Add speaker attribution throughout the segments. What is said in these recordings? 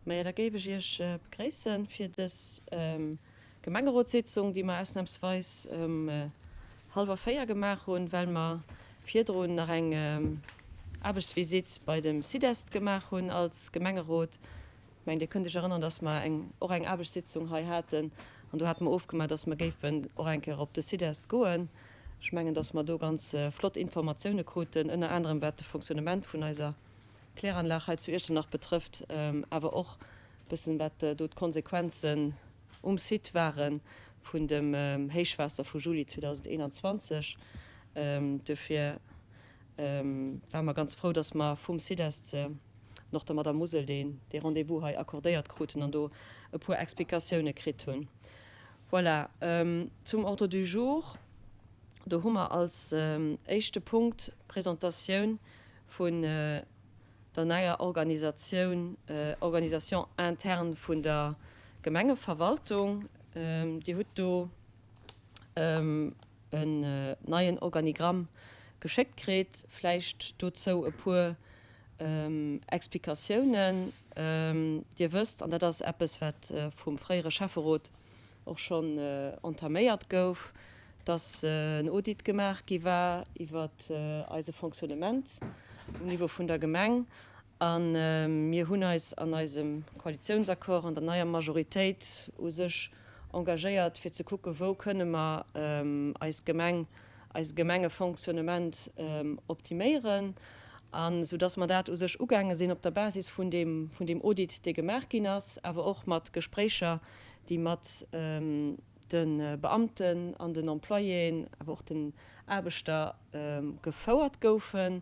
Speaker 1: Maja, da géif ech Iech begréisse fir dës Gemengerotssitzung, déi mer ausnahmsweis ëm hallwer 4 gemaach hunn, well mer virdrun nach eng Aarbechtsvisitt bei dem SIDEST gemaach hunn als Gemengerot. Ech mengen, Dir kënnt Iech erënnern, dass mer eng och eng Aarbechtssitzung hei haten an do hate mer ofgemaach, dass mer géifen och eng Kéier op de SIDEST goen. Ech mengen, dass mer do ganz flott Informatioune kruten, ënner anerem wat de Fonctionnement vun eiser Kläranlag hei zu Iechternach betrëfft, awer och e bëssen, wat do d'Konsequenzen um Site ware vun dem Héichwaasser vu Juli 2021. Duerfir ware mer ganz frou, dass mer vum SIDEST an och der Madame Musel deen dee Rendez-vous hei accordéiert kruten an do e puer Explikatioune kritt hunn. Voilà, zum Ordre du jour, do hu mer als éischte Punkt d'Presentatioun vun der neier Organisatioun, Organisation interne vun der Gemengeverwaltung. Dir hutt do en neien Organigramm geschéckt kritt. Vläicht dozou e puer Explikatiounen. Dir wësst, an dat ass eppes, wat vum fréiere Schäfferot och schonn entaméiert gouf, dass en Audit gemaach gi war iwwer eise Fonctionnement um Niveau vun der Gemeng. A mir hunn eis an eisem Koalitiounsaccord an der neier Majoritéit u sech engagéiert, fir ze kucken, wou kënne mer eis Gemeng, eise Gemengefonctionnement optiméieren. A sou dass mer dat u sech ugaange sinn op der Basis vun deem, vun deem Audit, dee gemaach ginn ass, awer och mat Gespréicher, déi mat de Beamten an den Employéen, awer och den Aarbechter gefouert goufen.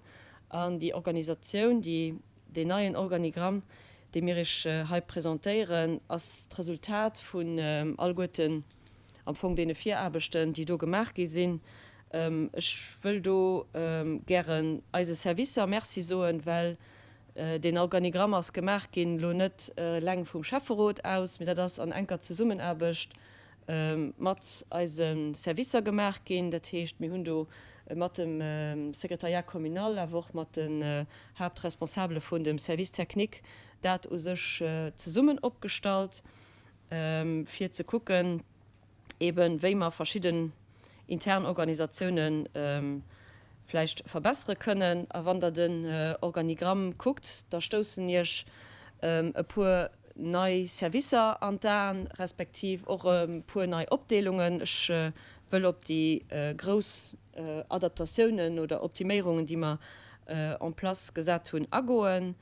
Speaker 1: An déi Organisatioun, déi, deen neien Organigramm, dee mir Iech hei presentéieren, ass d'Resultat vun alleguerten am Fong deene Viraarbechten, déi do gemaach gi sinn. Ech wëll do gären eise Servicer Merci soen, well Deen Organigramm ass gemaach ginn, elo net eleng vum Schäfferot aus, mee dat ass an enker Zesummenaarbecht mat eise Servicer gemaach ginn. Dat heescht, mir hunn do mat dem Secrétariat communal, awer och mat den Haaptresponsabele vun dem Service technique dat u sech zesummen opgestallt, fir ze kucken, eben wéi mer verschidden intern Organisatiounen vläicht verbessere kënnen. A wann Der den Organigramm kuckt, da stoussen Iech e puer nei Servicer an d'Aen, respektiv och e puer nei Opdeelungen. Ech wëll op déi grouss Adaptatiounen oder Optiméierungen, déi mer en place gesat hunn, agoen.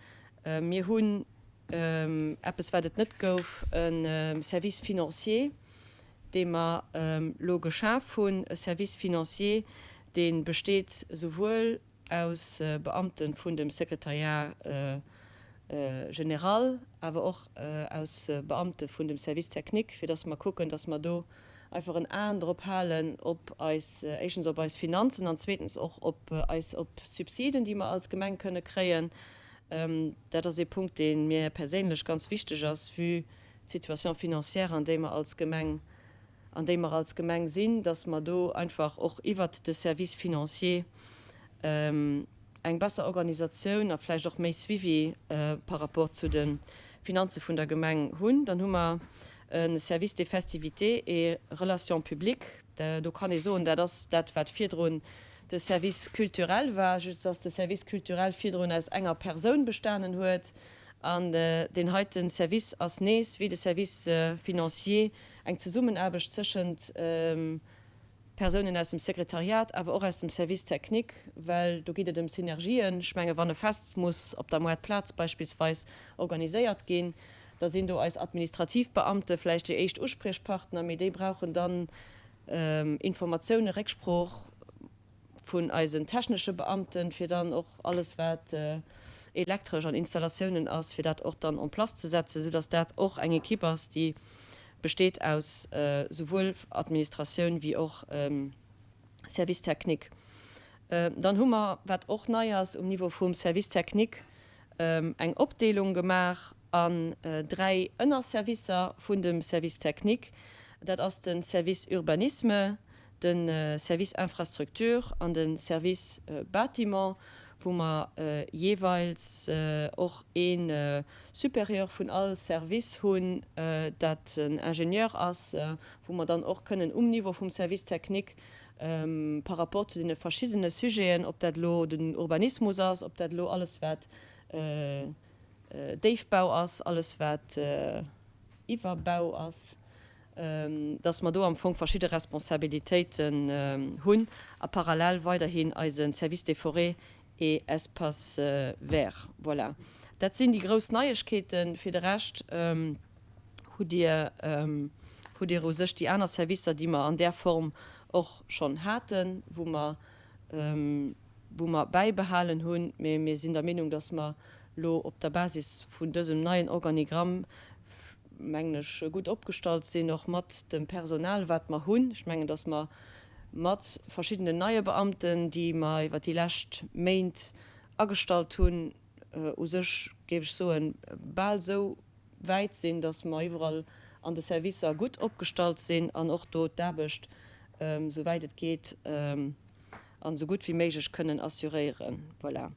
Speaker 1: Mir hunn eppes wat et net gouf, e Service financier, dee mer elo geschaf hunn, e Service financier, dee besteet esouwuel aus Beamte vun dem Secrétariat général, awer och aus Beamte vun dem Service technique, fir dass mer kucken, dass mer do einfach en Aen drop halen op eis, éischtens op eis Finanzen an zweetens och op eis, op Subsiden, déi mer als Gemeng kënne kréien. Dat ass ee Punkt, dee mir perséinlech ganz wichteg ass, vue d'Situation financière, an déi mer als Gemeng, an déi mer als Gemeng sinn, dass mer do einfach och iwwert de Service financier eng besser Organisatioun a vläicht och méi Suivi par rapport zu de Finanze vun der Gemeng hunn. Dann hu mer e Service des festivités et relations publiques. Do kann ee soen, dat ass dat, wat virdrun de Service culturel war, just dass de Service culturel virdrun aus enger Persoun bestanen huet an deen heite Service ass nees, wéi de Service financier, eng Zesummenaarbecht tëschent Persounen aus dem Sekretariat, awer och aus dem Service technique, well do geet et ëm Synergien. Ech menge wann e Fest muss op der Moartplaz beispillsweis organiséiert ginn, da sinn do eis administrativ Beamte vläicht déi éischt Uspriechpartner, mee déi brauchen dann Informatioune, Récksprooch vun eisen technesche Beamten, fir dann och alles wat elektresch an Installatiounen ass, fir dat och dann en place ze setzen, soudass dat och eng Equipe ass, déi besteet aus souwuel Administratioun wéi och Service technique. Dann hu mer, wat och nei ass um Niveau vum Service technique, eng Opdeelung gemaach an 3 Ënnerservicer vun dem Service technique. Dat ass de Service Urbanisme, de Service Infrastructure an de Service Bâtiment, wou mer jeeweils och ee Supérieur vun all Service hunn, dat en Ingenieur ass, wou mer dann och kënnen um Niveau vum Service technique par rapport zu deene verschiddene Sujeten, ob dat elo den Urbanismus ass, ob dat elo alles wat Déifbau ass, alles wat Iwwerbau ass, dass mer do am Fong verschidde Responsabilitéiten hunn a parallel weiderhin eise Service des forêts et espaces verts. Voilà, dat sinn déi grouss Neiegkeeten. Fir de Rescht hutt Dir, hutt Dir u sech déi aner Servicer, déi mer an där Form och schonn haten, wou mer, wou mer bäibehalen hunn. Mee mir sinn der Meenung, dass mer elo op der Basis vun dësem neien Organigramm, mengen ech, gutt opgestallt sinn, och mat dem Personal, wat mer hunn. Ech mengen, dass mer mat verschiddenen neie Beamten, déi mer iwwert déi lescht Méint agestallt hunn, u sech, géif ech soen, bal esou wäit sinn, dass mer iwwerall an de Servicer gutt opgestallt sinn an och do d'Aarbecht, esou wäit et geet an esou gutt wéi méiglech kënnen assuréieren. Voilà.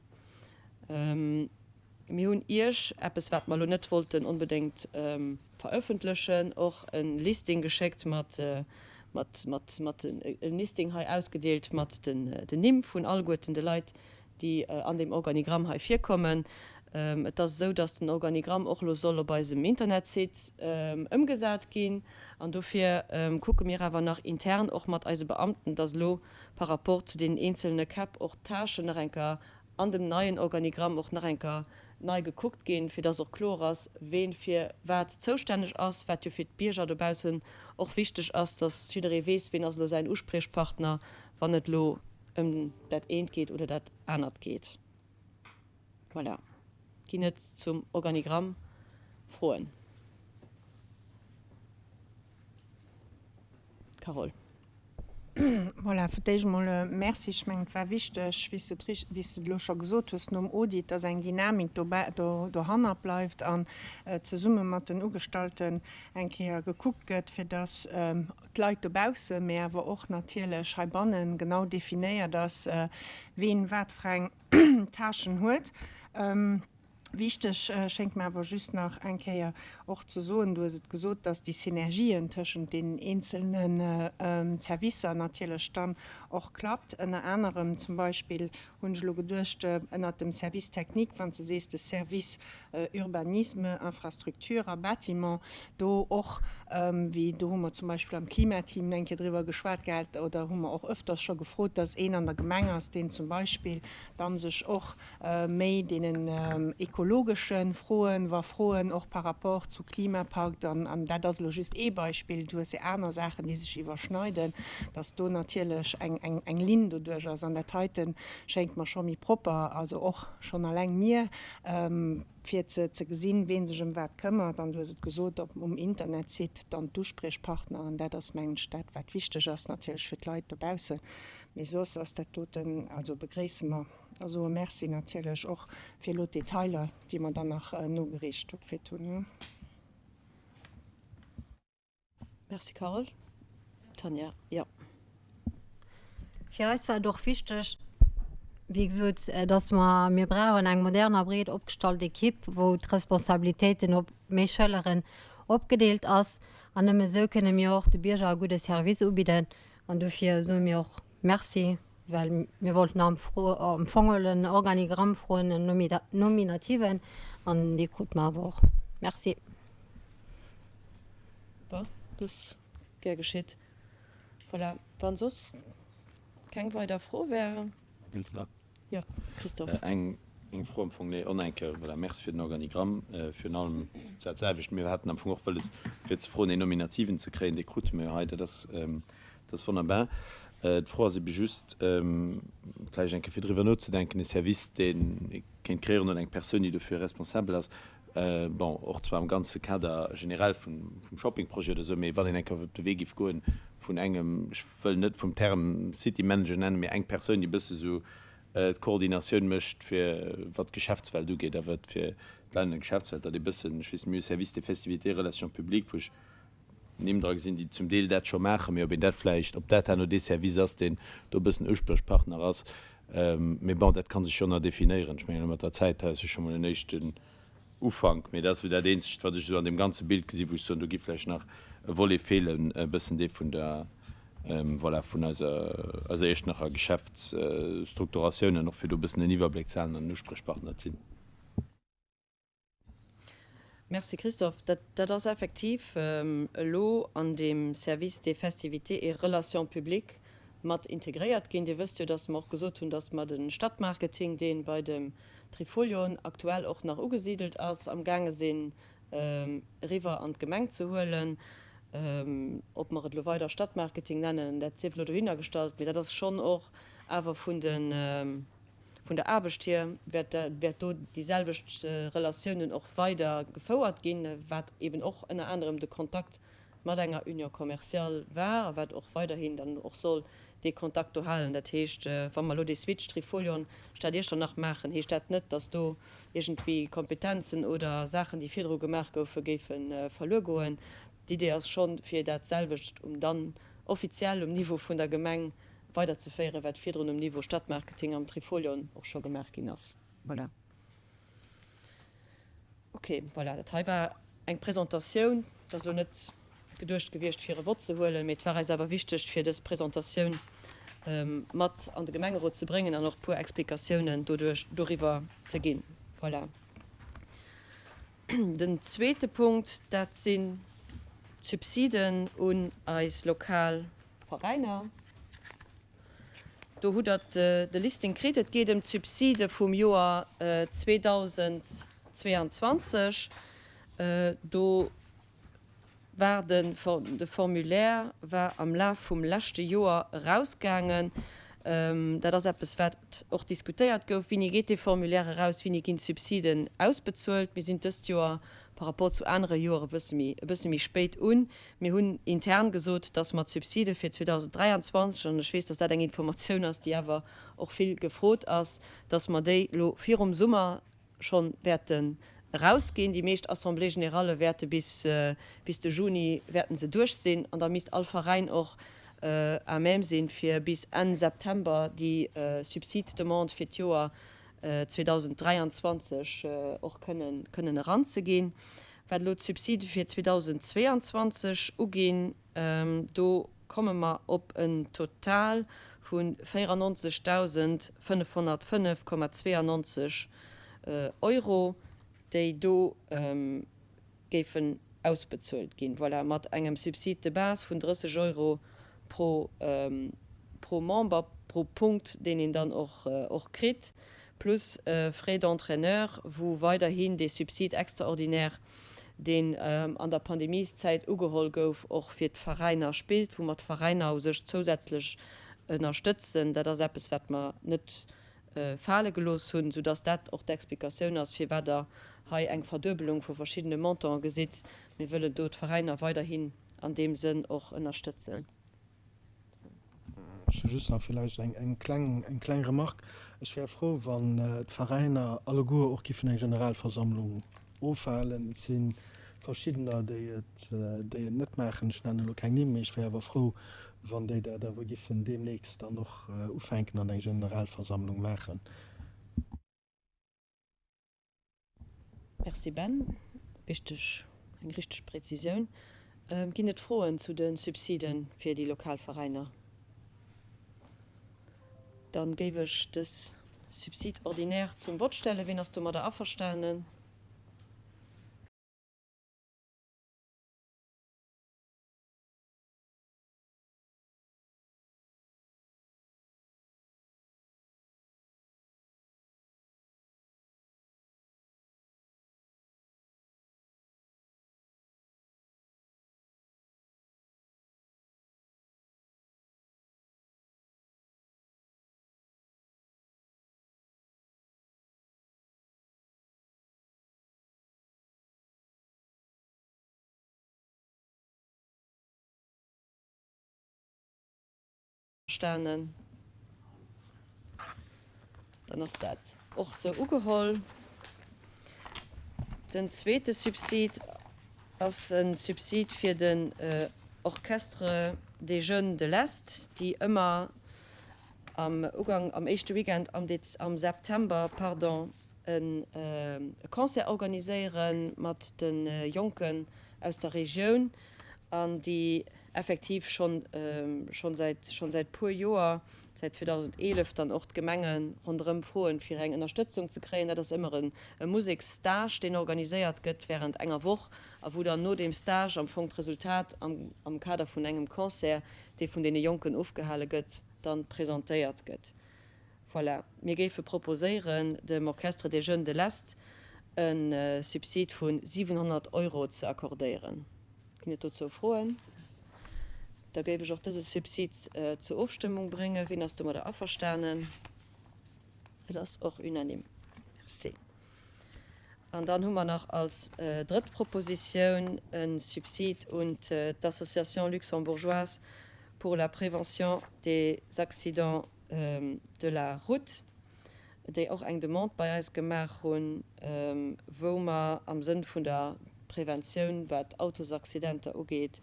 Speaker 1: Mir hunn Iech, eppes wat mer elo net wollten onbedéngt verëffentlechen, och e Listing geschéckt mat, mat, mat, mat, e Listing hei ausgedeelt mat den Nimm vun alleguerten de Leit, déi an deem Organigramm hei virkommen. Et ass esou, dass den Organigramm och elo soll op eisem Internetsite ëmgesat ginn. An dofir kucke mir awer nach intern och mat eise Beamten, dass elo par rapport zu deenen eenzelne Käpp och d'Tâchen nach eng Kéier an dem neien Organigramm och nach eng Kéier nei gekuckt ginn, fir dass och kloer ass, ween fir wat zoustänneg ass, wat jo fir d'Bierger dobaussen och wichteg ass, dass jidderee weess, ween ass elo säin Uspriechpartner, wann et elo ëm dat eent geet oder dat anert geet. Voilà. Ginn et zum Organigramm Froen? Carole.
Speaker 2: Voilà, fir d'éischt emol Merci. Ech mengen, et war wichteg, wéi s de et wéi s de et elo scho gesot hues, nom Audit, dass eng Dynamik dobä, do, dohannert bleift an zesumme mat den Ugestallten eng Kéier gekuckt gëtt, fir dass d'Leit dobaussen, mä awer och natierlech heibannen genau definéiert ass, ween wat fir eng Tâchen huet. Wichteg schéngt mer awer just nach eng Kéier och ze soen, du hues et gesot, dass déi Synergien tëschent deenen eenzelne Servicer natierlech dann och klappt. Ënner anerem zum Beispill hunn ech elo geduecht, ënnert dem Service technique, wann s de sees de Service Urbanisme, Infrastructure a Bâtiment, do och, wéi do hu mer zum Beispill am Klimateam eng Kéier driwwer geschwat gehat oder hu mer och ëfters scho gefrot, dass een an der Gemeng ass, deen zum Beispill dann sech och méi deenen ekologesche Froen, wa Froen och par rapport zu Klimapakt, an dat ass elo just ee Beispill, du hues jo aner Saachen, déi sech iwwerschneiden, dass do natierlech eng Linn doduerch ass. An dat heite schéngt mer scho méi propper, also och schonn alleng mir, fir ze gesinn, wee sech ëm wat këmmert. An du hues et gesot, op um Internetsite dann d'Uspriechpartner, an dat ass, mengen ech, dat, wat wichteg ass natierlech fir d'Leit dobaussen. Mee soss ass dat doten, also begréisse mer. A soe Merci natierlech och fir elo d'Detailer, déi mer dann nach nogereecht do kritt hunn.
Speaker 1: Merci Carole. Tanja, jo.
Speaker 3: Fir eis war et och wichteg, wéi gesot, dass mer, mir brauchen eng modern a breet opgestallt Ekipp, wou d'Responsabilitéiten op méi Schëlleren opgedeelt ass. An nëmme esou kënne mir och de Bierger e gudde Service ubidden. An dofir soe mir och Merci, well mir wollten am Fong en Organigramm froen, en nominativen, an dee krute mer awer och. Merci.
Speaker 1: Bon, dass gär geschitt. Voilà, wann soss keng weider Fro wären. Jo, Christophe.
Speaker 4: Eng Fro am Fong, nee, on eng Kéier, voilà, Merci fir den Organigramm. Virun allem dat selwecht, mir haten am Fong och wëlles, fir ze froen, een Nominativen ze kréien, dee krute mer jo hei, dat ass, dat ass wonnerbar. D'Fro ass ebe just, vläicht eng Kéier fir driwwer nozedenken, e Service, deen ee kéint kreéieren oder eng Persoun, déi dofir responsabel ass, bon, och zwar am ganze Kader generell vum Shoppingprojet oder esou, mee wann een eng Kéier op de Wee géif goen vun engem, ech wëll net vum Term City Manager nennen, mee eng Persoun, déi e bësse sou d'Koordinatioun mécht fir wat d'Geschäftswelt ugeet a wat fir d'Leit an der Geschäftswelt, datt ee bëssen, ech weess net, mir hu Service des festivités, Relations publiques, wou ech Nimm dra gesinn, déi zum Deel dat scho maachen, mee ob een dat vläicht, ob dat herno dee Service ass, deen do e bëssen Uspriechpartner ass. Mee bon, dat ka sech jo nach definéieren. Ech mengen, elo mat der Zäit hei ass jo scho mol en éischten Ufank. Mee dat ass esou dat Eenzegt, wat ech esou an deem ganze Bild gesinn, wou ech soen, do géif vläicht nach e Volet feelen, e bëssen dee vun der, voilà, vun eiser, eiser Iechternacher Geschäftsstrukturatioun an och fir do e bëssen en Iwwerbléck ze halen an en Usprichpartner ze sinn.
Speaker 1: Merci Christophe. Dat ass effektiv elo an deem Service des festivités et relations publiques mat integréiert ginn. Dir wësst jo, dass mer och gesot hunn, dass mer de Stadtmarketing, dee bei dem Trifolion aktuell och nach ugesidelt ass, amgaange sinn eriwwer an d'Gemeng ze huelen. Ob mer et elo weider Stadtmarketing nennen, dat sief elo dohinnergestallt, mee dat ass schonn och awer vun de Vun der Aarbecht hier wäert do déi selwecht Relatiounen och weider gefouert ginn, wat eben och ënner anerem de Kontakt mat enger Union commerciale war a wat och weiderhin dann och soll dee Kontakt do halen. Dat heescht, wa mer elo dee Switch Trifolion, Stad Iechternach maachen, heescht dat net, datt do iergendwéi Kompetenzen oder Saachen, déi virdru gemaach goufen, géife verluer goen. D'Idee ass schonn, fir dat selwecht um dann offiziell um Niveau vun der Gemeng weiderzeféieren, wat virdrun um Niveau Stadtmarketing am Trifolion och scho gemaach ginn ass. Voilà. Ok, voilà, dat hei war eng Presentatioun. Et ass elo net geduecht gewiescht, fir e Vott ze huelen, mee et war eis awer wichteg, fir dës Presentatioun mat an de Gemengerot ze bréngen an och e puer Explikatiounen doduerch doriwwer ze ginn. Voilà. Den zweete Punkt, dat sinn d'Subsiden un eis lokal Veräiner. Do hutt Der de Listing kritt. Et geet ëm d'Subside vum Joer 2022. Do war de Formulaire war am Laf vum leschte Joer erausgaangen. Dat ass eppes, wat och diskutéiert gouf. Wéini geet dee Formulaire eraus? Wéini ginn d'Subsiden ausbezuelt? Mir sinn dëst Joer par rapport zu anere Joer e bësse méi, e bësse méi spéit un. Mir hunn intern gesot, dass mer d'Subside fir 2023, an ech weess, dass dat eng Informatioun ass, déi awer och vill gefrot ass, dass mer déi elo virum Summer scho wäerten erausginn. Déi meescht Assemblées générales wäerte bis, bis de Juni wäerten se duerch sinn an da misst all Veräin och à même sinn, fir bis Enn September déi Subside-Demande fir d'Joer 2023 och kënnen eranzeginn. Wat elo d'Subside fir 2022 uginn, do komme mer op en Total vu 94.505,92 Euro, déi do géifen ausbezuelt ginn, voilà, mat engem Subside de base vun 30 Euro pro, pro Member, pro Punkt, deen een dann och, och kritt, plus Frais d'entraîneur, wou weiderhin dee Subside extraordinaire, deen an der Pandemieszäit ugeholl gouf, och fir d'Veräiner spillt, wou mer d'Veräiner u sech zousätzlech ënnerstëtzen. Dat ass eppes, wat mer net fale gelooss hunn, soudass dat och d'Explikatioun ass, firwat Der hei eng Verduebelung vu verschiddene Montantë gesitt. Mir wëllen do d'Veräiner weiderhin an deem Sënn och ënnerstëtzen.
Speaker 5: Ech hu just nach villäicht eng kleng, eng kleng Remarque. Ech wär frou, wann d'Veräiner alleguer och giffen eng Generalversammlung ofhalen. Et si verschiddener, déi et, déi et net maachen. Ech nennen elo keng Nimm, mee ech wär awer frou, wann déi dat awer giffen deemnächst dann och ufänken an eng Generalversammlung maachen.
Speaker 1: Merci Ben. Wichteg, eng richteg Präzisioun. Ginn et Froen zu de Subside fir déi lokal Veräiner? Dann géif ech dës Subside ordinaire zum Vott stellen. Ween ass domadder averstanen? Verstanen. Dann ass dat och sou ugeholl. Den zweete Subsid ass e Subsid fir den Orchestre des Jeunes de l'Est, déi ëmmer. Am Ugang, am éischte Weekend am Dez, am September, pardon, e Concert organiséiere mat de Jonken aus der Regioun an déi effektiv schonn schonn säit schonn säit puer Joer, säit 2011 dann och d'Gemenge ronderëm froen, fir eng Ënnerstëtzung ze kréien. Dat ass ëmmer e Museksstage, deen organiséiert gëtt während enger Woch a wou dann no deem Stage am Fong d'Resultat am am Kader vun engem Concert, dee vun deene Jonken ofgehale gëtt, dann presentéiert gëtt. Voilà, mir géife proposéieren, dem Orchestre des Jeunes de l'Est e Subsid vu 700 Euro ze accordéieren. Ginn et dozou Froen? Da géif ech och dëse Subsid zur Ofstëmmung bréngen. Wien ass domadder averstanen? Et ass och unanime. Merci. An dann hu mer nach als drëtt Propositioun e Subsid un d'Association luxembourgeoise pour la prévention des accidents de la route, déi och eng Demande bei eis gemaach hunn, wou mer am Sënn vun der Preventioun, wat Autosaccidenter ugeet,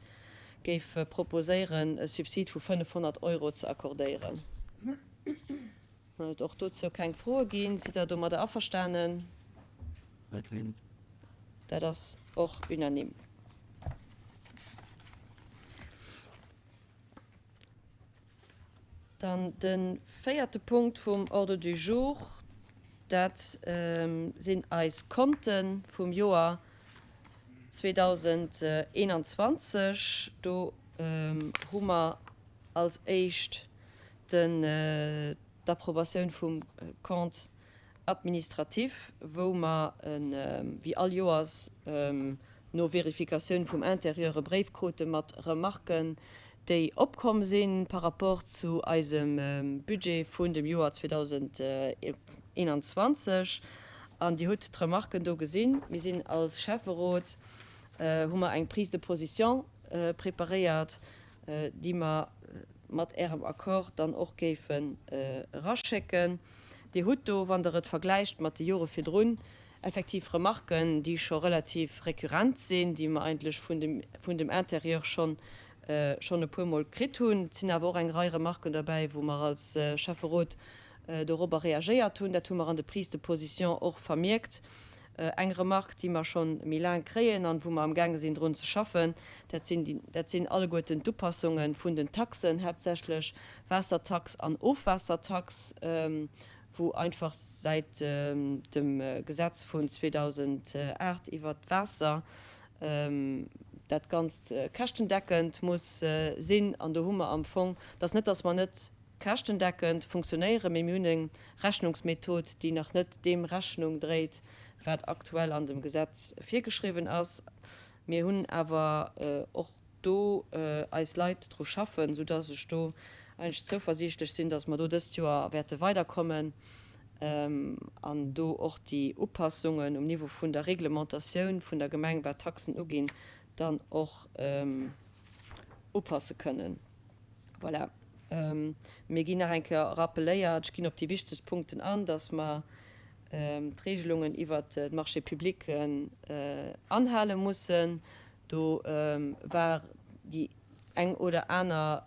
Speaker 1: géife proposéieren, e Subsid vu 500 Euro ze accordéieren. Wann et och dozou keng Froe ginn, sidd Der domadder averstanen? Dat ass och unanime. Dann de véierte Punkt vum Ordre du jour, dat sinn eis Konte vum Joer 2021. Do hu mer als éischt d'Approbatioun vum Compte administratif, wou mer wéi all Joers no Verifikatioun vum Intérieur e Bréif krute mat Remarken, déi opkomm si par rapport zu eisem Budget vun dem Joer 2021. An Dir hutt d'Remarken do gesinn. Mir sinn als Schäfferot, hu mer eng Prise de position preparéiert, déi mer mat Ärem Accord dann och géifen eraschécken. Dir hutt do, wann Der et vergläicht mat de Jore virdrun, effektiv Remarken, déi scho relativ récurrent sinn, déi mer eigentlech vun dem, vun dem Intérieur schonn, schonn e puermol kritt hunn. Et sinn awer och eng Rei Remarken derbäi, wou mer als Schäfferot dorobber reagéiert hunn. Dat hu mer an de Prises de position och vermierkt. Eng Remarque, déi mer scho méi laang kréien an wou mer amgaange sinn drun ze schaffen, dat sinn déi, dat sinn alleguerten d'Upassunge vun den Taxen, haaptsächlech Waassertax an Ofwaassertax, wou einfach säit dem Gesetz vun 2008 iwwert d'Waasser dat Ganzt käschtendeckend muss sinn. An do hu mer am Fong, et ass net, dass mer net käschtendeckend funktionéieren, mee mir hunn eng Rechnungsmethod, déi nach net deem Rechnung dréit, wat aktuell an dem Gesetz virgeschriwwen ass. Mir hunn awer och do eis Leit dru schaffen, soudass ech do eigentlech zouversiichtlech sinn, dass mer do dëst Joer wäerte weiderkommen an do och déi Upassungen um Niveau vun der Reglementatioun vun der Gemeng, wat d'Taxen uginn, dann och upasse kënnen. Voilà. Mir ginn nach eng Kéier rappeléiert, ech ginn op déi wichtegst Punkten an, dass mer d'Regelungen iwwert d'Marchés publics anhale mussen. Do war déi eng oder aner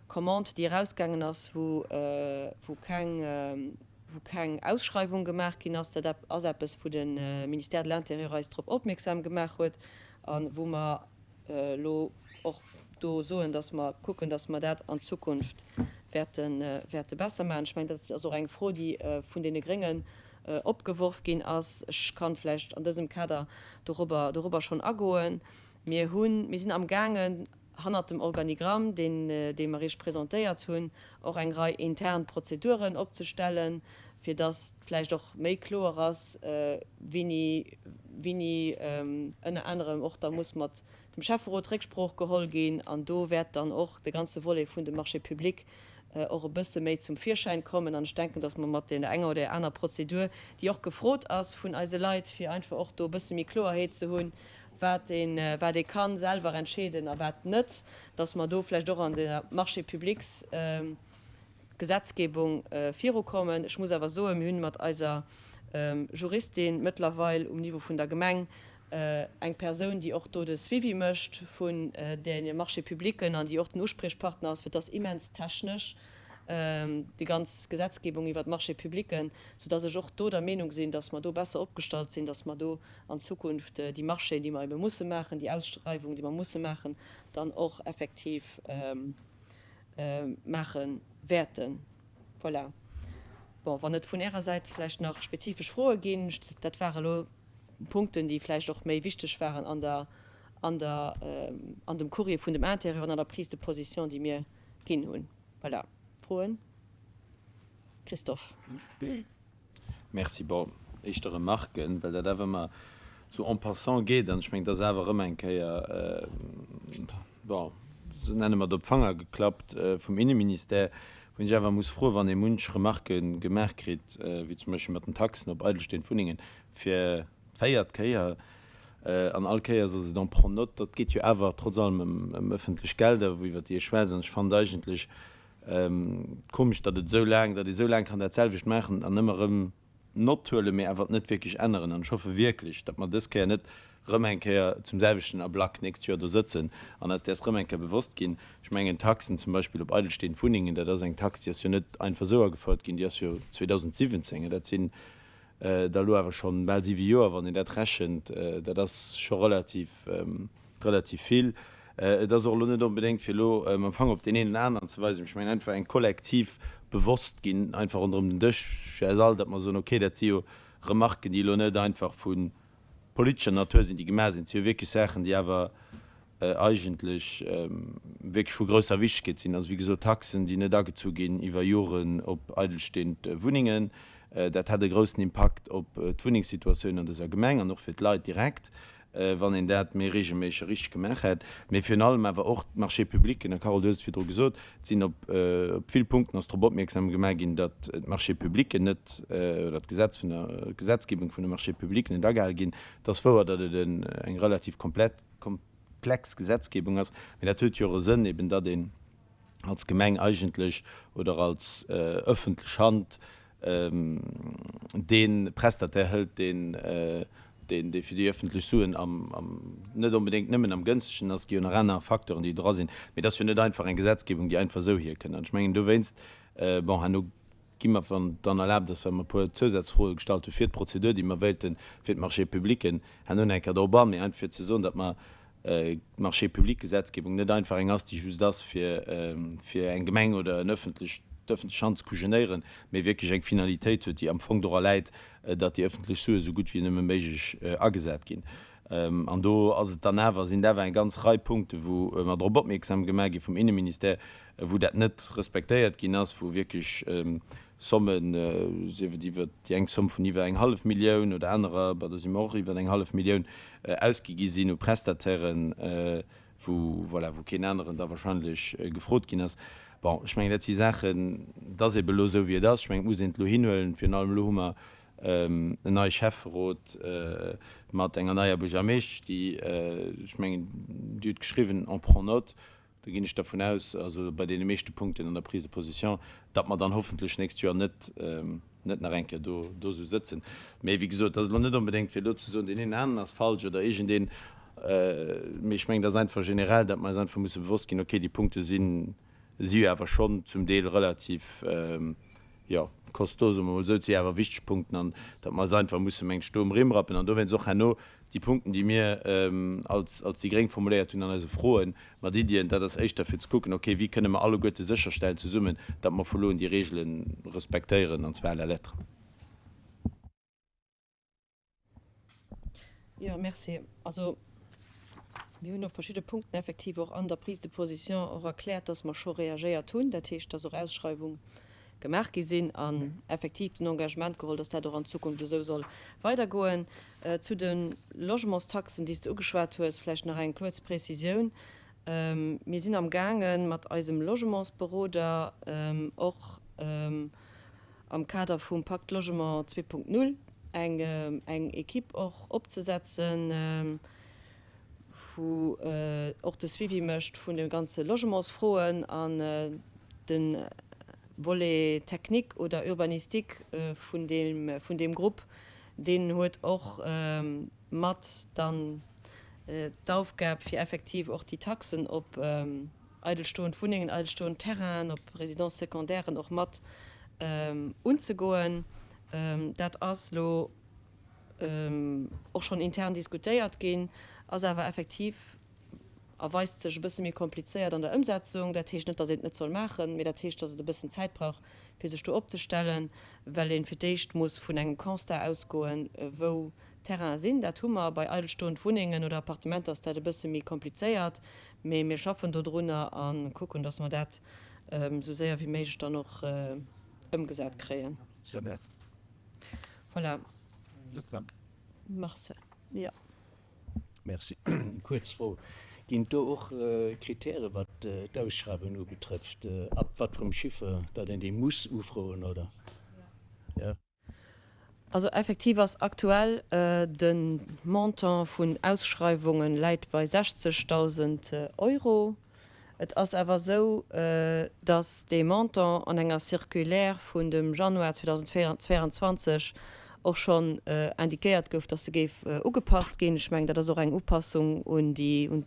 Speaker 1: Commande, déi erausgaangen ass, wou keng, wou keng Ausschreiwung gemaach ginn ass. Dat ass eppes, wou de Ministère de l'Intérieur eis drop opmierksam gemaach huet a wou mer elo och do soen, dass mer kucken, dass mer dat an Zukunft wäerte, wäerte besser maachen. Ech mengen, dat ass och eng Fro, déi vun deene Gréngen opgeworf ginn ass. Ech kann vläicht an dësem Kader dorobber, dorobber schonn agoen. Mir hunn, mir sinn amgaangen, hannert dem Organigramm, deen, dee mer Iech presentéiert hunn, och eng Rei intern Prozeduren opzestellen, fir dass vläicht och méi kloer ass, wéini, wéini ënner anerem och da muss mat dem Schäfferot Récksprooch geholl ginn. An do wäert dann och de ganze Volet vun de Marchés publics och e bësse méi zum Virschäin kommen. An ech denken, dass mer mat deer enger oder aner Prozedur, déi och gefrot ass vun eise Leit, fir einfach och do e bësse méi Kloerheet ze hunn, wat een, wat ee ka selwer entscheeden a wat net, dass mer do vläicht och an der Marchés publics Gesetzgebung virukommen. Ech muss awer soen, mir hunn mat eiser Juristin mëttlerweil um Niveau vun der Gemeng. Eng Persoun, déi och do de Suivi mécht vun de Marchés publicen an déi och den Uspriechpartner ass, fir et ass immens technesch, déi ganz Gesetzgebung iwwert d'Marchés publicen, soudass ech och do der Meenung sinn, dass mer do besser opgestallt sinn, dass mer do an Zukunft déi Marchéen, déi mer ebe musse maachen, déi Ausschreiwungen, déi mer musse maachen, dann och effektiv maache wäerten. Voilà. Bon, wann et vun Ärer Säit vläicht nach spezifesch Froe ginn, dat ware elo Punkten, déi vläicht och méi wichteg waren an der, an der, an dem Courrier vun dem Intérieur an an der Prise de position, déi mir ginn hunn. Voilà. Froen? Christophe.
Speaker 4: Merci. Bon, éischter Remarquen, well dat awer ëmmer esou en passant geet. An ech mengen, et ass awer erëm eng Kéier, bon, sou nenne mer et, op d'Fanger geklappt vum Inneministère, wou een sech awer muss froen, wann ee munch Remarquë gemaach kritt, wéi zum Beispill mat den Taxen op eidelstehend Wunnengen, fir d'véiert Kéier, an all Kéiers ass et on prend note, dat geet jo awer trotz allem ëm ëffentlech Gelder, iwwer déi ee schwätzt. An ech fannen et eigentlech komesch, datt et esou laang, datt ee esou laang kann dat selwecht maachen an ëmmer erëm Nott huelen, mee awer et net wierklech änneren. An ech hoffe wierklech, datt mer dës Kéier net erëm eng Kéier zum selwechten Ablack d'nächst Joer do sëtzen an eis däers erëm eng Kéier bewosst ginn. Ech mengen, d'Taxen zum Beispill op eidelstehend Wunnengen, dat ass eng Tax, déi ass jo net einfach esou agefouert ginn, déi ass jo 2017, dat sinn da lo awer scho bal siwe Joer, wann een dat rechent, dat ass scho relativ, relativ vill. Et ass och elo net onbedéngt, fir elo mam Fanger op deen een oder aneren ze weisen, mee ech mengen einfach eng kollektiv Bewosstginn einfach ronderëm den Dësch fir eis all, datt mer soen, okay, dat si jo Remarken, déi elo net einfach vu politescher Natur sinn, déi gemaach sinn, et si jo wierklech Saachen, déi awer eigentlech wierklech vu grousser Wichtegkeet sinn. Also wéi gesot, Taxen, déi net agezu ginn iwwer Joren op eidelstehend Wunnengen, dat hätt e groussen Impakt op d'Wunnengssituatioun an dëser Gemeng an och fir d'Leit direkt, wann een dat méi regelméisseg richteg gemaach hätt. Mee virun allem awer och d'Marchés publics, a Carole, du hues et virdru gesot, et sinn op vill Punkten ass drop opmierksam gemaach ginn, datt d'Marchés publics net, oder d'Gesetz vun der, d'Gesetzgebung vun de Marchés publics net agehale ginn. Et ass wouer, datt et eng relativ komplett, komplex Gesetzgebung ass, mee dat huet jo och e Sënn, eben datt een als Gemeng eigentlech oder als öffentlech Hand dee Prestataire hëlt, deen, deen, dee fir déi öffentlech Suen am, am, net onbedéngt nëmmen am gënstegsten ass. Et gi jo nach aner Facteuren, déi dra sinn, mee et ass jo net einfach eng Gesetzgebung, déi einfach esou hierkënnt. An ech mengen dowéinst, bon, herno Gi mer, wann et dann erlaabt ass, well mer e puer Zousazfroe gestallt hu fir d'Prozedur, déi mer wéilten, fir d'Marchés-publicken, herno nach eng Kéier drop an, mee einfach fir ze soen, datt mer d'Marchés-publics-Gesetzgebung net einfach eng ass, déi just ass, fir fir eng Gemeng oder en öffentlech, d'öffentlech Hand ze kujenéieren, mee wierklech eng Finalitéit huet, déi am Fong dora läit, datt déi öffentlech Sue sou gutt wéi nëmme méiglech agesat ginn. An do ass et dann awer, sinn et awer eng ganz Rei Punkten, wou mer drop opmierksam gemaach gi vum Inneministère, wou dat net respektéiert ginn ass, wou wierklech Sommen, sief et iwwer déi eng Somm vun iwwer eng hallef Millioun oder anerer, bah do si mer och iwwer eng hallef Millioun, ausgi gi sinn u Prestatairen, wou, voilà, wou keen aneren da wahrscheinlech gefrot ginn ass. Bon, ech mengen, dat si Saachen, et ass ebe elo esou, wéi et ass. Ech mengen, et muss een et elo hinhuelen. Virun allem elo hu mer en neie Schäfferot mat enger neier Buergermeeschtesch, déi, ech mengen, Dir hutt geschriwwen, on prend note, do ginn ech dervun aus, also bei deene meeschte Punkten an der Prise de position, datt mer dann hoffentlech d'nächst Joer net, net nach eng Kéier do, do esou sëtzen. Mee wéi gesot, dat ass elo net onbedéngt fir elo ze soen, deen een aneren ass falsch oder iergendeen, mee ech mengen, dat ass einfach generell, datt mer eis einfach musse bewosst ginn, okay, déi Punkte sinn, si jo awer schonn zum Deel relativ, jo, costaud, soe mer emol esou, et si awer wichteg Punkten an datt mer eis einfach musse, mengt ech, do um Rimm rappen an dowéinst och herno déi Punkten, déi mir als, als déi Gréng formuléiert hunn an eise Froen mat Iddien, dat ass éischter fir ze kucken, okay, wéi kënne mer alleguerte sécherstellen zesummen, datt mer vu lo un déi Regele respektéieren an zwar à la lettre.
Speaker 1: Jo, merci. Also, mir hunn op verschidde Punkten effektiv och an der Prise de position och erkläert, dass mer scho reagéiert hunn, dat heescht, dass och Ausschreiwung gemaach gi sinn an effektiv den Engagement geholl, dass dat och an Zukunft esou soll weidergoen. Zu de Logementstaxen, déi s de ugeschwat hues, vläicht nach eng kuerz Prezisioun. Mir sinn amgaangen, mat eisem Logementsberoder och, am Kader vum Pacte Logement 2.0 eng eng Equipe och opzesetzen, wou och de Suivi mécht vun de ganze Logementsfroen an de Volet technique oder urbanistique vun deem vun deem Grupp, deen huet och. mat dann d'Aufgab, fir effektiv och déi Taxen op eidelstoend Wunnengen, eidelstoend Terrainen, op Résidences secondairen och mat unzegoen. Dat ass elo och schonn intern diskutéiert ginn, ass awer effektiv, erweist sech e bësse méi komplizéiert an der Ëmsetzung. Dat heescht net, datt een et net soll maachen, mee dat heescht, datt et e bëssen Zäit brauch, fir sech do opzestellen, well ee fir d'éischt muss vun engem Constat ausgoen, wou Terrainen sinn. Dat hu mer. Bei eidelstoend Wunnengen oder Appartementer ass dat e bësse méi komplizéiert, mee mir schaffen dodrunner a kucken, datt mer dat esou séier wéi méiglech dann och ëmgesat kréien. Voilà. Marcel, jo.
Speaker 6: Merci. Eng kuerz Fro, Ginn et do och Kritäre wat d'Ausschreiwung ubetrëfft, ab wat fir engem Chiffer datt een déi muss ufroen, oder? Jo.
Speaker 1: Also effektiv ass aktuell de Montant vun Ausschreiwunge läit bei 60.000 Euro. Et ass awer esou, datt dee Montant an enger Circulaire vun dem Januar 2022 och schonn indiquéiert gouf, datt se géif ugepasst ginn. Ech mengen, dat ass och eng Upassung un déi, un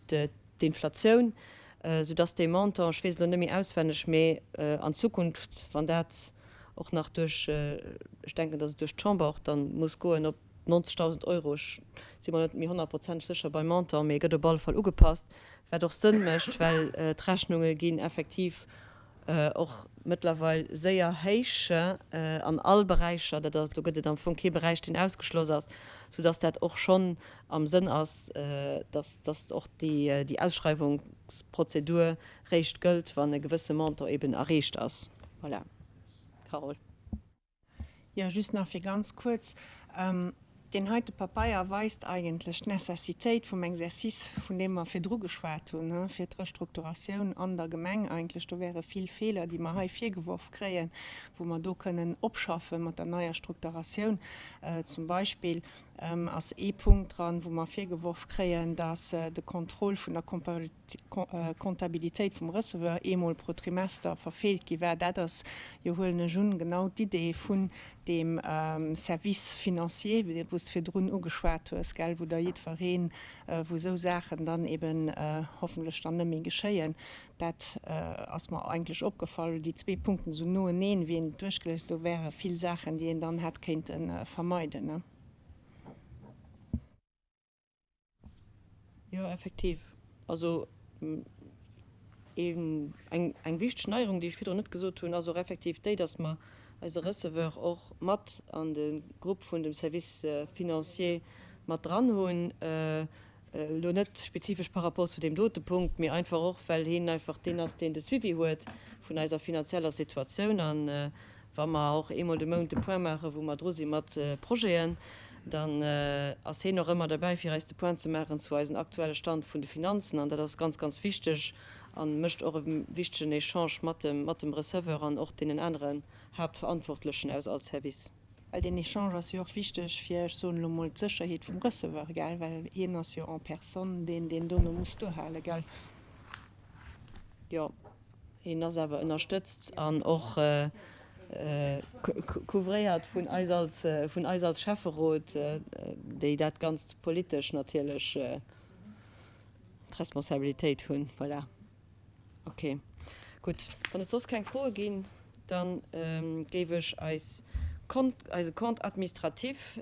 Speaker 1: d'Inflatioun, soudatt dee Montant, ech weess et elo net méi auswenneg, mee an Zukunft, wann dat och nach duerch, ech denken, datt et duerch d'Chamber och dann muss goen, op 90.000 Euro, ech si mer net méi honnertprozenteg sécher beim Montant, mee e gëtt op alle Fall ugepasst, wat och Sënn mécht, well d'Rechnunge ginn effektiv och mëttlerweil séier héich an all Beräicher, dat ass, do gëtt et am Fong kee Beräich, deen ausgeschloss ass, soudatt dat och schonn am Sënn ass, datt, datt och déi, déi Ausschreiwungsprozedur réischt gëllt, wann e gewësse Montant eben erreecht ass. Voilà. Carole.
Speaker 2: Jo, just nach fir ganz kuerz. Deen heite Papeier weist eigentlech d'Necessitéit vum Exercice, vun deem mer virdru geschwat hunn, fir d'Restrukturatioun an der Gemeng eigentlech. Do wäre vill Feeler, déi mer hei virgeworf kréien, wou mer do kënnen opschaffe mat der neier Strukturatioun. Zum Beispill ass ee Punkt dran, wou mer virgeworf kréien, dass de Contrôle vun der Comptabilitéit vum Receveur eemol pro Trimester verfeelt gi war. Dat ass jo, huelen ech un, genau d'Idee vun deem Service financier, wou s de virdrun ugeschwat hues, gell, wou da jiddwereen, wou esou Saachen dann eben hoffentlech dann net méi geschéien. Dat ass mer eigentlech opgefall, déi zwee Punkten esou noeneen, wéi een et duerchgelies huet, do wäre vill Saachen, déi een dann hätt kéinte vermeiden.
Speaker 1: Jo, effektiv. Also een, eng, eng wichteg Neierung, déi ech virdrun net gesot hunn, ass och effektiv déi, dass mer eise Receveur och mat an de Grupp vun dem Service financier mat dran hunn. Elo net spezifesch par rapport zu deem dote Punkt, mee einfach och, well hien einfach deen ass, deen de Suivi huet vun eiser finanzieller Situatioun. An Wa mer och eemol de Mount de Point maachen, wou mer dru si mat Projeten, dann ass hien och ëmmer derbäi, fir eis de Point ze maachen zu eisen aktuelle Stand vun de Finanzen. An dat ass ganz, ganz wichteg a mécht och e wichtegen Echange mat dem, mat dem Receveur an och deenen aneren Haaptverantwortlechen aus all Service.
Speaker 2: Well deen Echange ass jo och wichteg fir, ech soen elo mol, d'Sécherheet vum Receveur, gell, well hien ass jo en personne deen, deen dono muss duerhalen, gell.
Speaker 1: Jo. Hien ass awer ënnerstëtzt an och couvréiert vun eis als, vun eis als Schäfferot, déi dat Ganzt politesch natierlech d'Responsabilitéit hunn. Voilà. Ok. Gutt. Wann et soss keng Froe ginn, da géif ech eis Kont, eise Compte administratif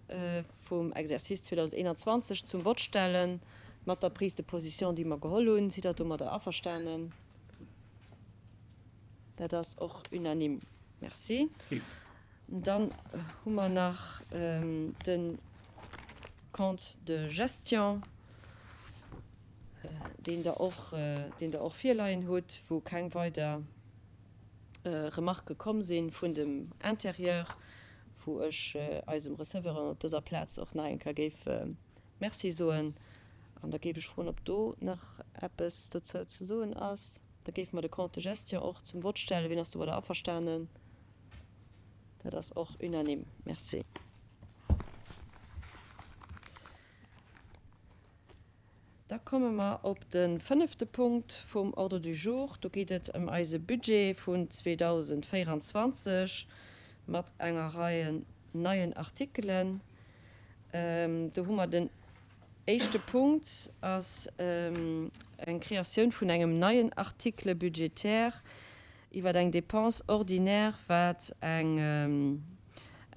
Speaker 1: vum Exercice 2021 zum Vott stellen, mat der Prise de position, déi mer geholl hunn. Sidd Der domadder averstanen? Dat ass och unanime. Merci. Dann hu mer nach de Compte de gestion, deen Der och, deen Der och virleien hutt, wou keng weider Remarquë komm si vun dem Intérieur, wou ech eisem Receveur op dëser Plaz och nach eng Kéier géif Merci soen. An da géif ech froen, ob do nach eppes dozou ze soen ass. Da géife mer de Compte de gestion och zum Vott stellen. Wien ass domadder averstanen? Dat ass och unanime. Merci. Da komme mer op de fënnefte Punkt vum Ordre du jour. Do geet et ëm eise Budget vun 2024 mat enger Rei neien Artikelen. Do hu mer den. Éischte Punkt ass eng Kreatioun vun engem neien Article budgétaire iwwer eng Dépense ordinaire, wat eng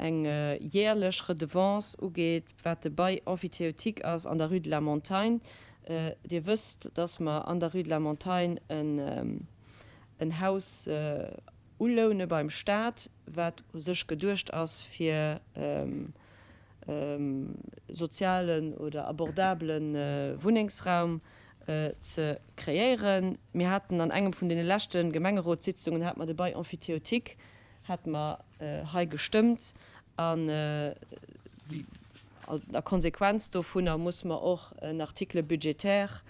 Speaker 1: eng jährlech Redevance ugeet, wat de Bail emphytéotique ass an der Rue de la Montagne. Dir wësst, dass mer an der Rue de la Montagne en Haus uloune beim Stat, wat u sech geduecht ass fir sozialen oder abordabele Wunnengsraum ze kreéieren. Mir haten an engem vun deene leschte Gemengerotssitzungen hate mer de Bail emphytéotique hate mer hei gestëmmt an a Konsequenz dovunner muss mer och en Article budgétaire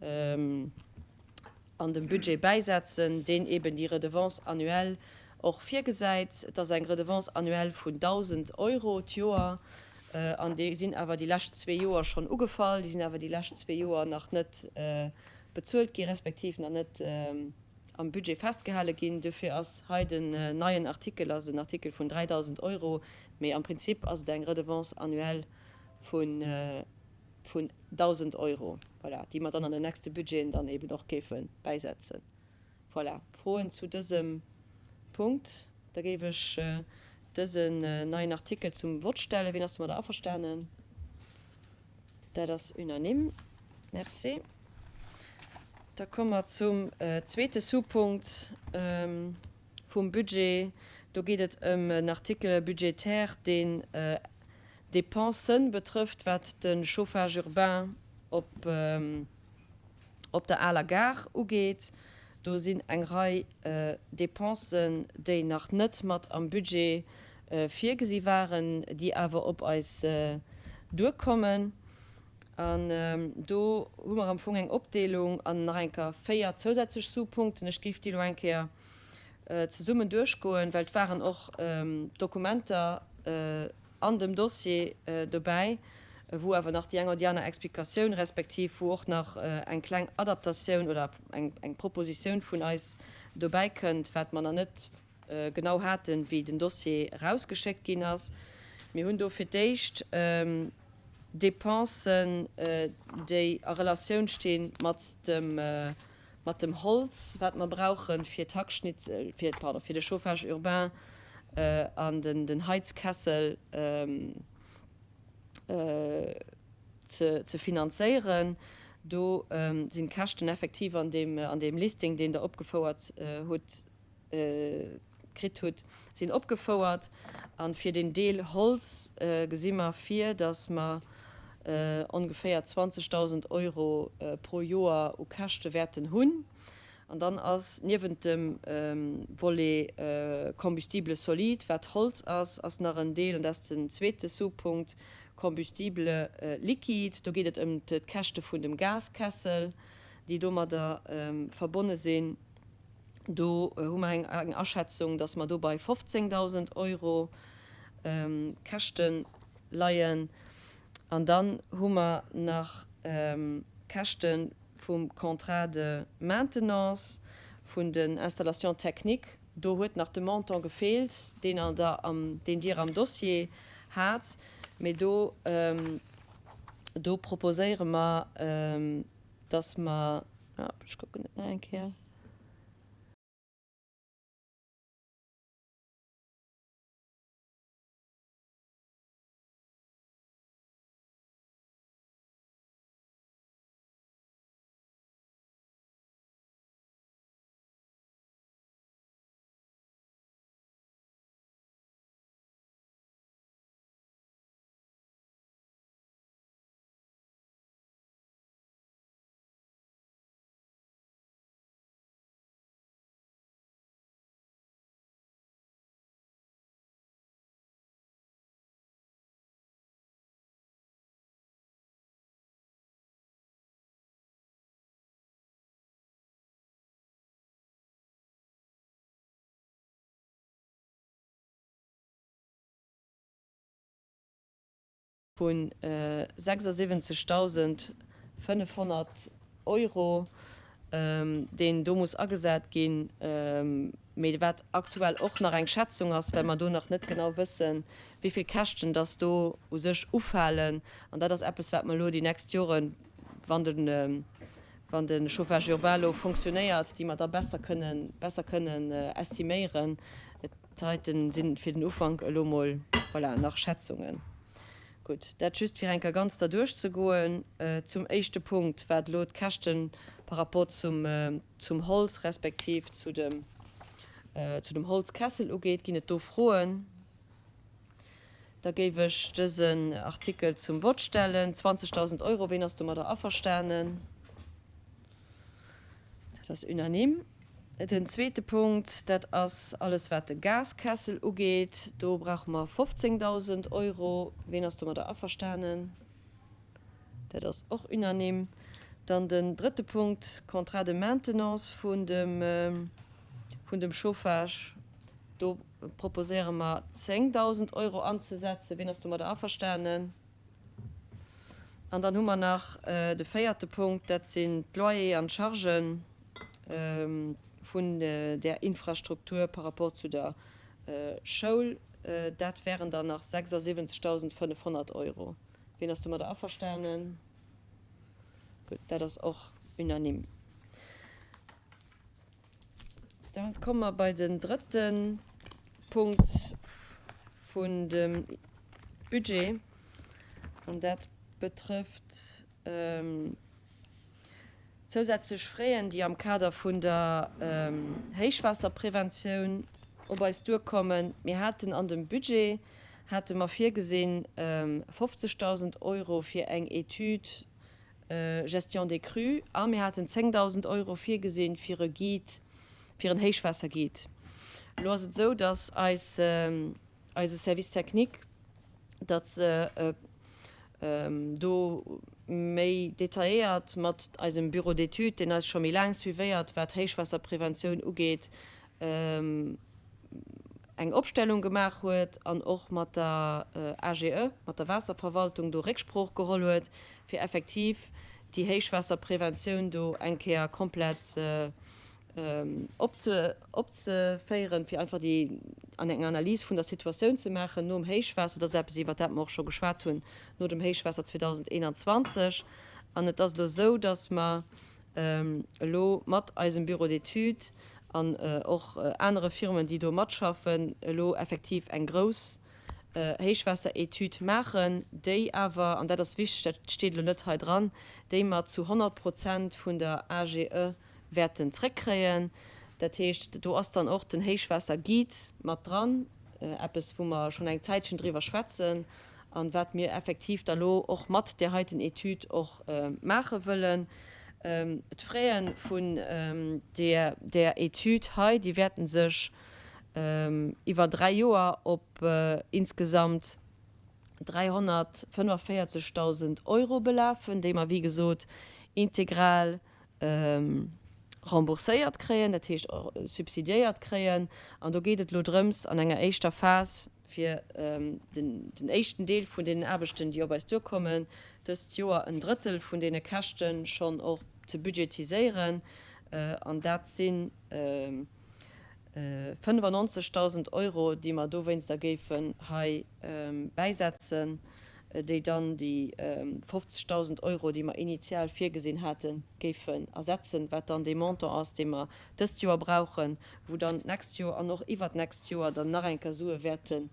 Speaker 1: an dem Budget bäisetzen, deen eben déi Redevance annuelle och virgesäit. Et ass eng Redevance annuelle vun 1.000 Euro d'Joer an déi sinn awer déi lescht zwee Joer schonn ugefall. Déi sinn awer déi lescht zwee Joer nach net bezuelt gi respektiv nach net am Budget festgehale ginn. Dofir ass hei den neien Artikel ass en Artikel vun 3.000 Euro, mee am Prinzip ass et eng Redevance annuelle vun vun 1.000 Euro, voilà, déi mer dann an den nächste Budgeten dann eben och géife bäisetzen. Voilà. Froen zu dësem Punkt? Da géif ech dësen neien Artikel zum Vott stellen. Wien ass domadder averstanen? Dat ass unanime. Merci. Da komme mer zum zweete Sous-Punkt vum Budget. Do geet et ëm en Article budgétaire, deen Dépensen betrëfft, wat de Chauffage urbain op op der aler Gare ugeet. Do sinn eng Rei Dépensen, déi nach net mat am Budget virgesi waren, déi awer op eis duerkommen. An do hu mer am Fong eng Opdeelung an nach eng Kéier 4 zousätzlech Sous-Punkten. Ech géif déi elo eng Kéier zesummen duerchgoen, well et waren och Dokumenter an dem Dossier dobäi, wou awer nach déi eng oder déi aner Explikatioun respektiv wou och nach eng kleng Adaptatioun oder eng Propositioun vun eis dobäi kënnt, wat mer nach net genau haten, wéi den Dossier erausgeschéckt ginn ass. Mir hunn do fir d'éischt Dépensen, déi a Relatioun sti mat dem mat dem Holz, wat mer brauchen, fir d'Hackschnitzel, fir, pardon, fir de Chauffage urbain an den, den Heizkessel ze, ze finanzéieren. Do sinn d'Käschten effektiv an deem, an deem Listing, deen Der opgefouert hutt, kritt hutt, sinn opgefouert. A fir den Deel Holz gesi mer vir, datt mer ongeféier 20.000 Euro pro Joer u Käschte wäerten hunn. An dann ass niewent dem Volet Combustible solide, wat Holz ass, ass nach en Deel, an dat ass den zweete Sous-Punkt, Combustible liquide. Do geet et ëm d'Käschte vun dem Gaskessel, déi domadder verbonne sinn. Do hu mer eng Aschätzung, dass mer do bei 15.000 Euro Käschte leien. An dann hu mer nach Käschte vum Contrat de maintenance vun den Installations techniques. Do huet nach de Montant gefeelt, deen Der am, deen Dir am Dossier hat. Mee do, do proposéiere mer, dass mer, ech kucken et nach eng Kéier. Vu 76.500 Euro, deen do muss agesat ginn. Mee wat aktuell och nach eng Schätzung ass, well mer do nach net genau wëssen, wéi vill Käschten dass do u sech ufalen. An dat ass eppes, wat mer elo déi nächst Joren, wann de, wann de Chauffage urbain elo fonctionnéiert, déi mer da besser kënnen, besser kënnen estiméieren. Et heiten si fir den Ufank elo mol, voilà, nach Schätzungen. Gutt, dat just fir eng Kéier ganz derduerch ze goen. Zum éischte Punkt, wat elo d'Käschte par rapport zum, zum Holz respektiv zu dem, zu dem Holzkessel ugeet. Ginn et do Froen? Da géif ech dësen Artikel zum Vott stellen. 20.000 Euro, ween ass domadder averstanen? Dat ass unanime. Den zweete Punkt, dat ass alles wat de Gaskessel ugeet. Do brauche mer 15.000 Euro. Ween ass domadder averstanen? Dat ass och unanime. Dann den drëtte Punkt, Contrat de maintenance vun dem, vun dem Chauffage. Do proposéiere mer 10.000 Euro anzesetzen. Ween ass domadder averstanen? An dann hu mer nach de véierte Punkt, dat sinn d'Loyer an d'Chargen vun där Infrastruktur par rapport zu der Schoul. Dat wären dann nach 76.500 Euro. Wien ass domadder averstanen? Gutt, dat ass och unanime. Da komme mer bei den drëtte Punkt vun dem Budget, an dat betrëfft zousätzlech Fräen, déi am Kader vun der Héichwaasserpreventioun op eis duerkommen. Mir haten an dem Budget hate mer virgesinn 50.000 Euro fir eng Etüd Gestion des crues a mir haten 10.000 Euro virgesinn fir e Guide, fir en Héichwaasserguide. Elo ass et esou, datt eis, eise Service technique, datt se do méi detailléiert mat eisem Bureau d'études, deen eis scho méi laang suivéiert, wat Héichwaasserpreventioun ugeet, eng Opstellung gemaach huet an och mat der AGE, mat der Waasserverwaltung do Récksprooch geholl huet, fir effektiv déi Héichwaasserpreventioun do eng Kéier komplett opzeféieren, fir einfach déi an eng Analys vun der Situatioun ze maachen nom Héichwaasser. Dat ass eppes, iwwert dat mer och scho geschwat hunn no dem Héichwaasser 2021. An et ass elo esou, dass mer elo mat eisem Bureau d'études an och anere Firmen, déi do matschaffen, elo effektiv eng grouss Héichwaasseretüd maachen, déi awer, an dat ass wichteg, dat steet elo net hei dran, déi mer zu 100 Prozent vun der AGE wäerten zréckkréien. Dat heescht, do ass dann och den Héichwaasserguide mat dran, eppes wou mer schonn eng Zäitchen driwwer schwätzen an wat mir effektiv da lo och mat där heiten Etüd och maache wëllen. D'Fraie vun där Etüd hei, déi wäerten sech iwwer 3 Joer op insgesamt 345.000 Euro belafen, déi mer wéi gesot integral rembourséiert kréien, dat heescht subsidiéiert kréien. An do geet et elo drëms, an enger éischter Phas fir den éischten Deel vun deenen Aarbechten, déi op eis duerkommen, dëst Joer en Drëttel vun deene Käschte schonn och ze budgetiséieren. An dat si 95.000 Euro, déi mer dowéinster géifen hei bäisetzen, déi dann déi 50.000 Euro, déi mer initial virgesinn haten, géifen ersetzen, wat dann dee Montant ass, dee mer dëst Joer brauchen, wou dann d'nächst Joer an och iwwert d'nächst Joer dann nach eng Kéier Sue wäerten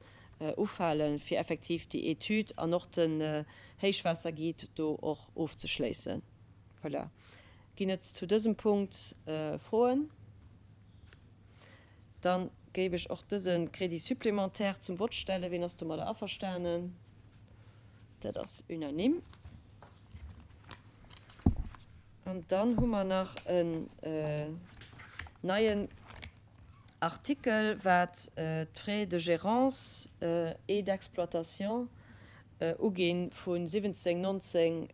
Speaker 1: ufalen, fir effektiv déi Etüd an och den Héichwaasserguide do och ofzeschléissen. Voilà. Ginn et zu dësem Punkt Froen? Da géif ech och dëse Crédit supplémentaire zum Vott stellen. Wien ass domadder averstanen? Dat ass unanime. An dann hu mer nach en neien Artikel, wat d'Frais de gérance et d'exploitation uginn vu 17, 19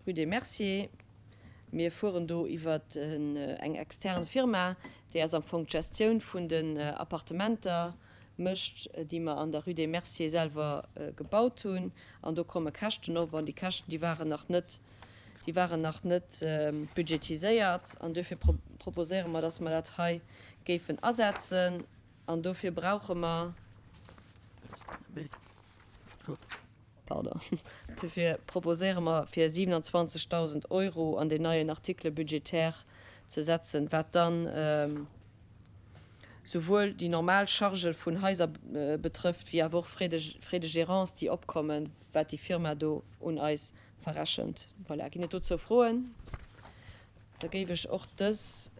Speaker 1: rue des Merciers. Mir fueren do iwwer eng extern Firma, déi eis am Fong d'Gestioun vun den Appartementer mécht, déi mer an der rue des Merciers selwer gebaut hunn. An do komme Käschten op. An déi Käschten, déi waren nach net. Déi waren nach net budgetiséiert an duerfir proposéiere mer, dass mer dat hei géifen asetzen. An dofir brauche mer, pardon, dofir proposéiere mer fir 27.000 Euro an deen neien Article budgétaire ze setzen, wat dann souwuel déi normal Chargë vun Haiser betrëfft, wéi awer och Frais de, Frais de gérance, déi opkommen, wat déi Firma do un eis verrechent. Voilà, ginn et dozou Froen? Da géif ech och dës,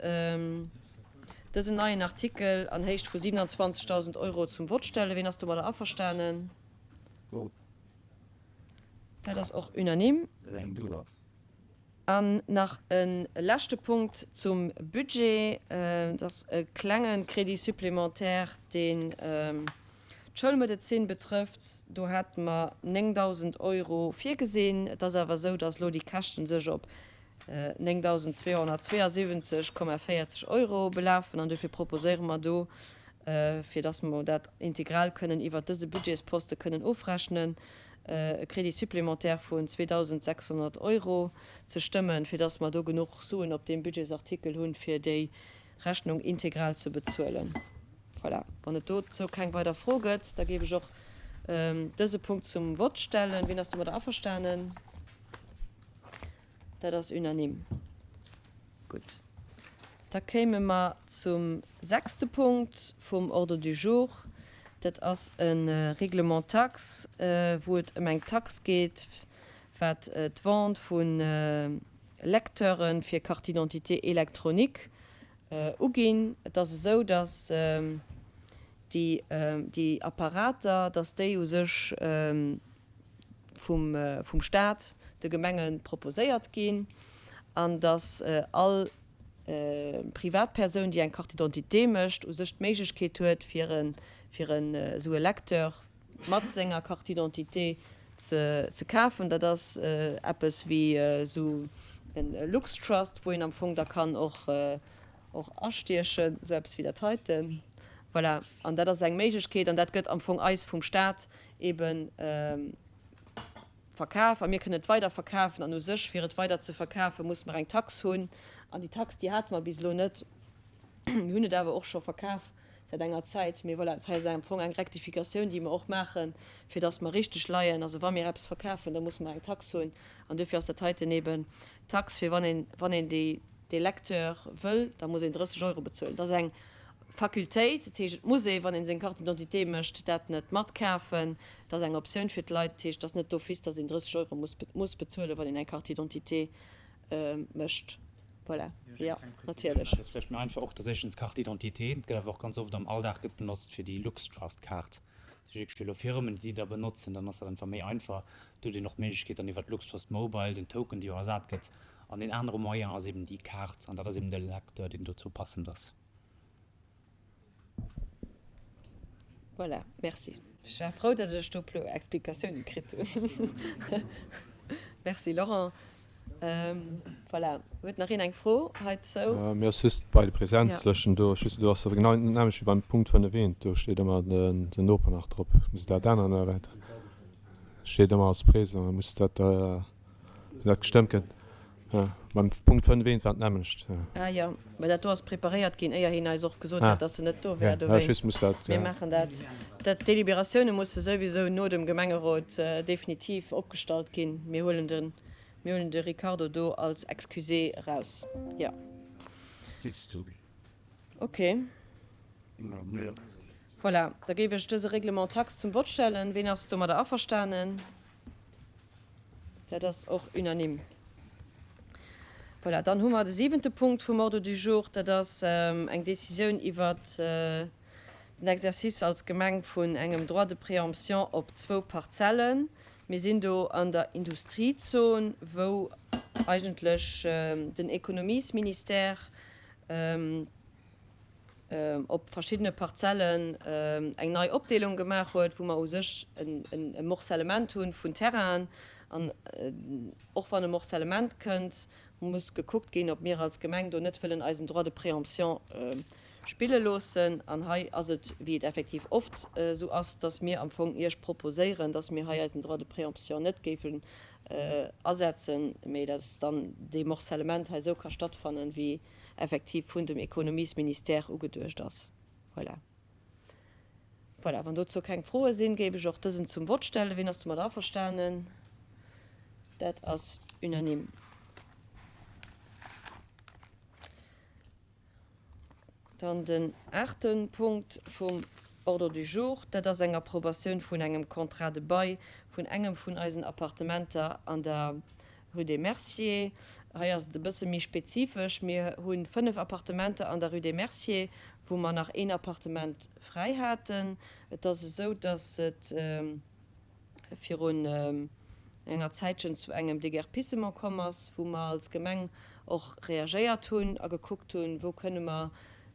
Speaker 1: dësen neien Artikel an Héicht vu 27.000 Euro zum Vott stellen. Wien ass domadder averstanen? Dat ass och unanime. An nach e leschte Punkt zum Budget. Dat ass e klenge Crédit supplémentaire, deen d'Schoulmedezin betrëfft. Do hate mer 9.000 Euro virgesinn. Et ass awer esou, dass elo déi Käschte sech op 9.272,40 Euro belafen an dofir proposéiere mer do, fir dass mer dat integral kënnen iwwert dëse Budgetsposte kënnen ofrechnen, e Crédit supplémentaire vun 2.600 Euro ze stëmmen, fir dass mer do genuch Suen op deem Budgetsartikel hunn, fir déi Rechnung integral ze bezuelen. Voilà, wann et dozou keng weider Fro gëtt, da géif ech och dëse Punkt zum Vott stellen. Wien ass domadder averstanen? Dat ass unanime. Gutt. Da kéime mer zum sechste Punkt vum Ordre du jour. Dat ass e Règlement taxe, wou et ëm eng Tax geet, wat d'Vente vu Lecteure fir Carte d'identité électronique uginn. Et ass esou, datt déi Apparater, datt déi u sech vum Staat de Gemenge proposéiert ginn an datt all Privatpersoun, déi eng Carte d'identité mécht, u sech d'Méiglechkeet huet, fir fir esou e Lecteur mat senger Carte d'identité ze kafen. Dat ass eppes wéi esou e LuxTrust, wou een am Fong da kann och och astiechen, esou eppes wéi dat heiten. Voilà, an dat ass eng Méiglechkeet an dat gëtt am Fong eis vum Staat eebe verkaf a mir kënnen et weider verkafen. An u sech, fir et weider ze verkafen, musse mer eng Tax hunn. An déi Tax, déi hate mer bis elo net. Mir hunn et awer och scho verkaf säit enger Zäit. Mee voilà, dat hei ass am Fong eng Rektifikatioun, déi mer och maachen, fir dass mer richteg leien. Also wa mir eppes verkafen, da musse mer eng Tax hunn. An duerfir ass dat heiten eeben d'Tax, fir wann een, wann een déi, dee Lecteur wëll, da muss een 30 Euro bezuelen. Dat ass eng Facultéit, dat heescht, et muss ee, wann ee seng Carte d'identité mécht, dat net matkafen. Dat ass eng Optioun fir d'Leit. Dat heescht, et ass net d'office, datt een 30 Euro muss, muss bezuelen, wann een eng Carte d'identité mécht. Voilà, jo, natierlech.
Speaker 7: Dat ass vläicht méi einfach och, dass éischtens d'Carte d'identité, et gëtt awer och ganz oft am Alldag gëtt benotzt fir déi LuxTrust-Kaart. Dat heescht wierklech fir elo Firmen, déi déi da benotzen, dann ass dat einfach méi einfach. Do huet een och d'Méiglechkeet dann iwwert LuxTrust Mobile den Token, dee jo ersat gëtt. An deen anere Moyen ass eben déi Kaart, an dat ass eben de Lecteur, deen dozou passend ass.
Speaker 1: Voilà, merci. Ech war frou, datt ech do e puer Explikatiounen kritt hunn. Merci, Laurent. Voilà, huet nach een eng Fro heizou?
Speaker 8: Mir ass just bei de Präsenzlëschten do, just do ass se genau d'nämmlecht wéi beim Punkt 5 eent, do steet ëmmer den Noper nach drop. Muss dat änneren oder wat? Steet ëmmer als présent, da muss dat wann dat gestëmmt gëtt. Jo, beim Punkt 5 eent war d'nämmlecht.
Speaker 1: Ah jo, mä dat do ass preparéiert ginn, éier hien eis och gesot hat, dass en net do wär. Dowéinst, mir maachen dat. Dat d'Deliberatioune musse souwisou no dem Gemengerot definitiv opgestallt ginn. Mir huelen de Mir huelen de Ricardo do als Excusé eraus. Jo. Ok. Voilà, da géif ech dëse Règlement taxe zum Vott stellen. Ween ass domadder averstanen? Dat ass och unanime. Voilà, dann hu mer de siwente Punkt vum Ordre du jour. Dat ass eng Décisioun iwwert den Exercice als Gemeng vun engem Droit de préemption op zwou Parzellen. Mir sinn do an der Industriezon, wou eigentlech den Ekonomiesministère op verschiddene Parzellen eng nei Opdeelung gemaach huet, wou mer u sech e Morcellement hu vun Terrainen. An och wann e Morcellement kënnt, muss gekuckt ginn, ob mir als Gemeng do net wëllen eisen Droit de préemption. spille loossen. An hei ass et, wéi et effektiv oft esou ass, dass mir am Fong Iech proposéieren, dass mir hei eisen Droit de préemption net géifen asetzen, mee dass dann dee Morcellement hei esou ka stattfannen, wéi effektiv vun dem Ekonomiesministère ugeduecht ass. Voilà. Voilà, wann dozou keng Froe sinn, géif ech och dësen zum Vott stellen. Wien ass domat averstanen? Dat ass unanime. Dann den aachte Punkt vum Ordre du jour, dat ass eng Approbatioun vun engem Contrat de bail vun engem vun eisen Appartementer an der Rue des Merciers. Hei ass et e bësse méi spezifesch. Mir hu 5 Appartementer an der Rue des Merciers, wou mer nach een Appartement fräi haten. Et ass esou, dass et virun enger Zäitchen zu engem Déguerpissement komm ass, wou mer als Gemeng och reagéiert hunn a gekuckt hunn, wou kënne mer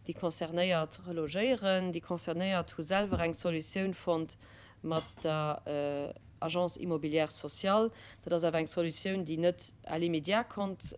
Speaker 1: déi Concernéiert relogéieren. Déi Concernéiert hu selwer eng Solutioun fonnt mat der Agence immobilière sociale. Dat ass awer eng Solutioun, déi net à l'immédiat konnt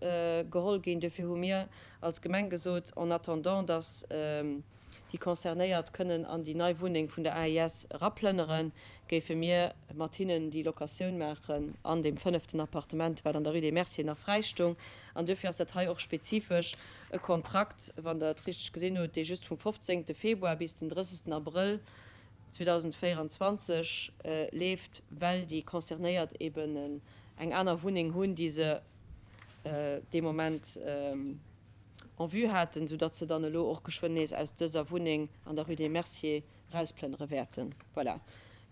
Speaker 1: geholl ginn. Duerfir hu mir als Gemeng gesot, en attendant dass déi Concernéiert kënnen an déi nei Wunneng vun der AIS eraplënneren, géife mir mat hinnen déi Locatioun maachen an deem fënneften Appartement, wat an der Rue des Merciers nach fräi stoung. An duerfir ass dat hei och spezifesch e Kontrakt, wann Der et richteg gesinn hutt, dee just vum 15. Februar bis den 30. Abrëll 2024 leeft, well déi Concernéiert eben eng aner Wunneng hunn, déi se dee Moment en vue haten, soudatt se dann elo och geschwënn nees aus dëser Wunneng an der Rue des Merciers erausplënnere wäerten. Voilà.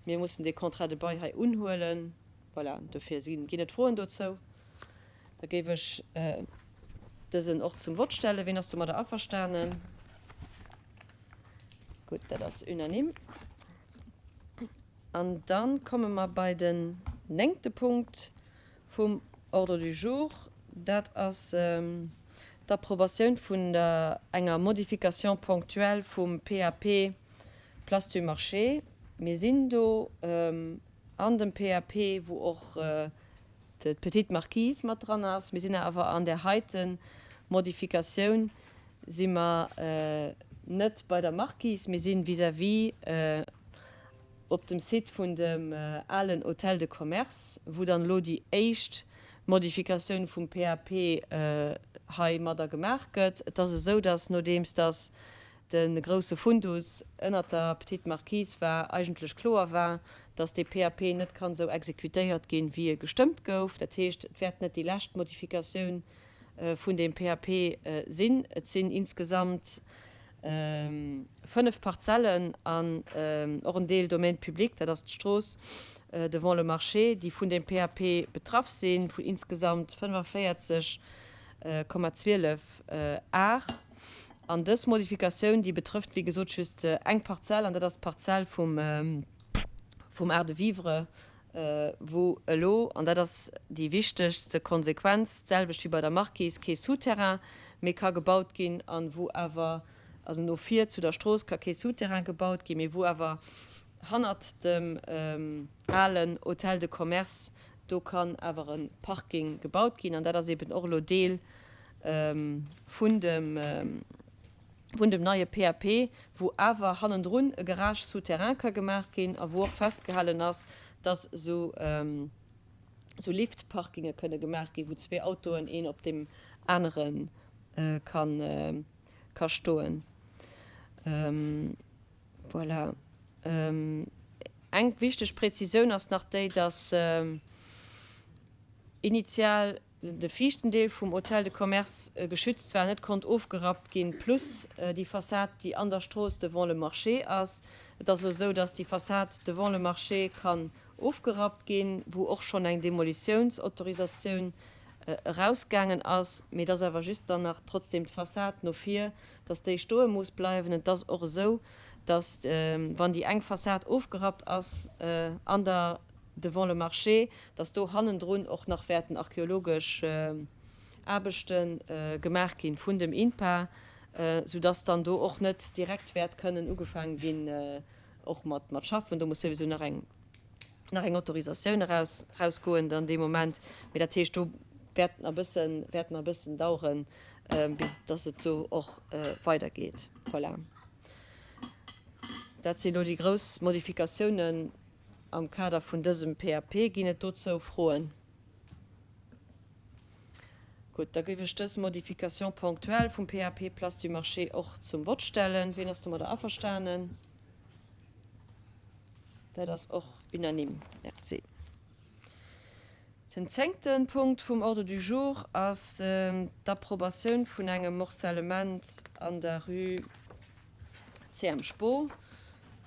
Speaker 1: Mir mussen dee Contrat de bail hei unhuelen. Voilà, dofir ginn et Froen dozou. Da géif ech dësen och zum Vott stellen. Wien ass domadder averstanen? Gutt, dat ass unanime. An da komme mer bei den néngte Punkt vum Ordre du jour. Dat ass d'Approbatioun vun der enger Modification ponctuelle vum PAP Place du Marché. Mir sinn do an dem PAP, wou och d'Petite Marquise mat dran ass. Mir sinn awer an där heite Modifikatioun si mer net bei der Marquise, mir si vis-à-vis op dem Site vun dem alen Hôtel de Commerce, wou dann elo déi éischt Modifikatioun vum PAP heimadder gemaach gëtt. Et ass esou, dass nodeems dass de grousse Fundus ënnert der Petite Marquise war, eigentlech kloer war, dass dee PAP net kann esou exekutéiert ginn, wéi e gestëmmt gouf. Dat heescht, et wäert net déi lescht Modifikatioun vun deem PAP sinn. Et sinn insgesamt 5 Parzellen an och en Deel Domaine public, dat ass d'Strooss devant le marché, déi vun deem PAP betraff sinn, vun insgesamt 45,12 Ar. An dës Modifikatioun, déi betrëfft wéi gesot just eng Parzell, an dat ass d'Parzell vum Art de vivre, wou elo, an dat ass déi wichtegste Konsequenz, d'selwecht wéi bei der Marquise, kee Souterrain méi ka gebaut ginn an wou awer, also no vir zu der Strooss ka kee Souterrain gebaut ginn, mee wou awer hannert dem alen Hôtel de Commerce, do kann awer e Parking gebaut ginn. An dat ass eben och elo Deel vun dem, vun dem neie PAP, wou awer hannendrun e Garage souterrain ka gemaach ginn a wou och festgehalen ass, dass esou esou Liftparkinge kënne gemaach ginn, wou zwee Autoen een op deem anere ka stoen. Voilà. Eng wichteg Präzisioun ass nach déi, dass initial de viischten Deel vum Hôtel de Commerce geschützt war, net konnt ofgerappt ginn, plus déi Fassad, déi an der Strooss devant le marché ass. Et ass elo esou, dass déi Fassad devant le marché kann ofgerappt ginn, wou och schonn eng Demolitiounsautorisatioun erausgaangen ass, mee dass awer just dann nach trotzdem d'Fassad no vir, dass déi stoe muss bleiwen. Et ass och esou, dass, wann déi eng Fassad ofgerappt ass an der devant le marché, dass do hannendrun och nach wäerten archeologesch Aarbechte gemaach gi vun dem INPA, soudass dann do och net direkt wäert kënnen ugefaange ginn och mat schaffen. Do muss souwisou nach eng nach eng Autorisatioun eraus erausgoen dann dee Moment. Mee dat heescht, do wäert nach e bëssen, wäert nach e bëssen daueren. bis dass et do och weidergeet. Voilà. Dat sinn elo déi grouss Modifikatiounen am Kader vun dësem PAP. Ginn et dozou Froen? Gutt, da géif ech dës Modification ponctuelle vum PAP Place du Marché och zum Vott stellen. Ween ass domadder averstanen? Dat ass och unanime. Merci. Den zéngte Punkt vum Ordre du jour ass d'Approbatioun vun engem Morcellement an der Rue CM Spoo.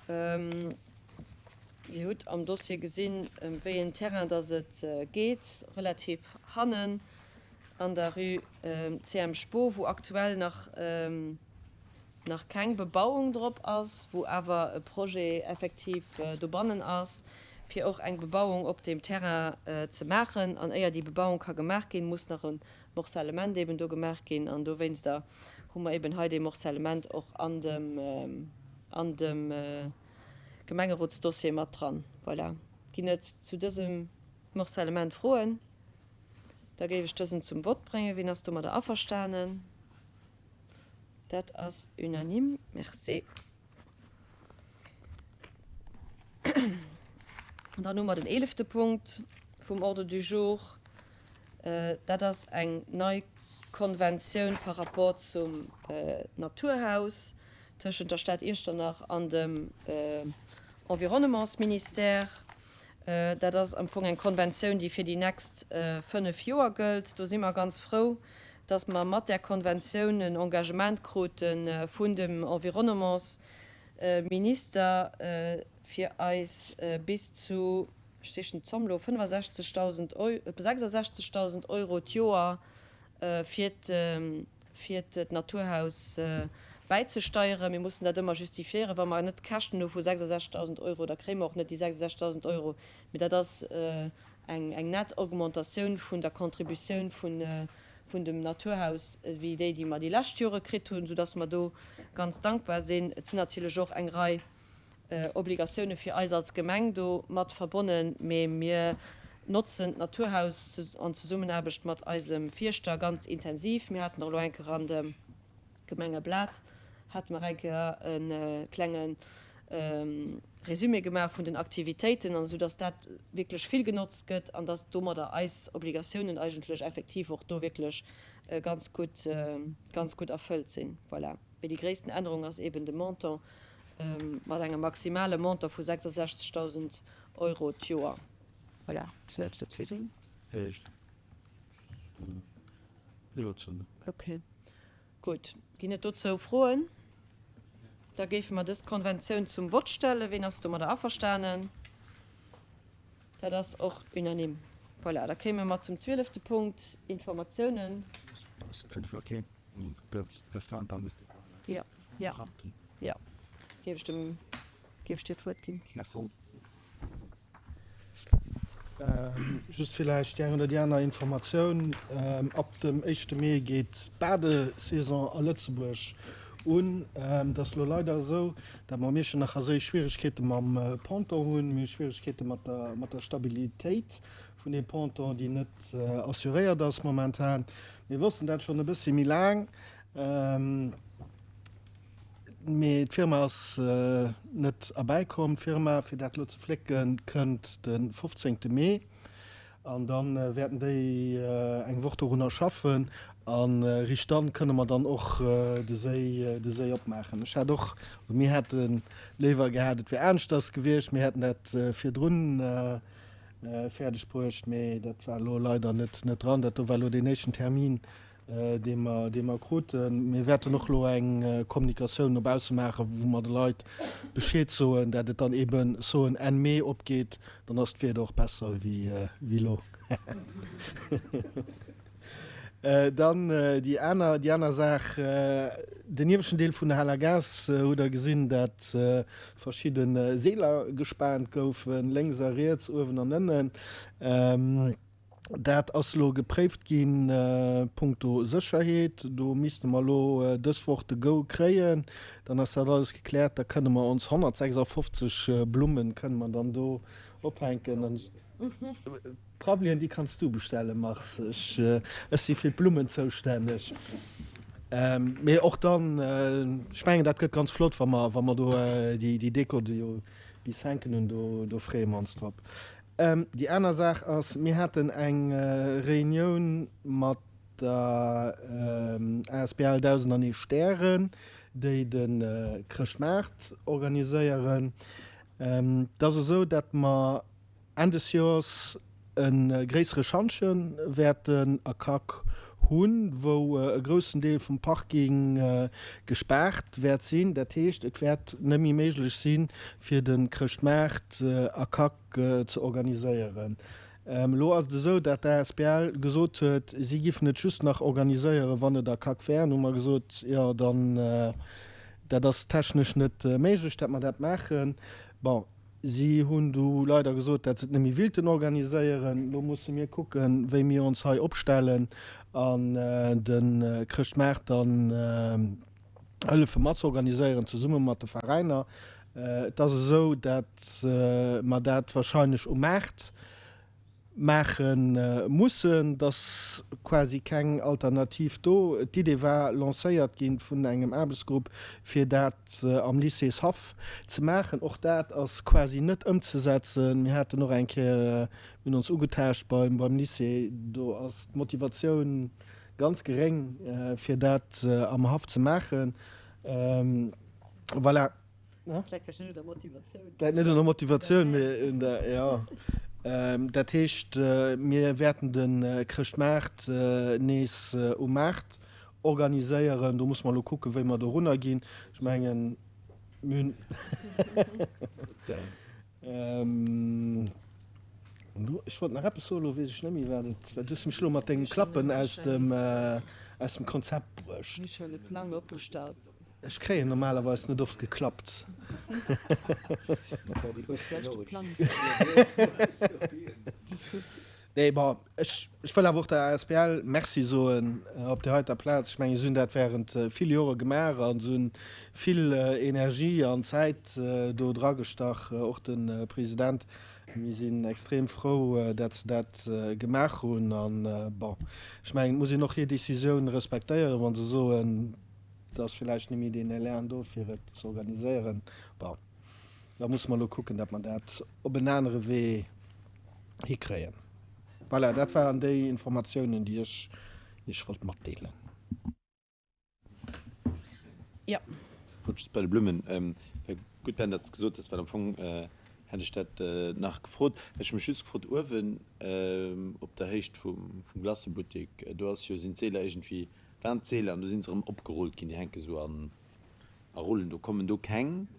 Speaker 1: Dir hutt am Dossier gesinn, ëm wéi een Terrain dass et geet, relativ hannen an der Rue CM Spoo, wou aktuell nach nach keng Bebauung drop ass, wou awer e Projet effektiv dobannen ass, fir och eng Bebauung op deem Terrain ze maachen. An éier déi Bebauung ka gemaach ginn, muss nach e Morcellement eben do gemaach ginn. An dowéinster hu mer eben hei dee Morcellement och an dem, an dem Gemengerotsdossier mat dran. Voilà. Ginn et zu dësem Morcellement Froen? Da géif ech dësen zum Vott bréngen. Wien ass domadder averstanen? Dat ass unanime. Merci. An dann hu mer den eelefte Punkt vum Ordre du jour. Dat ass eng nei Konventioun par rapport zum Naturhaus tëschent der Stad Iechternach an dem Environnementsministère. Dat ass am Fong eng Konventioun, déi fir déi nächst fënnef Joer gëllt. Do si mer ganz frou, dass mer mat där Konventioun en Engagement krute vun dem Environnementsminister, fir eis bis zu, ech sichen d'Zomm elo, 65.000, 66.000 Euro d'Joer fir d'Naturhaus bäizesteieren. Mir mussen dat ëmmer justifiéieren. Wa mer net Käschten hu vu 66.000 Euro, da kréie mer och net déi 66.000 Euro. Mee dat ass eng nett Augmentatioun vun der Contributioun vun dem Naturhaus wéi déi, déi mer déi lescht Jore kritt hunn, soudass mer do ganz dankbar sinn. Et sinn natierlech och eng Rei Obligatioune fir eis als Gemeng do mat verbonnen, mee mir notzen d'Naturhaus an Zesummenaarbecht mat eisem Fierschter ganz intensiv. Mir haten och elo eng Kéier an dem Gemengeblat hate mer eng Kéier e klenge Résumé gemaach vun den Aktivitéiten, an esou dass dat wierklech vill genotzt gëtt an dass domadder eis Obligatiounen eigentlech effektiv och do wierklech ganz gutt, ganz gutt erfëllt sinn. Voilà. Mee déi gréissten Ännerung ass eeben de Montant mat engem maximale Montant vu 66.000 Euro d'Joer. Voilà. Okay. Gutt. Ginn et dozou Froen? Da géife mer dës Konventioun zum Vott stellen. Ween ass domadder averstanen? Dat ass och unanime. Voilà, da kéime mer zum zwielefte Punkt, Informatiounen. Jo, jo, jo. Géif ech dem, géif ech dir d'Wuert ginn.
Speaker 5: Just villäicht déi eng oder déi aner Informatioun, Ab dem éischte Mee geet d'Badesaison a Lëtzebuerg un. Et ass elo leider esou, datt mer am Iechternacher Séi Schwieregkeete mam Ponton hunn. Mir hu Schwieregkeete mat der Stabilitéit vun deem Ponton, déi net assuréiert ass momentan. Mir wossten dat schonn e bëssi méi laang. Mee d'Firma ass net erbäikomm. D'Firma, fir dat elo ze flécken, kënnt de 15 Mee an da wäerten déi eng Woch dorunner schaffen a riicht dann kënne mer dann och de Séi, de Séi opmaachen. Ech hat och, oder mir hätte léiwer gehat, et wär aneschters gewiescht, mir hätten dat virdrun fäerdeg bruecht, mee dat war elo leider net dran. Dat do war elo deen éischten Termin, dee mer, dee mer kruten. Mir wäerten och elo eng Kommunikatioun no bausse maachen, wou mer de Leit Bescheed soen, dat et dann eeben soen Enn Mee opgeet. Dann ass d'Wieder och besser wéi elo. Dann déi aner, déi aner Saach, Den ieweschten Deel vun der Hal à gaz hutt Der gesinn, dat verschidde Seeler gespaant goufen, lénks a riets, uewen an ënnen. Dat ass elo gepréift ginn punkto Sécherheet. Do misste mer elo dës Woch de Go kréien. Dann ass dat alles gekläert. Da kënne mer ons 156 Blummen kënne mer dann do ophänken. D'Prabbelien, déi kanns du bestellen, Mars. Ech, ech si fir d'Blummen zoustänneg. Mee och dann, ech mengen dat gëtt ganz flott, wa mer, wa mer do déi Deko déi jo bis hänken hunn, do, do freeë mer ons drop. Déi aner Saach ass, mir haten eng Reunioun mat der asbl 1001 Stären, déi de Chrëschtmaart organiséieren. Et ass esou, datt mer Enn des Joers e gréissere Schantje wäerten a Kack hunn, wou e groussen Deel vum Parking gespaart wäert sinn. Dat heescht, et wäert net méi méiglech sinn, fir de Chrëschtmaart a Kack ze organiséieren. Elo ass et esou, dat d'ASBL gesot huet, si giffen et just nach organiséieren, wann et a Kack wär. An hu mer gesot, jo dann, dat ass technesch net méiglech, dat mer dat maachen. Bon. Si hunn du leider gesot, dat se et net méi willten organiséieren. Lo musse mir kucken, wéi mir ons hei opstellen an de Chrëschtmaart dann hëllefe mat ze organiséieren, zesumme mat de Veräiner. Et ass esou, dat mer dat wahrscheinlech um Maart maache mussen, et ass quasi keng Alternativ do. D'Idee war lancéiert gi vun engem Aarbechtsgrupp, fir dat am Lycéeshaff ze maachen. Och dat ass quasi net ëmzesetzen. Mir haten och eng Kéier, mir hunn ons ugetaascht beim Lycée, do ass d'Motivatioun ganz geréng, fir dat am Haff ze maachen. Voilà.
Speaker 1: Läit vläicht net un der Motivatioun.
Speaker 5: Läit net un der Motivatioun, mee un der, jo. Dat heescht, mir wäerten de Chrëschtmaart nees um Maart organiséieren. Do musse mer elo kucken, wéi mer dorunner ginn. Ech mengen, mir hunn. Ech wollt nach eppes soen, elo weess ech net méi, wat et war. Du hues mech elo mat dengem Klappen aus dem, aus dem Konzept bruecht.
Speaker 1: Michel, de Plang opgestallt.
Speaker 5: Ech kréien normalerweis net oft geklappt. Nee, bon, ech, ech wëll awer och der asbl Merci soen op där heiter Plaz. Ech mengen, si hunn dat während vill Jore gemaach a se hunn vill Energie an Zäit do dragestach, och de President. Mir sinn extrem frou, dat se dat gemaach hunn. An, bon, ech mengen, et muss een och hir Decisioun respektéieren, wa se soen, Et ass villäicht net méi deen Elan do, fir et ze organiséieren. Bon, da musse mer elo kucken, datt mer dat op en anere Wee hikréien. Voilà, dat waren déi Informatiounen, déi ech Iech wollt matdeelen.
Speaker 1: Jo.
Speaker 4: Wollt just bei de Blummen, war gutt Ben, datt s de gesot hues, well am Fong hätt ech dat nach gefrot. Ech hu mech just gefrot, uewen op der Héicht vum Glacëbuttek, do ass jo, sinn d'Seeler iergendwéi Waren d'Seeler an du sinn se erëm opgerullt ginn, déi hänke sou an a Rullen. Do kommen do keng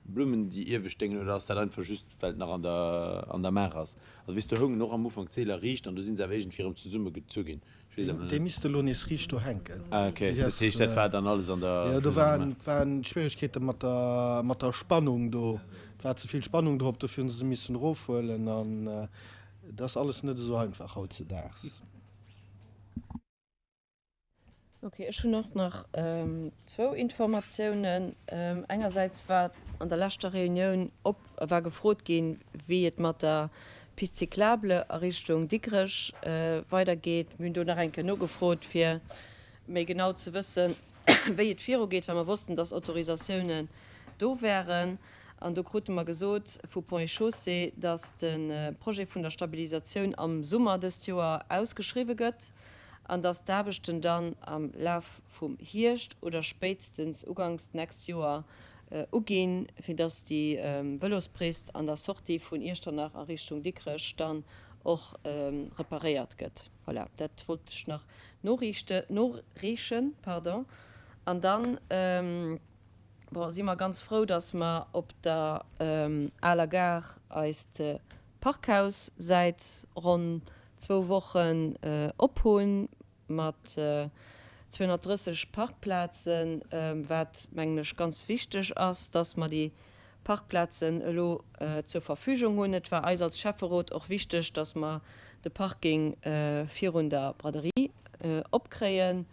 Speaker 4: Blummen déi iewescht déngen oder ass dat einfach just well et nach an der an der Maach ass? Also weess do houngen och am Ufank d'Seeler riicht an du sinn se awer iergendwéi erëm zesumme gezu ginn. Ech weess awer
Speaker 5: Déi
Speaker 4: net.
Speaker 5: misste elo nees riicht do hänken.
Speaker 4: Ah ok,
Speaker 5: Déi
Speaker 4: dat
Speaker 5: ass,
Speaker 4: heescht dat war dann alles an der
Speaker 5: jo do
Speaker 4: just an der
Speaker 5: waren
Speaker 4: Maach.
Speaker 5: waren Schwieregkeete mat der mat der Spannung do. Et war ze vill Spannung drop, dofir hunn se se missen erofhuelen an et ass alles net esou einfach hautzedaags.
Speaker 1: Ok, ech hunn och nach zwou Informatiounen. Engersäits war an der leschter Reunioun op war gefrot ginn, wéi et mat der Piste cyclable a Richtung Dikrech weidergeet. Mir hunn do nach eng Kéier nogefrot, fir méi genau ze wëssen, wéi et virugeet, well mer wossten, dass Autorisatiounen do wären. An do krute mer gesot vu Ponts et Chaussées, dass de Projet vun der Stabilisatioun am Summer dëst Joer ausgeschriwwe gëtt. an dass d'Aarbechten dann am Laf vum Hierscht oder spéitstens uganks d'nächst Joer uginn, fir dass déi Vëlospist an der Sortie vun Iechternach a Richtung Dikrech dann och reparéiert gëtt. Voilà, dat wollt ech nach noreechen. An dann, bon, si mer ganz frou, dass mer op der aler Gare eist Parkhaus säit ronn zwou Wochen op hunn, mat 230 Parkplazen, wat, mengen ech, ganz wichteg ass, dass mer déi Parkplazen elo zur Verfügung hunn. Et war eis als Schäfferot och wichteg, dass mer de Parking virun der Braderie opkréien,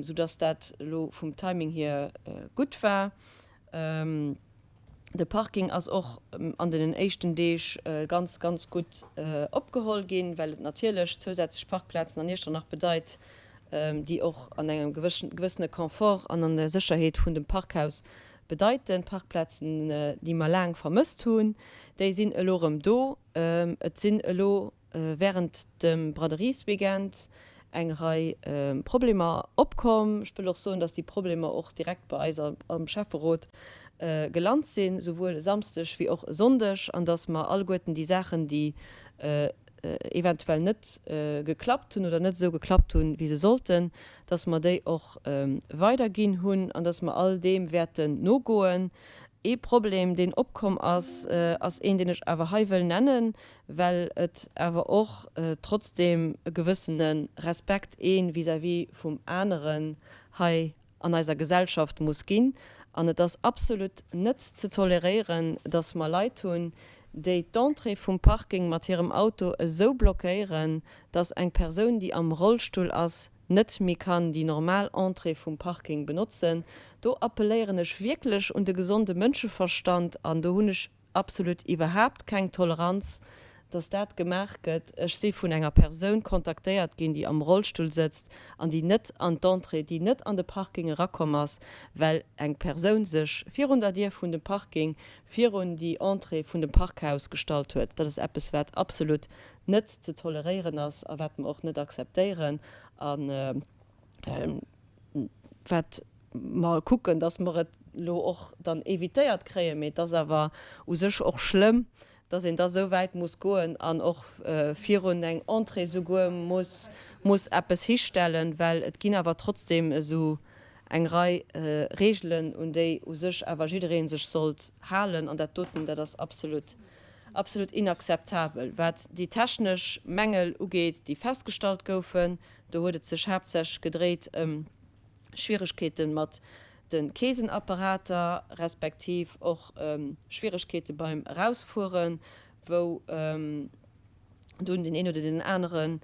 Speaker 1: soudass dat elo vum Timing hier gutt war. De Parking ass och an den éischten Deeg ganz, ganz gutt opgeholl ginn, well et natierlech zousätzlech Parkplazen an Iechternach bedeit. déi och an engem gewëssene Confort an an der Sécherheet vun dem Parkhaus bedeiten. Parkplazen, déi mer laang vermësst hunn, déi sinn elo erëm do. Et sinn elo während dem Braderiesweekend eng Rei Problemer opkomm. Ech wëll och soen, dass déi Problemer och direkt bei eis am Schäfferot gelant sinn, souwuel e Samsdeg wéi och e Sonndeg, an dass mer alleguerten déi Saachen, déi eventuell net geklappt hunn oder net esou geklappt hunn, wéi se sollten, dass mer déi och weiderginn hunn an dass mer all deem wäerten nogoen. Ee Problem, deen opkomm ass, ass een, deen ech awer hei wëll nennen, well et awer och trotzdeem e gewëssene Respekt ee vis-à-vis vum aneren hei an eiser Gesellschaft muss ginn. An et ass absolut net ze toleréieren, dass mer Leit hunn, déi d'Entrée vum Parking mat hirem Auto esou blockéieren, dass eng Persoun, déi am Rollstull ass, net méi kann déi normal Entrée vum Parking benotzen. Do appelléieren ech wierklech un de gesonde Mënscheverstand an do hunn ech Absolut iwwerhaapt keng Toleranz, dass dat gemaach gëtt. Ech si vun enger Persoun kontaktéiert ginn, déi am Rollstull sëtzt an déi net an d'Entrée, déi net an de Parking erakomm ass, well eng Persoun sech virun der Dier vun dem Parking virun déi Entrée vun dem Parkhaus gestallt huet. Dat ass eppes, wat absolut net ze toleréieren ass a wat mer och net akzeptéieren. A wat mer kucken, dass mer et elo och dann évitéiert kréien, mee et ass awer u sech och schlëmm, dass een da sou wäit muss goen an och virun eng Entrée souguer muss muss eppes histellen, well et ginn awer trotzdem esou eng Rei Regelen, un déi u sech awer jidderee sech sollt halen, an dat doten, dat ass absolut, absolut inakzeptabel. Wat déi technesch Mängel ugeet, déi festgestallt goufen, do huet et sech haaptsächlech gedréit ëm Schwieregkeete mat de Keesenapparater, respektiv och Schwieregkeete beim Erausfueren, wou dunn deen een oder deen anere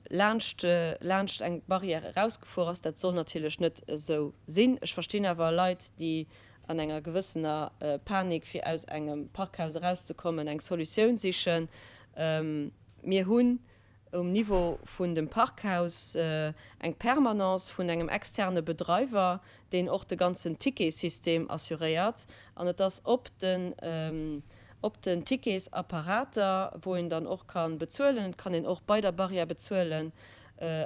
Speaker 1: laanscht laanscht eng Barrière erausgefuer ass. Dat soll natierlech net esou sinn. Ech verstinn awer Leit, déi an enger gewëssener Panik, fir aus engem Parkhaus erauszekommen, eng Solutioun sichen. Mir hunn um Niveau vun dem Parkhaus eng Permanence vun engem externe Bedreiwer, deen och de ganzen Ticketsystem assuréiert. An et ass op den, op den Ticketsapparater, wou een dann och ka bezuelen, et kann een och bei der Barrière bezuelen,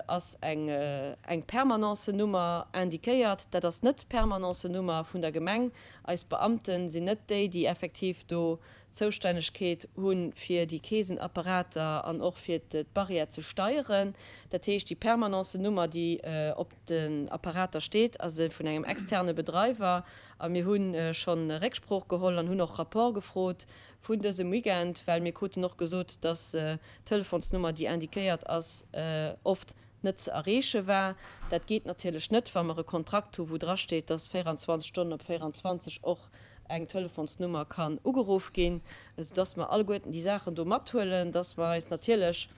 Speaker 1: ass eng, eng Permanencennummer indiquéiert. Dat ass net d'Permanencennummer vun der Gemeng. Eis Beamte sinn net déi, déi effektiv do Zoustännegkeet hunn, fir déi Keesenapparater an och fir d'Barrière ze steieren. Dat heescht, déi Permanencennummer, déi op den Apparater steet, ass e vun engem externe Bedreiwer. A mir hu schonn Récksprooch geholl an hunn och Rapport gefrot vun dësem Weekend, well mir kruten och gesot, dass d'Telefonsnummer, déi indiquéiert ass, oft net ze erreeche war. Dat geet natierlech net, wa mer e Kontrakt hu wou drasteet, dass 24 Stonnen op 24 och eng Telefonsnummer kann ugeruff ginn, esou dass mer alleguerten déi Saachen do mathuelen, dass mer eis natierlech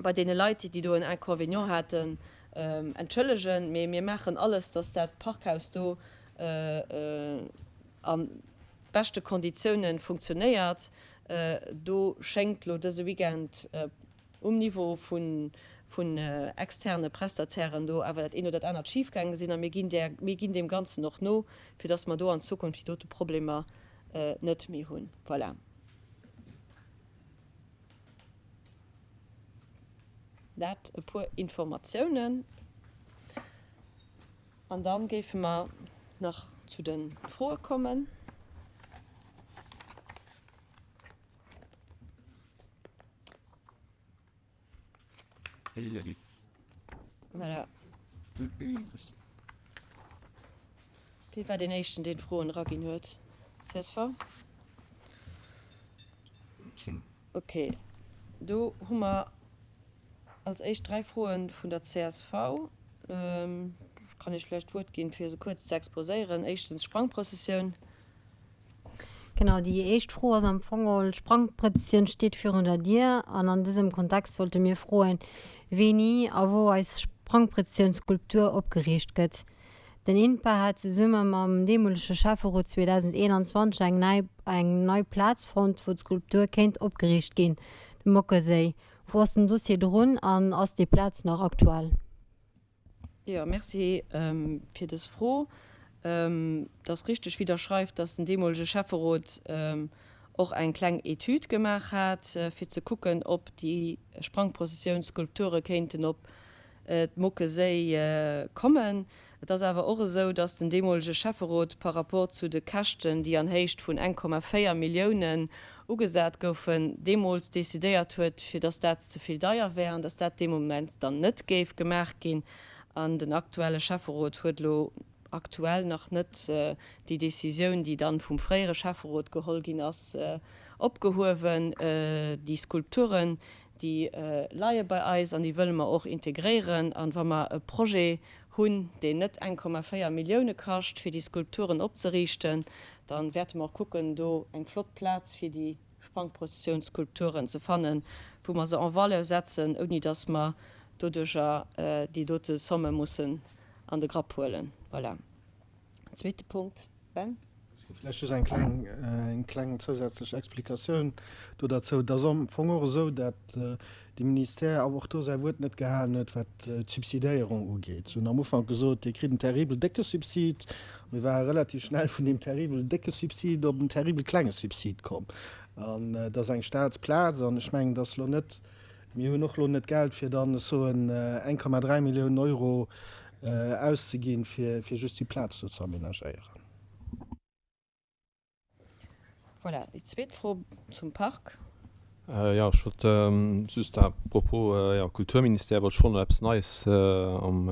Speaker 1: bei deene Leit, déi do en Inconvénient haten, entschëllegen. Mee mir maachen alles, dass dat Parkhaus do a beschte Konditiounen funktionéiert. Do schéngt elo dëse Weekend um Niveau vun externe Prestatairen do awer dat eent oder dat anert schifgaange sinn a mir ginn där, mir ginn deem Ganzen och no, fir dass mer do an Zukunft déi dote Problemer net méi hunn. Voilà. Dat e puer Informatiounen. An da géife mer nach zu de Froe kommen. Voilà. Wie war deen éischten, deen Froen eraginn huet? Csv? Okay. Do hu mer als éischt 3 Froen vun der csv. Ech kann Iech vläicht d'Wuert ginn, fir se kuerz ze exposéieren. Éischtens d'Sprangprëssessioun.
Speaker 3: Genau, déi éischt Fro ass am Fong geholl, d'Sprangprëssessioun steet virun der Dier an an dësem Kontext wollte mir froen, wéini a wou eis Sprangprëssessioun-Skulptur opgeriicht gëtt. Den INPA hat zesumme mam deemolege Schäfferot 2021 eng nei eng nei Plaz fonnt, wou d'Skulptur kéint opgeriicht ginn, de Mockeséi. Wou ass den Dossier drun an ass déi Plaz nach aktuell?
Speaker 1: Jo, merci fir dës Fro. Et ass richteg, wéi Der schreift, dass den deemolege Schäfferot och eng kleng Etüd gemaach hat, fir ze kucken, ob déi Sprangprozessiounsskulpture kéinten op d'Mokeséi kommen. Et ass awer och esou, dass den deemolege Schäfferot par rapport zu de Käschten, déi an Héicht vun 1,4 Milliounen ugesat goufen, deemools decidéiert huet, fir dass dat ze vill deier wär an dass dat dee Moment dann net géif gemaach ginn. An den aktuelle Schäfferot huet elo aktuell nach net déi Décisioun, déi dann vum fréiere Schäfferot geholl ginn ass, opgehuewen. Déi Skulpturen, déi leie bei eis an déi wëlle mer och integréieren. An wa mer e Projet hunn, deen net 1,4 Millioune kascht, fir déi Skulpturen opzeriichten, da wäerte mer och kucken, do eng flott Plaz fir déi Sprangprozessiounsskulpturen ze fannen, wou mer se en valeur setzen, ouni datt mer doduerjer déi dote Somme mussen an de Grapp huelen. Voilà. Zweete Punkt, Ben?
Speaker 5: Vläicht just eng kleng, eng kleng zousätzlech Explikatioun do derzou. Et ass am Fong och esou, dat de Ministère awer och do säi Wuert net gehalen huet, wat d'Subsidéierung ugeet. Se hunn am Ufank gesot, Dir kritt en terribel décke Subsid. Mir ware relativ schnell vun deem terribel décke Subsid op en terribel klenge Subsid komm. An et ass eng Staatsplaz an ech mengen, et ass elo net, mir hunn och elo net d'Geld, fir dann, ech soen, 1,3 Milliounen Euro auszeginn, fir just déi Plaz do ze aménagéieren.
Speaker 1: Voilà, déi zweet Fro zum Park.
Speaker 8: Jo, ech wollt just à propos, jo, Kulturministère, wollt ech froen, ob eppes Neies am,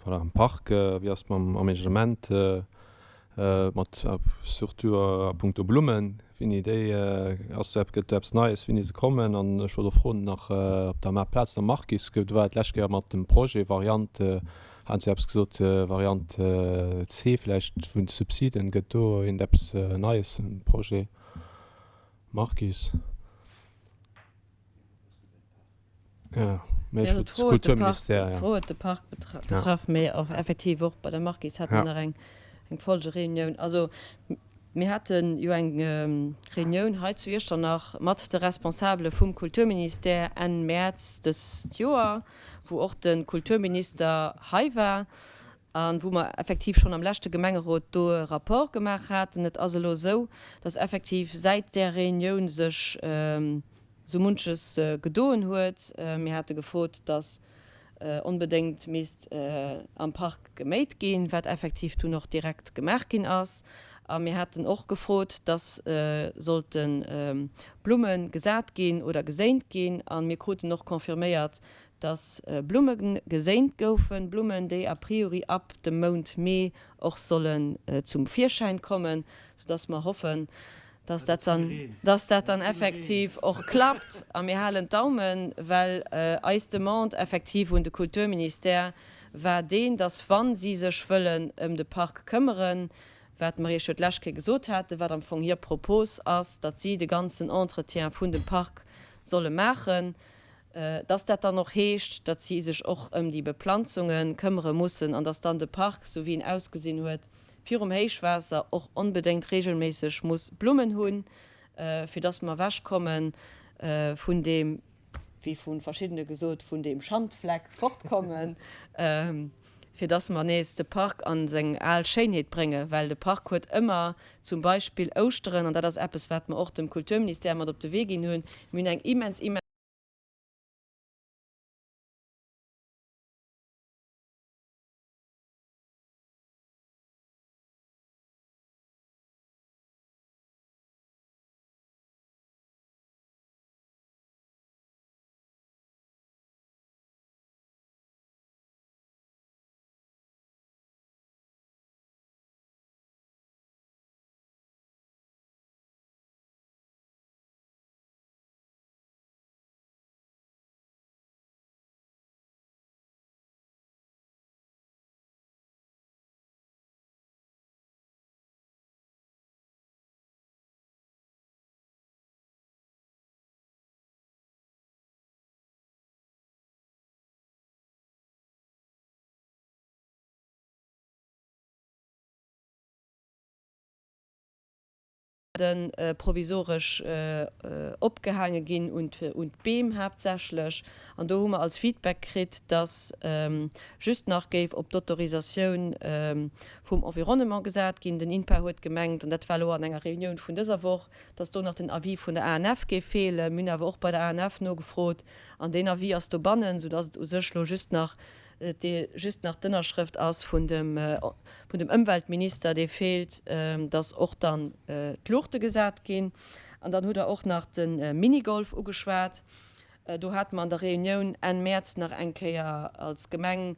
Speaker 8: voilà, am Park, wéi ass et mam Aménagement, mat surtout a puncto Blummen, wéini déi, ass do, gëtt do eppes Neies, wéini se kommen? An ech wollt och froen nach op der Plaz der Marquis, do war et d'lescht Kéier mat dem Projet Variant, haten se eppes gesot, Variant C vläicht vun de Subsiden, gëtt do iergend eppes Neies, e Projet Marquis? Ja, mee ech wollt Kulturministère, ja.
Speaker 1: D'Fro huet de Park betraff, mee och effektiv och bei der Marquis hate mer nach eng Folgereunioun. Also mir hate jo eng Reunioun hei zu Iechternach mat de Responsabele vum Kulturministère Enn Mäerz dëst Joer, wou och de Kulturminister hei war a wou mer effektiv schonn am leschte Gemengerot do e Rapport gemaach haten. Et ass elo esou, datt effektiv säit där Reunioun sech sou munches gedoen huet. Mir hate gefrot, datt onbedéngt misst am Park geméit ginn, wat effektiv dunn och direkt gemaach ginn ass. A mir haten och gefrot, datt sollte Blumme gesat ginn oder geséint ginn. A mir kruten och confirméiert, datt Blumme geséint goufen, Blummen, déi a priori ab dem Mount Mee och sollen zum Virschäin kommen, soudatt mer hoffen, dass dat dann, dass dat dann effektiv och klappt. A mir halen d'Daumen, well eis Demande effektiv un de Kulturministère war deen, dass wa si sech wëllen ëm de Park këmmeren, wat mer Iech jo d'lescht Kéier gesot haten, wat am Fong hir Propos ass, datt si de ganzen Entretien vun dem Park solle maachen, dass dat dann och heescht, datt si sech och ëm déi Beplanzunge këmmere mussen an dass dann de Park, esou wéi en ausgesinn huet, virum Héichwaasser och onbedéngt regelméisseg muss Blummen hunn, fir dass mer ewechkomme vun deem, wéi vu verschiddene gesot, vun deem Schandfleck fortkommen, fir dass mer nees de Park a seng al Schéinheet bréngen, well de Park huet ëmmer zum Beispill Ouschteren, an dat ass eppes, wat mer och dem Kulturministère mat op de Wee ginn hunn, mir hunn eng immens, immens. Provisoresch opgehaange ginn un d'Beem haaptsächlech. An do hu mer als Feedback kritt, dass just nach géif op d'Autorisatioun vum Environnement gesat ginn. Den INPA huet gemengt, an dat war elo an enger Reunioun vun dëser Woch, dass do nach den Avis vun der ANF géif feelen. Mir hunn awer och bei der ANF nogefrot an deen Avis ass dobannen, soudass et u sech elo just nach dee just nach d'Ënnerschrëft ass vun dem, vun dem Ëmweltminister, dee feelt, dass och dann d'Luuchte gesat ginn. An dann hutt Der och nach de Minigolf ugeschwat. Do hate mer an der Reunioun Enn Mäerz nach eng Kéier als Gemeng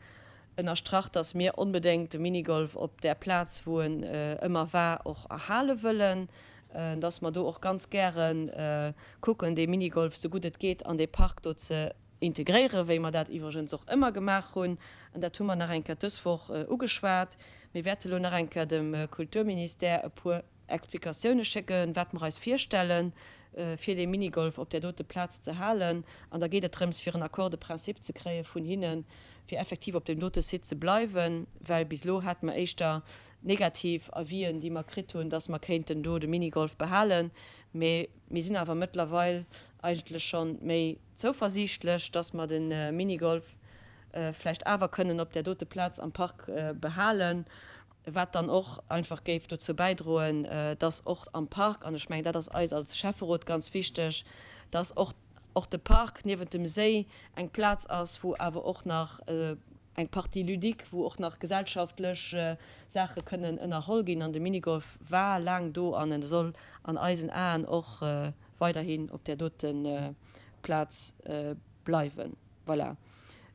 Speaker 1: ënnerstrach, dass mir onbedéngt de Minigolf op där Plaz, wou en ëmmer war, och erhale wëllen, dass mer do och ganz gäre kucken, dee Minigolf sou gutt et geet an dee Park do ze integréieren, wéi mer dat iwwregens och ëmmer gemaach hunn, an dat hu mer nach eng Kéier dës Woch ugeschwat. Mir wäerte lo nach eng Kéier dem Kulturministère e puer Explikatioune schécken, wat mer eis virstellen, fir dee Minigolf op där dote Plaz ze halen. An da geet et drëms, fir en Accord de principe ze kréie vun hinnen, fir effektiv op deem dote Site ze bleiwen, well bis elo hate mer éischter negativ Avisen, déi mer kritt hunn, dass mer kéinten do de Minigolf behalen. Mee mir sinn awer mëttlerweil eigentlech scho méi zouversiichtlech, dass mer de Minigolf vläicht awer kënnen op där dote Plaz am Park behalen, wat dann och einfach géif dozou bäidroen, dass och am Park, an ech mengen, dat ass eis als Schäfferot ganz wichteg, dass och och de Park niewent dem Séi eng Plaz ass, wou awer och nach eng Partie ludique, wou och nach gesellschaftlech Saache kënnen ënnerholl ginn. An de Minigolf war laang do an e soll an eisen Aen och weiderhin op där dote Plaz bleiwen. Voilà.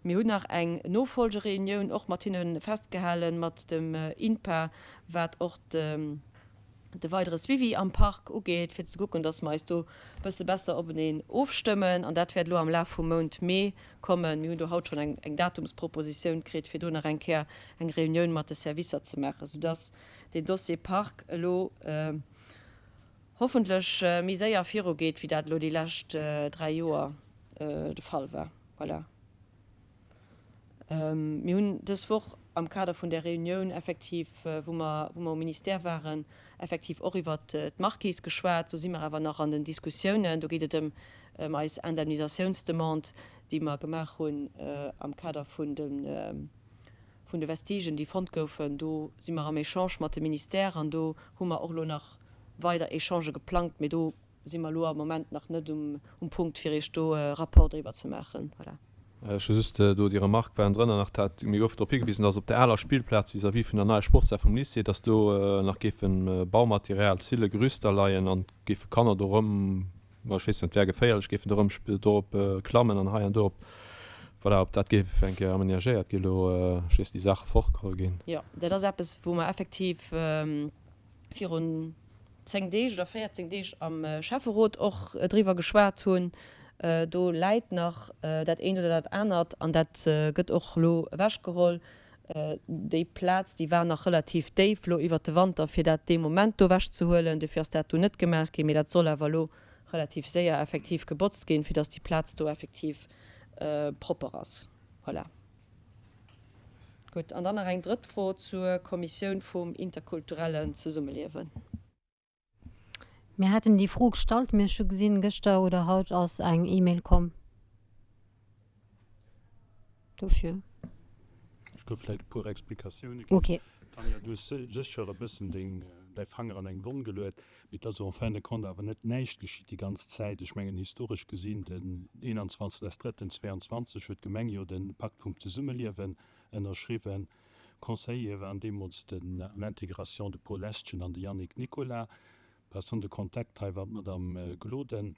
Speaker 1: Mir hunn nach eng Nofolgereunioun och mat hinne festgehalen, mat dem INPA, wat och de weidere Suivi am Park ugeet, fir ze kucken, dass mer eis do e bësse besser openeen ofstëmmen. An dat wäert elo am Laf vum Mount Mee kommen. Mir hunn do haut schonn eng Datumspropositioun kritt, fir do nach eng Kéier eng Reunioun mat de Servicer ze maachen, soudass deen Dossier Park elo hoffentlech méi séier virugeet, wéi dat elo déi lescht 3 Joer de Fall war. Voilà. Mir hunn dës Woch am Kader vun där Reunioun effektiv, wou mer, wou mer um Ministère waren, effektiv och iwwert d'Marquise geschwat. Do si mer awer nach an den Diskussiounen. Do geet et ëm eis Indemnisatiounsdemande, déi mer gemaach hunn am Kader vun de, vun de Vestigen, déi fonnt goufen. Do si mer am Echange mat de Ministère an do hu mer och elo nach weider Echangë geplangt, mee do si mer elo am Moment nach net um Punkt, fir Iech do e Rapport driwwer ze maachen. Voilà.
Speaker 8: Ech hu just do déi Remarque war drënner nach, dat mir gouf drop higewisen, dass op der aler Spillplaz vis-à-vis vun der neier Sportshal vum Lycée, dass do nach géife Baumaterial, Zille, Gerüster leien an géife Kanner do erëm Ma ech weess net, wär geféierlech, géifen do erëm dorop klammen an hei an do op, voilà, ob dat géif eng Kéier amenagéiert ginn elo, ech weess, déi Saache fortgeholl ginn.
Speaker 1: Jo, dat ass eppes, wou mer effektiv virun 10 Deeg oder 14 Deeg am Schäfferot och driwwer geschwat hunn. Do läit nach dat eent oder dat anert an dat gëtt och elo ewechgeholl. Déi Plaz, déi war nach relativ déif elo iwwert de Wanter, fir dat dee Moment do ewechzehuelen. Dofir ass dat do net gemaach ginn. Mee dat soll awer elo relativ séier effektiv gebotzt ginn, fir dass déi Plaz do effektiv propper ass. Voilà. Gutt. An dann nach eng drëtt Fro zur Kommissioun vum interkulturellen Zesummeliewen.
Speaker 3: Mir haten déi Fro gestallt, mee ech hu gesinn, gëschter oder haut ass eng E-Mail komm dofir.
Speaker 9: Ech gouf vläicht e puer Explikatioune ginn.
Speaker 3: Okay.
Speaker 9: Tanja, du hues sécher e bëssen deng, däi Fanger an eng Wonn geluet, mee et ass en fin de compte awer net näischt geschitt déi ganz Zäit. Ech mengen, historesch gesinn, den 21.03.22 huet d'Gemeng jo de Pakt vum Zesummeliewen ënnerschriwwen. Conseillere waren deemools den à l'intégration de Paul Estgen an de Yannick Nicolas. Personne de contact hei war d'Madame Gloden.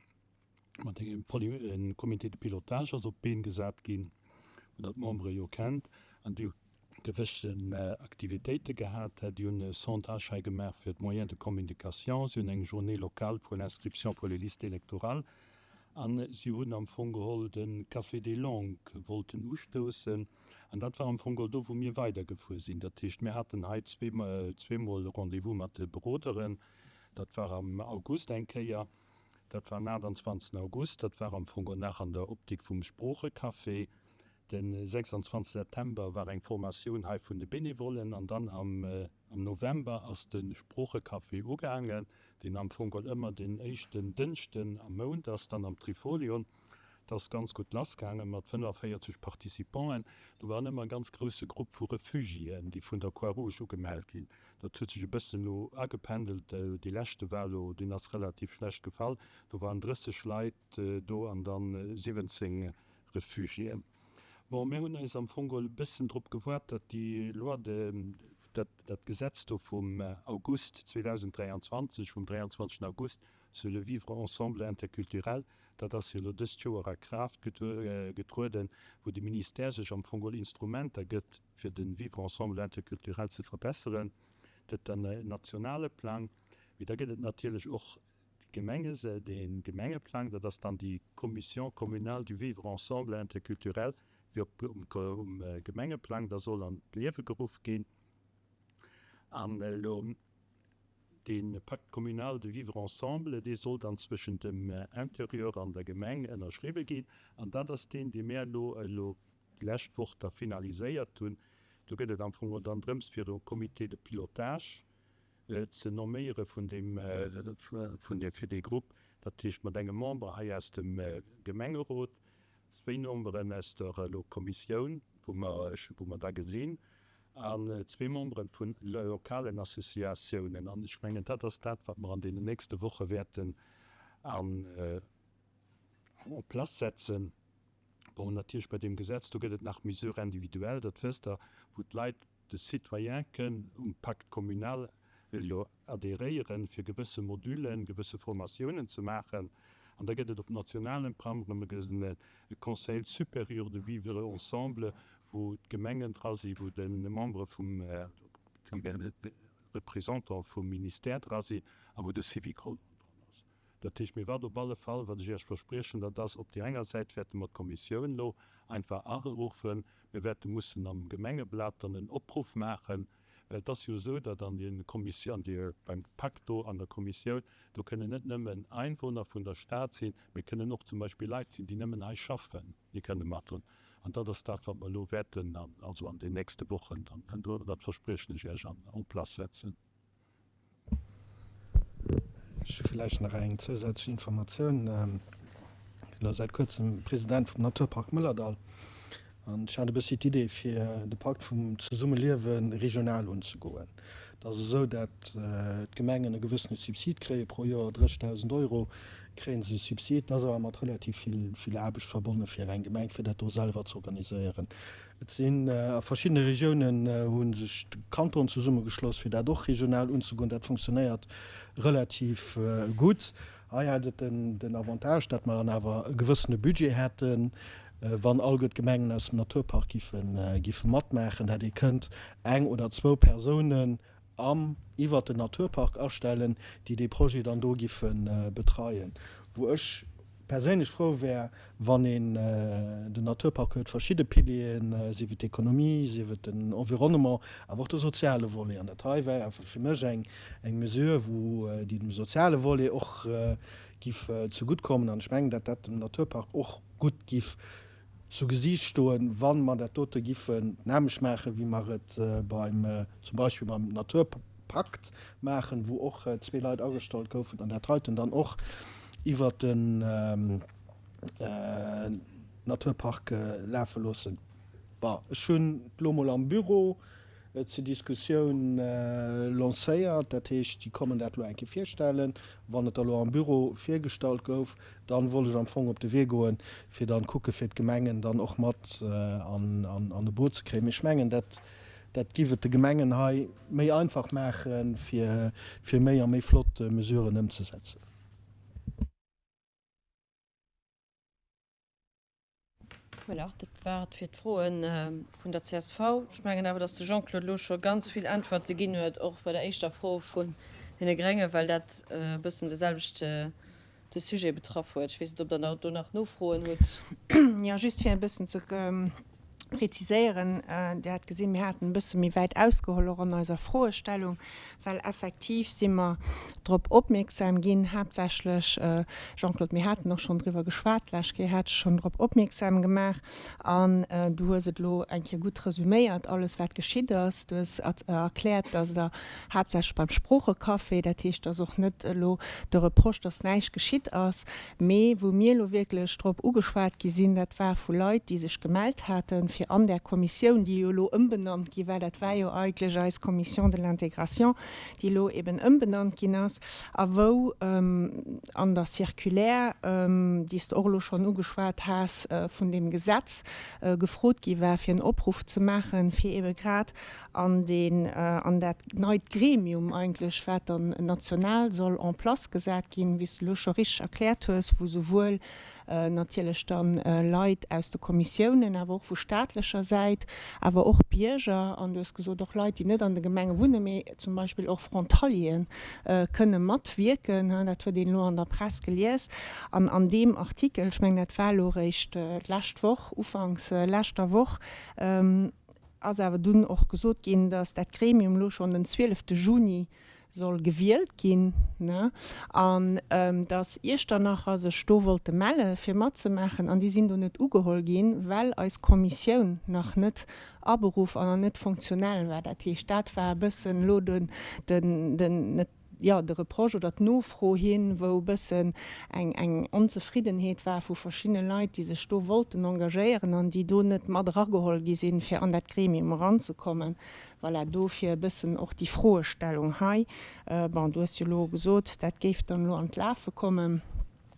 Speaker 9: Mat engem Poly Comité de pilotage ass op d'Been gesat ginn, wou Der d'Membere jo kennt, an déi hu gewëssen Aktivitéite gehat. Déi hunn e Sondage hei gemaach fir d'Moyens de communication. Si hunn eng Journée locale pour l'inscription pour les listes électorales an si hunn am Fong geholl de Café des langues wollten ustoussen. An dat war am Fong geholl do, wou mir weidergefuer sinn. Dat heescht, mir haten hei zweemol Rendez-vous mat de Beroderen. Dat war am August eng Kéier, dat war den 28 August, dat war am Fong geholl nach an der Optik vum Sproochecafé. De 26 September war eng Formatioun hei vun de Benevollen an dann am November ass de Sproochecafé ugaangen. deen am Fong geholl ëmmer den éischten Dënschden am Mount ass, dann am Trifolion. Dat ass ganz gutt lassgaange mat 45 Participanten. Do war ëmmer e ganz grousse Grupp vu Refugiéen, déi vun der Croix-Rouge ugemellt ginn. Dat huet sech e bëssen elo agependelt. Dee leschte war elo, deen ass relativ schlecht gefall. Do waren 30 Leit do an dann 17 Refugiéen. Bon, mir hunn eis am Fong geholl e bëssen drop gewaart, datt déi Loi de, dat, dat Gesetz do vum August 2023, vum 23 August, sur le vivre ensemble interculturel, dat ass jo elo dëst Joer a Kraaft getrueden, wou de Ministère sech am Fong geholl Instrumenter gëtt, fir de Vivre ensemble interculturel ze verbesseren. Dat dann en nationale Plang, mee da gëtt et natierlech och d'Gemenge, de Gemengeplang, dat ass dann déi Commission communale du vivre ensemble interculturel, déi op um Gemengeplang da soll an d'Liewe geruff ginn. An elo Dee Pacte communal de vivre ensemble, dee soll dann zwëschent dem Interieur an der Gemeng ënnerschriwwe ginn. An dat ass deen, dee mär elo elo déi lescht Woch da finaliséiert hunn. Do gëtt et am Fong dann drëms, fir e Comité de pilotage ze nomméiere vun deem, vun deem, fir dee Grupp, dat heescht mat engem Member hei aus dem Gemengerot, zwéin Memberen aus der elo Kommissioun, wou mer, wou mer da gesinn, an zwee Membere vu lokalen Associatiounen. An ech mengen, dat ass dat, wat mer an deenen nächste Woche wäerten en place setzen. Bon, natierlech bei deem Gesetz, do gëtt et nach Mesures individuelles, dat wësst Der, wou d'Leit, de Citoyen kënn um Pacte communal elo adhéréieren, fir gewësse Modulen, gewësse Formatiounen ze maachen. An da gëtt et op nationalem Plang erëm e Conseil supérieur de vivre ensemble, wou d'Gemengen dra sinn, wou de Membere vum, Représentante vum Ministère dra sinn a wou de Syvicol dran ass. Dat heescht, mir warden op alle Fall, wat ech Iech verspriechen, dat ass, op där enger Säit wäerte mer d'Kommissioun elo einfach aruffen, mir wäerte mussen am Gemengeblat dann en Opruff maachen, well et ass jo esou, datt an de Kommissi-, an de, beim Pakt do an der Kommissioun, do kënnen net nëmmen Einwohner vun der Stad sinn, mee kënnen och zum Beispill Leit sinn, déi nëmmen hei schaffen, déi kënne matdroen. An dat ass dat, wat mer elo wäerten an, also an den nächste Wochen dann, dat verspriechen ech Iech, an en place setzen.
Speaker 5: Ech hu villäicht nach eng zousätzlech Informatioun. Ech sinn elo säit kuerzem President vum Naturpark Mëllerdall an ech hat e bëssi d'Idee fir de Pakt vum Zesummeliewe regional unzegoen. Et ass esou, dat d'Gemengen e gewëssene Subsid kréie pro Joer, 30.000 Euro kréie se Subsid. Dat ass awer mat relativ vill vill Aarbecht verbonne fir eng Gemeng, fir dat do selwer ze organiséieren. Et sinn a verschiddene Regiounen hu sech d'Kantonen zesummegeschloss, fir dat och regional unzegoen. Dat funktionéiert relativ gutt. Hei hätt et den Avantage, datt mer dann awer e gewëssene Budget hätten, wann alleguer d'Gemengen aus dem Naturpark giffe matmaachen, dat ee kënnt eng oder zwou Persounen am iwwert den Naturpark astellen, déi dee Projet dann do giffe betreien. Wou ech perséinlech frou wär, wann een, den Naturpark huet verschidde Pilieren, sief et d'Ekonomie, sief et den Environnement, awer och de soziale Volet. An dat hei wär awer fir mech eng eng Mesure, wou déi dem soziale Volet och giff zegutt kommen. An ech mengen, datt dat dem Naturpark och gutt giff zu Gesiicht stoen, wa mer dat dote giffen d'nämmlecht maachen, wéi mer et beim, zum Beispill beim Naturpakt maachen, wou och zwee Leit agestallt goufen an dat heiten dann och iwwert den Naturpark lafe loossen. Bon, ech hunn et elo mol am Büro zur Diskussioun lancéiert. Dat heescht, déi kommen dat elo eng Kéier virstellen. Wann et da elo am Büro virgestallt gouf, dann wollt ech am Fong op de Wee goen, fir dann kucke fir d'Gemengen dann och mat an e Boot ze kréien. Mee ech mengen, dat dat giff et de Gemengen hei méi einfach maachen, fir fir méi a méi flott Mesuren ëmzesetzen.
Speaker 1: Voilà, dat war et fir d'Froe vun der csv. Ech mengen awer, datt de Jean-Claude elo scho ganz vill Äntwerte ginn huet, och bei der éischter Fro vun deene Gréngen, well dat e bëssen de selwechte de Sujet betraff huet. Ech weess net, ob Der do nach Nofroen hutt.
Speaker 2: Jo, just fir e bëssen ze. Präziséieren, Dir hat gesinn, mir haten e bësse méi wäit ausgeholl och an eiser Froestellung, well effektiv si mer drop opmierksam ginn, haaptsächlech, Jean-Claude, mir haten och schonn driwwer geschwat, d'lescht Kéier hat ech schonn drop opmierksam gemaach an du hues et elo eng Kéier gutt resüméiert, alles wat geschitt ass. Du hues erkläert, dass Der haaptsächlech beim Sproochecafé, dat heescht, dass och net elo de Reproche, dass näischt geschitt ass, Mee wou mir elo wierklech drop ugeschwat gi sinn, dat war vu Leit, déi sech gemellt haten, fir an där Kommissioun, déi jo elo ëmbenannt gi war, dat war jo eigentlech eis Commission de l'intégration, déi elo eben ëmbenannt ginn ass, a wou an der Circulaire, déi s de och elo schonn ugeschwat has, vun deem Gesetz gefrot gi war, fir en Opruff ze maachen, fir ebe grad an deen, an dat neit Gremium eigentlech, wat dann national soll en place gesat ginn, wéi s de elo scho richteg erkläert hues, wou souwuel natierlech dann Leit aus de Kommissiounen, awer och vu staatlecher Säit, awer och Bierger, an du hues gesot och Leit, déi net an de Gemenge wunnen, mee zum Beispill och Frontalieren kënne matwierken, dat huet een elo an der Press gelies. An an deem Artikel, ech mengen dat war elo eréischt d'lescht Woch, ufanks leschter Woch, Ass awer dunn och gesot ginn, datt dat Gremium elo schonn den 12 Juni soll gewielt ginn, an datt Iechternacher sech do wollte melle fir matzemaachen, an déi sinn do net ugeholl ginn, well eis Kommissioun nach net aberuff an nach net funktionell war. Dat heescht, dat war e bëssen elo den, den, net jo, de Reproche oder d'Nofro hin, wou e bëssen eng, eng Onzefriddenheet war vu verschiddene Leit, déi sech do wollten engagéieren an déi do net mat erageholl gi sinn, fir an dat Gremium eranzekommen. Voilà, dofir e bëssen och déi Froestellung hei. Bon, du hues jo elo gesot, dat géif dann elo an d'Lafe kommen.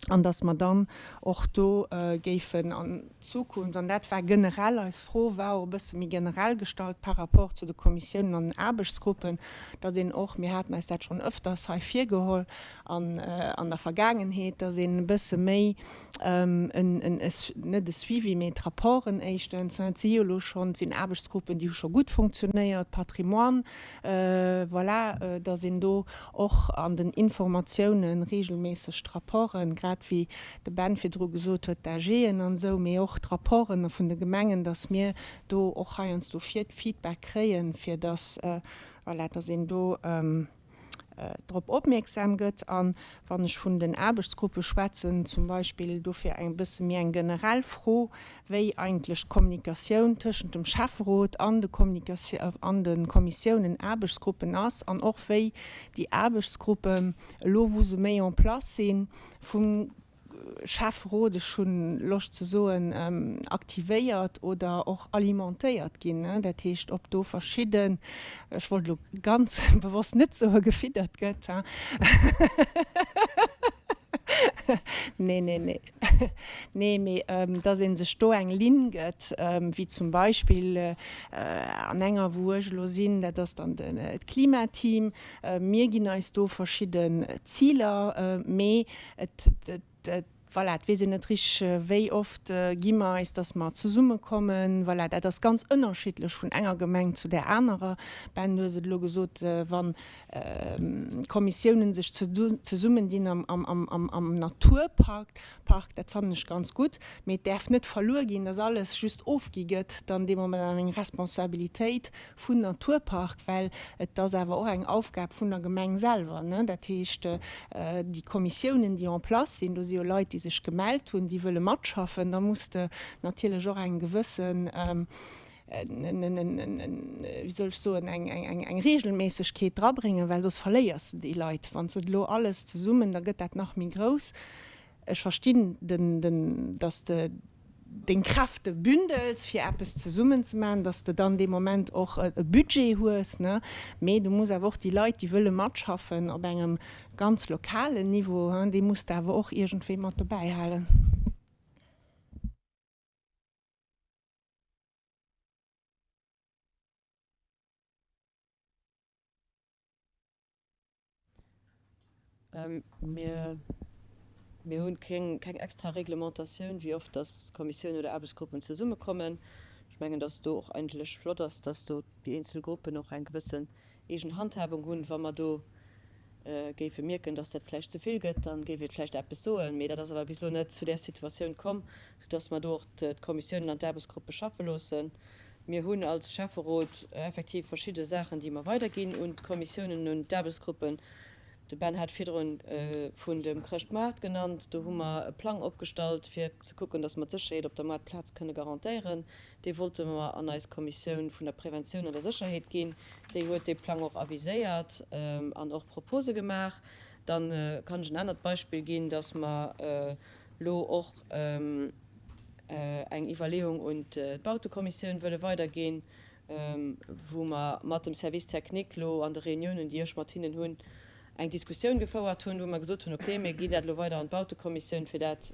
Speaker 2: an dass mer dann och do géifen an Zukunft, an dat war generell eis Fro, war och e bësse méi generell gestallt par rapport zu de Kommissiounen an den Aarbechtsgruppen, dass een och, mir haten eis dat schonn ëfters hei virgeholl an an der Vergaangenheet, dass een e bësse méi en, net e Suivi, mee d'Rapporten éischtens, et si jo elo schonn, et sinn Aarbechtsgruppen, déi hu scho gutt funktionéiert, Patrimoine, voilà, dass een do och an den Informatiounen regelméisseg d'Rapporten, grad wéi de Ben virdru gesot huet, d'AGen an esou, mee och d'Rapporten vun de Gemengen, dass mir do och heiansdo Feedback kréien, fir dass, voilà, dass een do drop opmierksam gëtt. A wann ech vun den Aarbechtsgruppe schwätzen, zum Beispill, dofir eng bësse méi eng generell Fro, wéi eigentlech d'Kommunikatioun tëschent dem Schäfferot an de an de Kommissiounen, Aarbechtsgruppen ass an och wéi déi Aarbechtsgruppen, elo wou se méi en place sinn, vum Schäfferot, ech hu Loscht ze soen, aktivéiert oder och alimentéiert ginn. Dat heescht, ob do verschidden, ech wollt elo ganz bewosst net soe gefiddert gëtt, nee, nee, nee. Nee, mee dass ee sech do eng Linn gëtt, wéi zum Beispill an enger, wou ech elo sinn, dat ass dann d'Klimateam. Mir ginn eis do verschidden Ziler, mee et, voilà, et weess een net richteg, wéi oft gi mer eis, dass mer zesummekommen. Voilà, dat ass ganz ënnerschiddlech vun enger Gemeng zu där anerer. Ben, du hues et elo gesot, wann Kommissiounen sech zesummendinn am Naturpark, Park, dat fannen ech ganz gutt, mee et däerf net verluer ginn, dass alles just ofgi gëtt dann dee Moment an eng Responsabilitéit vun Naturpark, well et ass awer och eng Aufgab vun der Gemeng selwer. Dat heescht, déi Kommissiounen, déi en place sinn, do si jo Leit, déi sech gemellt hunn, déi wëlle matschaffen, da muss de natierlech och eng gewëssen, wéi soll ech soen, eng Regelméissegkeet drabréngen, well soss verléiers de déi Leit. Wann s de et elo alles zesummen, da gëtt dat nach méi grouss. Ech verstinn, datt s de deng Kräfte bündels, fir eppes zesummen ze maachen, datt s de dann dee Moment och e Budget hues, ne? Mee du muss awer och déi Leit, déi wëlle matschaffen op engem ganz lokalen Niveau, déi muss de awer och iergendwéi mat dobäi halen.
Speaker 1: Mir mir hunn keng keng extra Reglementatioun, wéi oft dass Kommissiounen oder Aarbechtsgruppen zesummekommen. Ech mengen, dass do och eigentlech flott ass, dass do déi eenzel Gruppen och eng gewëssen eegen Handhabung hunn. Wa mer do. géife mierken, dass dat vläicht ze vill gëtt, da géif ee vläicht eppes soen. Mee dat ass awer bis elo net zu där Situatioun komm, soudass mer do och d'Kommissiounen an d'Aarbechtsgruppe schaffe loossen. Mir hunn als Schäfferot effektiv verschidde Saachen, déi mer weiderginn un d'Kommissiounen, un d'Aarbechtsgruppen. De Ben hat virdrun vun dem Chrëschtmaart genannt. Do hu mer e Plang opgestallt, fir ze kucken, dass mer d'Sécherheet op der Maartplaz kënne garantéieren. Dee wollte mer an eis Kommissioun vun der Preventioun an der Sécherheet ginn. Déi huet dee Plang och aviséiert an och Propose gemaach. Da kann ech en anert Beispill ginn, dass mer elo och eng Iwwerleeung un d'Bautekommissioun wëlle weiderginn, wou mer mat dem Service technique elo an de Reuniounen, déi ech mat hinnen hunn, eng Diskussioun gefouert hunn, wou mer gesot hunn, okay, mir ginn dat elo weider an d'Bautekommissioun, fir dat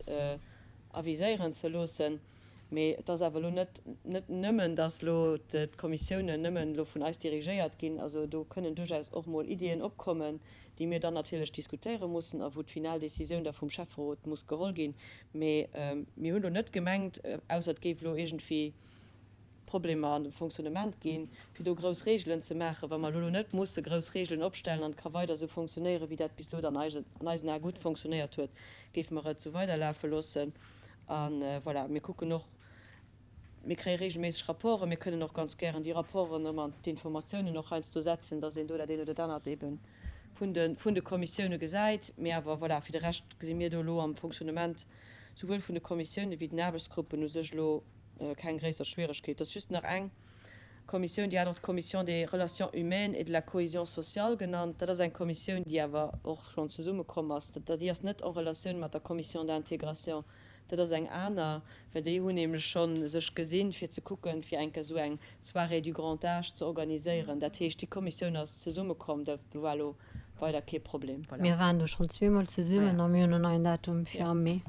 Speaker 1: aviséieren ze loossen. Mee et ass awer elo net, net nëmmen, datt elo d'Kommissiounen nëmmen elo vun eis dirigéiert ginn. Also do kënnen duerchaus och mol Iddien opkommen, déi mir dann natierlech diskutéiere mussen a wou d'final Décisioun da vum Schäfferot muss geholl ginn. Mee mir hunn elo net gemengt, ausser et géif elo iergendwéi Problemer an dem Fonctionnement ginn, fir do grouss Reegelen ze maachen, wa mer elo net musse grouss Reegelen opstellen an et ka weider esou fonctionnéieren, wéi dat bis elo dann an eisen Ae gutt fonctionnéiert huet, géife mer et esou weiderlafe loossen. A voilà, mir kucken och, mir kréie reegelméisseg Rapporten, mir kënnen och ganz gären déi Rapporten erëm an d'Informatiounen och heiansdo setzen, dass een do dat eent oder dat anert eebe vun de, vun de Kommissioune gesäit. Mee awer voilà, fir de Rescht gesi mir do elo am Fonctionnement souwuel vun de Kommissiounen wéi den Aarbechtsgruppen u sech elo keng gréisser Schwieregkeet. Et ass just nach eng Kommissioun, déi hat och d'Commission des relations humaines et de la cohésion sociale genannt. Dat ass eng Kommissioun, déi awer och schonn zesummekomm ass. Déi ass net en Relatioun mat der Commission d'intégration, dat ass eng aner, well déi hunn nämlech scho sech gesinn, fir ze kucken, fir eng Kéier esou eng Soirée du grand âge ze organiséieren. Dat heescht, déi Kommissioun ass zesummekomm, do war elo weider kee Problem. Voilà.
Speaker 3: Mir waren do schonn zweemol zesummen a mir hunn en neien Datum fir am Mee.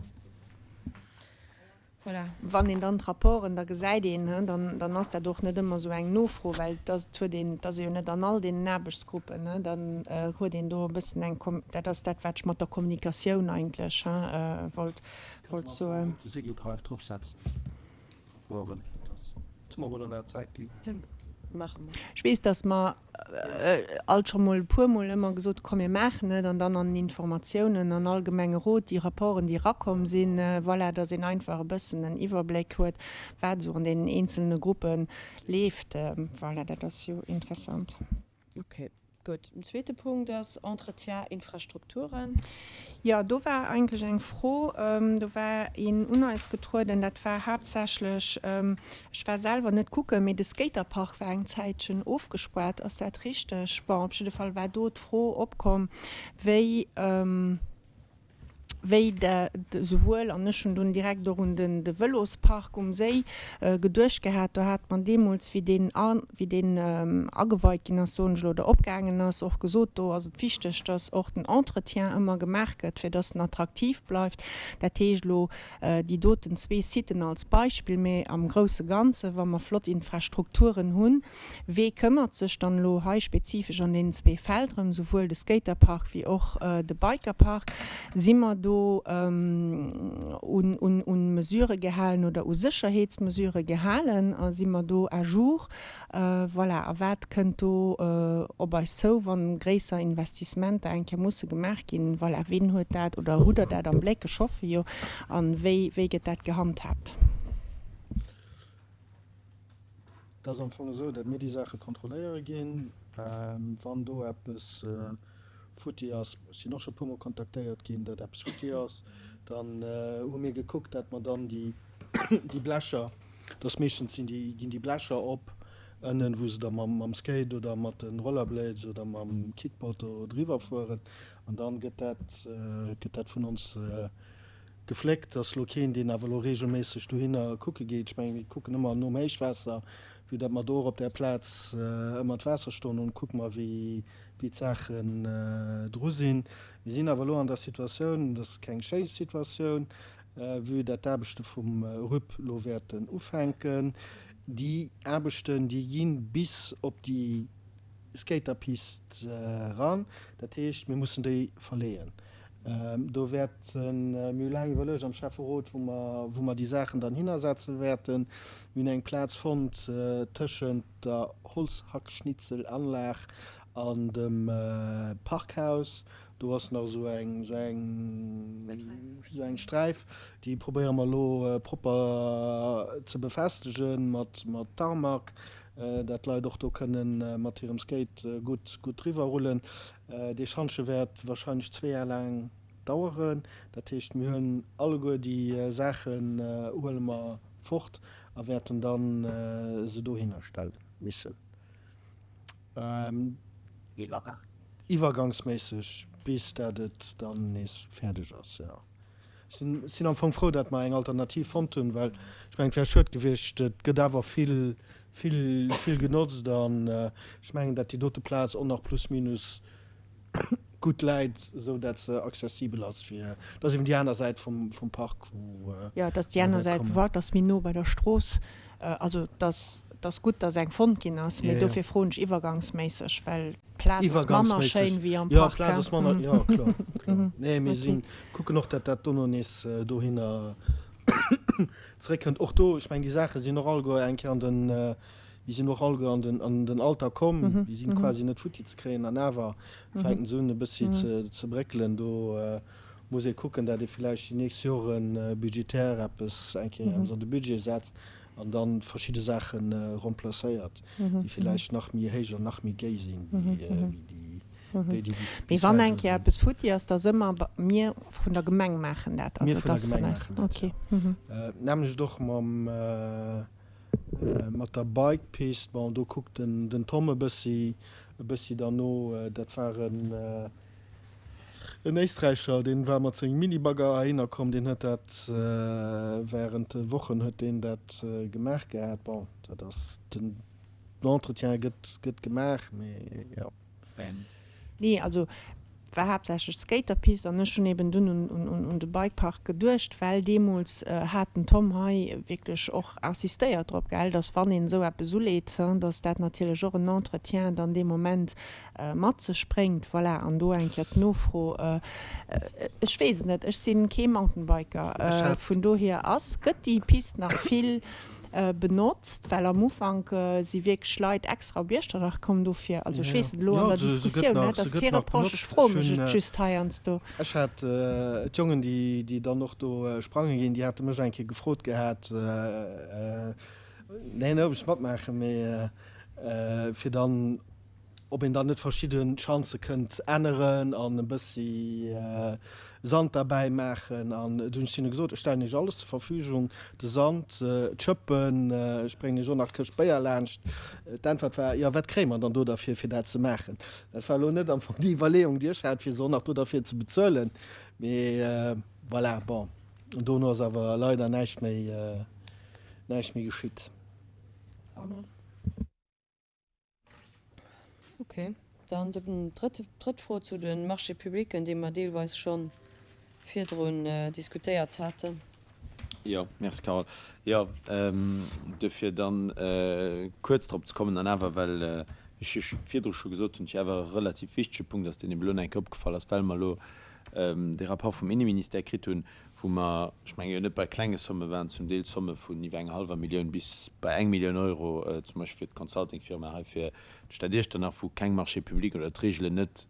Speaker 1: Voilà.
Speaker 2: Wann een dann d'Rapporten da gesäit een, dann, dann ass dat och net ëmmer esou eng Nofro, well et ass, et huet een, et ass ee jo net an all deenen Aarbechtsgruppen, dann huet een do e bëssen eng Kom, dat ass dat, wat ech mat der Kommunikatioun eigentlech wollt, wollt soen.
Speaker 5: De Signal dropsetzen. Morgen. Tomorrow an der Zäit ginn.
Speaker 2: Ech weess, datt mer alt scho mol e puermol ëmmer gesot hu, komm mir maachen et, an dann an den Informatiounen an all Gemengerot déi Rapporten, déi erakomm sinn, voilà, datt een einfach e bëssen en Iwwerbléck huet, wat esou an deenen eenzelne Gruppe leeft. Voilà, dat ass jo interessant.
Speaker 1: Ok, gutt. Den zweete Punkt ass Entretien Infrastrukturen.
Speaker 2: Jo, do war eigentlech eng Fro, do war een un eis getrueden, dat war haaptsächlech, ech war selwer net kucken, mee de Skaterpark war eng Zäitchen ofgespaart, ass dat richteg? Bon, op jidde Fall war do d'Fro opkomm, wéi, wéi souwuel, an ech hunn dunn direkt och un den de Vëlospark um Séi geduecht gehat, do hat mer deemools, wéi deen wéi deen ageweit ginn ass, soen ech elo, oder opgaangen ass, och gesot, do ass et wichteg, dass och den Entretien ëmmer gemaach gëtt, fir dass en attraktiv bleift. Dat heescht elo déi doten zwee Siten als Beispill, mä am grousse Ganze wa mer flott Infrastrukturen hunn, Wee këmmert sech dann elo hei spezifesch an deenen zwee Fäll drëm, souwuel de Skaterpark wéi och de Bikerpark? Si mer do un Mesurë gehalen oder u Sécherheetsmesurë gehalen a si mer do à jour? Voilà, a wat kënnt do op eis zou, wa gréisser Investissementer eng Kéier musse gemaach ginn? Voilà, ween huet dat oder hutt Der dat am Bléck? Ech hoffe jo. A wéi gëtt dat gehandhaabt?
Speaker 5: Et ass am Fong esou, datt mir déi Saache kontrolléiere ginn. Wann do eppes futti ass, ech sinn och scho e puermol kontaktéiert ginn, datt eppes futti ass, dann hu mir gekuckt, datt mer dann déi, déi Blecher, datt meeschtens sinn déi, ginn déi Blecher op ënnen, wou se da mam, mam Skate oder mat de Rollerblades oder mam Kickboard do driwwer fueren an dann gëtt dat, gëtt dat vun ons Gefléckt ass lo keen, deen awer lo regelméisseg dohinner kucke geet. Ech mengen, mir kucken ëmmer nom Héichwaasser, vue datt mer do och op där Plaz ëmmer d'Waasser stoen hunn, kucke mer, wéi d'Saachen dru sinn. Mir sinn awer elo an der Situatioun, dat ass keng schéi Situatioun, vue datt d'Aarbechte vum RUP lo wäerten ufänken. Déi Aarbechten, déi gi bis op déi Skaterpist eran. Dat heescht, mir mussen déi verleeën. Do wäerten, mir hu laang iwwerluecht am Schäfferot, wou mer, wou mer déi Saachen dann hinnersetze wäerten. Mir hunn eng Plaz fonnt tëschent der Holzhackschnitzelanlag. An dem Parkhaus, do ass nach esou eng, esou eng, esou eng Sträif, déi probéiere mer elo propper ze befestege mat, mat Tarmac, dat d'Leit och do kënne mat hirem Skate gutt, gutt driwwer rullen. Dee Schantje wäert wahrscheinlech zwee Jar laang daueren. Dat heescht, mir hunn alleguer déi Saachen huele mer fort a wäerten da se dohinner stelle missen. Iwwergangsméisseg, bis dat et dann nees fäerdeg ass, jo. Ech sinn am Fong frou, dat mer eng Alternativ fonnt hunn, well ech mengen, et wär schued gewiescht. Et gëtt awer vill, vill, vill genotzt an ech mengen, dat déi dote Plaz och nach plus minus gutt läit, esou dat se accessibel ass fir, dat ass eben déi aner Säit vum, vum Park, wou.
Speaker 2: Jo, et ass déi aner Säit vum Park, et ass méi no bei der Strooss. Also et ass, et ass gutt, datt eng fonnt ginn ass, mee dofir froen ech iwwergangsméisseg, well d'Plaz ass manner schéin wéi am Park.
Speaker 5: Jo, d'Plaz ass manner, jo, kloer, kloer. Nee, mir sinn, kucken och, datt dat dono nees dohinner zeréckkënnt. Och do, ech mengen, déi Saache sinn och alleguer eng Kéier an den, déi sinn och alleguer an den, an den Alter komm, déi sinn quasi net futti ze kréien an awer fänken se un e bëssi ze, ze bréckelen. Do muss ee kucken, dat ee villäicht déi nächst Jore budgetär eppes, eng Kéier eppes an de Budget setzt an da verschidde Saache remplacéiert, déi villäicht nach méi héich an nach méi géi sinn wéi déi, déi, déi bis,
Speaker 2: Mee
Speaker 5: bis
Speaker 2: wann
Speaker 5: well
Speaker 2: eng
Speaker 5: do
Speaker 2: Kéier
Speaker 5: sinn.
Speaker 2: eppes futti ass, da si mer, mir vun der Gemeng maachen dat,
Speaker 5: Mir
Speaker 2: also
Speaker 5: vun
Speaker 2: et
Speaker 5: der
Speaker 2: ass
Speaker 5: Gemeng
Speaker 2: vun eis.
Speaker 5: maachen dat,
Speaker 2: Okay.
Speaker 5: jo. D'nämmlecht och mam, Mat der Bike-Pist, bon do kuckt den Tom e bëssi e bëssi derno. Dat war en en Éisträicher, deen war mat sengem Minibagger heihinner komm, deen huet dat während Wochen huet deen dat gemaach gehat. Bon, dat ass den Entretien gëtt gëtt gemaach, mee jo.
Speaker 2: Nee, also war haaptsächlech d'Skaterpist an ech hunn eben dunn un de Bikepark geduecht, well deemools hat den Tom hei wierklech och insistéiert drop, gell, dass wann een esou eppes uleet, dass dat natierlech och en Entretien dann dee Moment mat sech bréngt. Voilà, an do eng Kéier d'Nofro, ech weess et net, ech si kee Mountainbiker, vun dohier ass, gëtt déi Pist nach vill benotzt, well am Ufank si wierklech Leit extra op Iechternach komm dofir. Also ech weess net, elo an der Diskussioun, dat ass kee Reproche, ech froe mech et just heiansdo.
Speaker 5: Ech hat d'Jongen, déi dann och do sprange ginn, déi hate mech eng Kéier gefrot gehat, nee net ob ech matmaachen, mee fir dann, ob een dann net verschidde Schanze kënnt änneren an e bëssi Sand derbäi maachen. An du hunn ech hinne gesot, ech stellen iech alles zur Verfügung, de Sand, d'Schëppen, ech bréngen iech och nach d'Këscht Béier laanscht. D'Äntwert war, jo, wat kréie mer dann do derfir, fir dat ze maachen? Dat war elo net am Fong déi Iwwerleeung, déi ech hat, fir se och nach do derfir ze bezuelen. Mee voilà, bon, dono ass awer leider näischt méi, näischt méi geschitt.
Speaker 1: Ok, dann déi drëtt Fro zu de Marchés publics, déi mer deelweis scho virdrun diskutéiert haten.
Speaker 4: Jo, merci Carole. Jo, duerfir dann kuerz drop ze kommen an awer, well ech jo virdru scho gesot hunn, et jo awer e relativ wichtege Punkt ass, deen ebe lo nach eng Kéier opgefall ass, well mer elo dee Rapport vum Inneministère kritt hunn, wou mer, ech menge jo net bei klenge Somme waren, zum Deel Somme vun iwwer enger hallwer Millioun bis bei eng Millioun Euro, zum Beispill fir d'Consultingfirma hei fir d'Stad Iechternach, wou keng Marchés publics oder d'Regelen net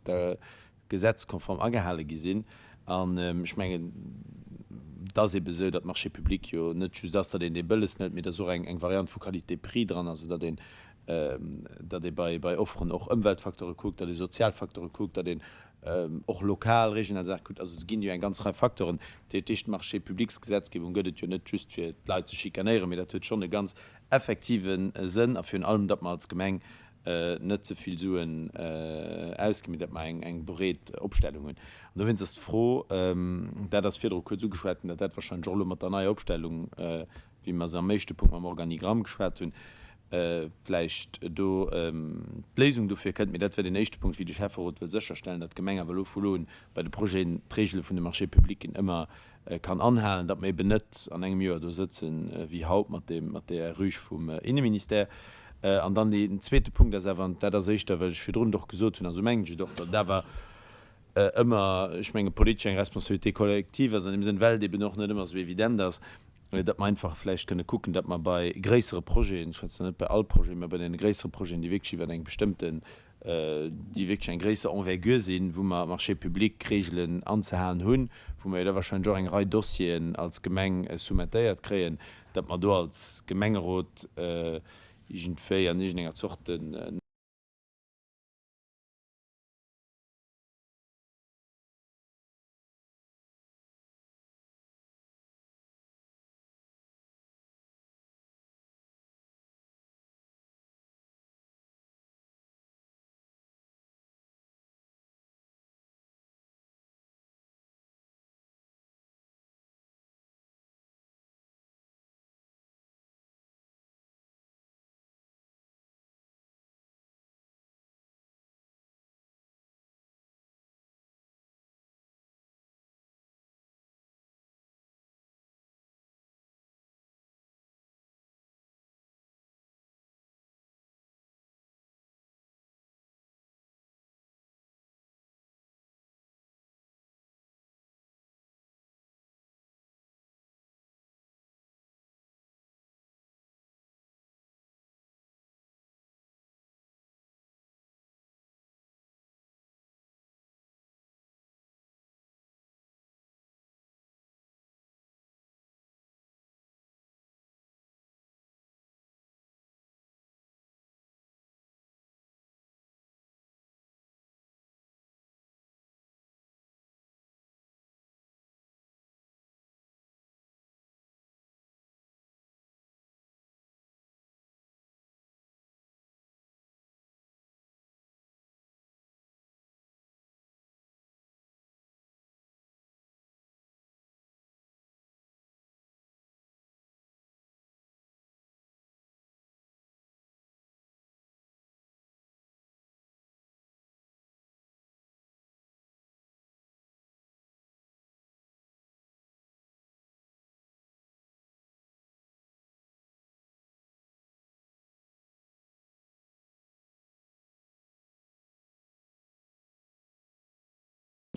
Speaker 4: gesetzkonform agehale gi sinn. An ech mengen, et ass eebe esou, datt Marché public jo net just ass, datt een dee Bëlles hëlt, mee datt och eng Variant vu Qualité-Prix dran ass, esou datt een, datt ee bei Offeren och Ëmweltfacteure kuckt, datt ee sozial Facteure kuckt, datt een och lokal, regional Saache kuckt. Also do ginn jo eng ganz Rei Facteuren. Dat heescht, d'Marchés-publics-Gesetzgebung gëtt et jo net just fir d'Leit ze schikanéieren, mee dat huet schonn e ganz effektive Sënn a virun allem, datt mer als Gemeng net ze vill Suen ausginn, mee datt mer eng breet Opstellung hunn. An dowéinst ass d'Fro, dat ass virdru kuerz ugeschwat ginn, datt dat wahrscheinlech och elo mat der neier Opstellung, wéi mer se am éischte Punkt mam Organigramm geschwat hunn, vläicht do d'Léisung dofir kënnt. Mee dat wär deen éischte Punkt, wéi de Schäfferot wëll sécherstellen, datt d'Gemeng awer elo vu lo un bei de Projeten d'Regele vun de Marchés publics ëmmer kann anhalen, datt mer eben net an engem Joer do sëtzen wéi haut mat deem, mat där Rüge vum Inneministère. An dann deen zweete Punkt ass awer, an dat ass éischter, well ech virdrun et och gesot hunn, an esou mengen ech et och, datt et awer ëmmer, ech menge politesch eng Responsabilité collective ass an deem Sënn, well et eben och net ëmmer esou evident ass, datt mer einfach vläicht kënne kucken, datt mer bei gréissere Projeten, ech schwätzen net bei all Projet, mä bei deene gréissere Projeten, déi wierklech iwwer eng bestëmmte. déi wierklech eng gréisser Envergure sinn, wou mer Marchés-publics-Regeln anzehalen hunn, wou mer jo da wahrscheinlech och eng Rei Dossieren als Gemeng soumettéiert kréien, datt mer do als Gemengerot iergendwéi an iergendenger Zort den.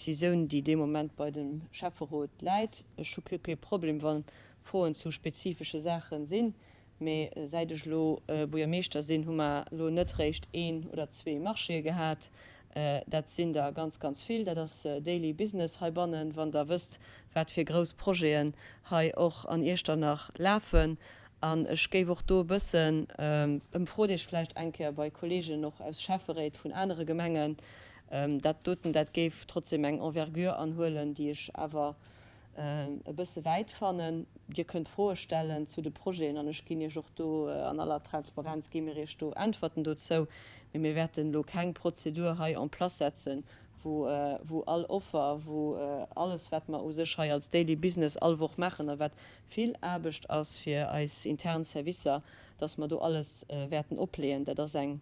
Speaker 1: Decisioun, déi dee Moment bei dem Schäfferot läit. Ech hu kee Problem, wa Froen zu spezifesche Saache sinn, mee säit ech elo Buergermeeschter sinn, hu mer elo net réischt een oder zwee Marchéë gehat. Dat sinn der ganz, ganz vill. Dat ass daily business heibannen, wann Der wësst, wat fir grouss Projeten hei och an Iechternach lafen. An ech géif och do e bëssen, ëmfrot Iech vläicht eng Kéier bei Kolleegen och aus Schäfferéit vun anere Gemengen, Dat doten, dat géif trotzdem eng Envergure anhuelen, déi ech awer e bësse wäit fannen. Dir kënnt Froe stellen zu de Projeten an ech ginn Iech och do an aller Transparenz gi mir Iech do Äntwerten dozou. Mee mir wäerten elo keng Prozedur hei en place setzen, wou, wou all Offer, wou alles, wat mer u sech hei als daily business all Woch maachen a wat vill Aarbecht ass fir eis intern Servicer, dass mer do alles wäerten opleeën. Dat ass eng.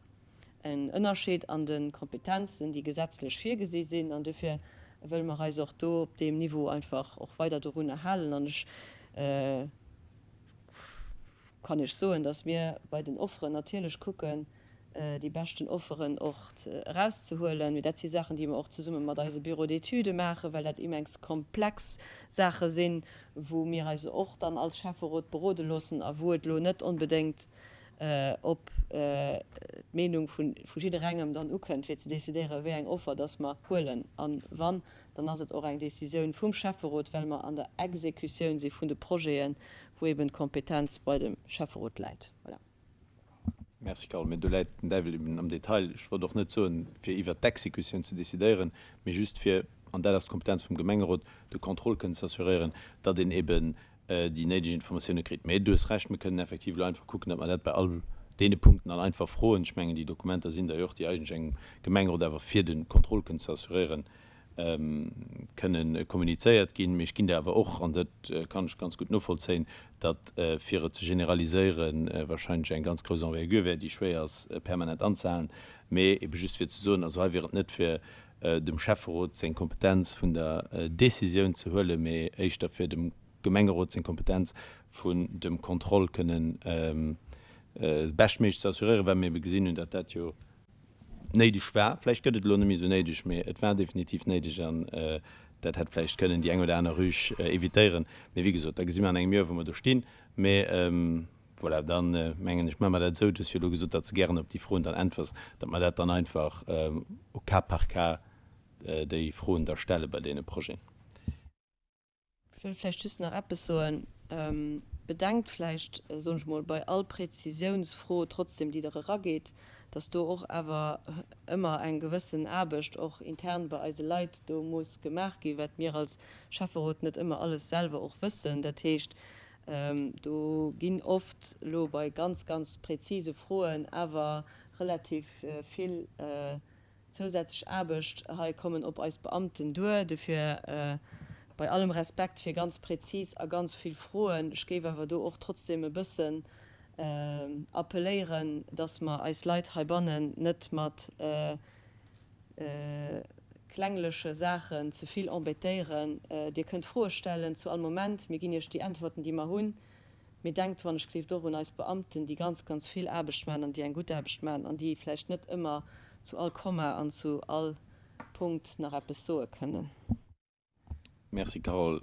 Speaker 1: en Ënnerscheed an de Kompetenzen, déi gesetzlech virgesi sinn, an dofir wëlle mer eis och do op deem Niveau einfach och weider dorunner halen. An ech kann Iech soen, dass mir bei den Offeren natierlech kucken, déi beschten Offeren och erauszehuelen. Mee dat si Saachen, déi mer och zesumme mat eise Bureaux d'études maachen, well dat immens komplex Saache sinn, wou mir eis och dann als Schäfferot berode loossen a wou et elo net onbedéngt op d'Meenung vu jidderengem dann ukënnt, fir ze decidéieren, wéi eng Offer dass mer huelen. A wann, dann ass et och eng Décisioun vum Schäfferot, well mer an der Exekutioun si vun de Projeten, wou eben d'Kompetenz bei dem Schäfferot läit. Voilà.
Speaker 4: Merci Carole. Mee do läit den Däiwel eben am Detail. Ech wollt och net soen, fir iwwert d'Exekutioun ze decidéieren, mee just fir, an dat ass d'Kompetenz vum Gemengerot, de Contrôle kënnen ze assuréieren, datt een eben déi néideg Informatioune kritt. Mee du hues Recht, mir kënnen effektiv elo einfach kucken, datt mer dat bei all deene Punkten dann einfach froen. Ech mengen, déi Dokumenter sinn der jo och, déi eigentlech engem Gemengerot awer fir de Contrôle kënnen ze assuréieren, kënnen kommunizéiert ginn. Mee ech ginn der awer och, an dat kann ech ganz gutt novollzéien, datt fir et ze generaliséieren wahrscheinlech eng ganz grouss Envergure wär, déi schwéier ass permanent anzehalen. Mee ebe just fir ze soen, also hei wier et net fir dem Schäfferot seng Kompetenz vun der Décisioun ze huelen, mee éischter fir dem Gemengerot seng Kompetenz vun dem Contrôle kënnen beschtméiglech ze assuréieren, well mir ebe gesinn hunn, datt dat jo néideg war. Vläicht gëtt et elo net méi esou néideg, mee et war definitiv néideg an dat hätt vläicht kënnen déi eng oder aner Rüg évitéieren. Mee wéi gesot, da gesi mer an engem Joer, wou mer do stinn. Mee. Voilà, da mengen ech, maache mer dat esou. Du hues jo elo gesot, datt s de gären op déi Froen dann äntwers, datt mer dat dann einfach au cas par cas déi Froen da stelle bei deene Projeten.
Speaker 1: Ech wëll vläicht just nach eppes soen. Bedenkt vläicht, soen ech mol, bei all Präzisiounsfro trotzdem, déi Der erageet, dass do och awer ëmmer eng gewëssen Aarbecht och intern bei eise Leit do muss gemaach ginn, wat mir als Schäfferot net ëmmer alles selwer och wëssen. Dat heescht, do ginn oft elo bei ganz, ganz präzise Froen awer relativ vill zousätzlech Aarbecht hei kommen op eis Beamten duer. Dofir, bei allem Respekt fir ganz präzis a ganz vill Froen, ech géif awer do och trotzdem e bëssen appelléieren, dass mer eis Leit heibannen net mat klengleche Saachen ze vill embêtéieren. Dir kënnt Froe stellen zu all Moment, mir ginn Iech déi Äntwerten, déi mer hunn. Mee denkt wann ech gleeft och un eis Beamten, déi ganz, ganz vill Aarbecht maachen an déi eng gutt Aarbecht maachen an déi vläicht net ëmmer zu all Komma an zu all Punkt nach eppes soe kënnen.
Speaker 4: Merci Carole.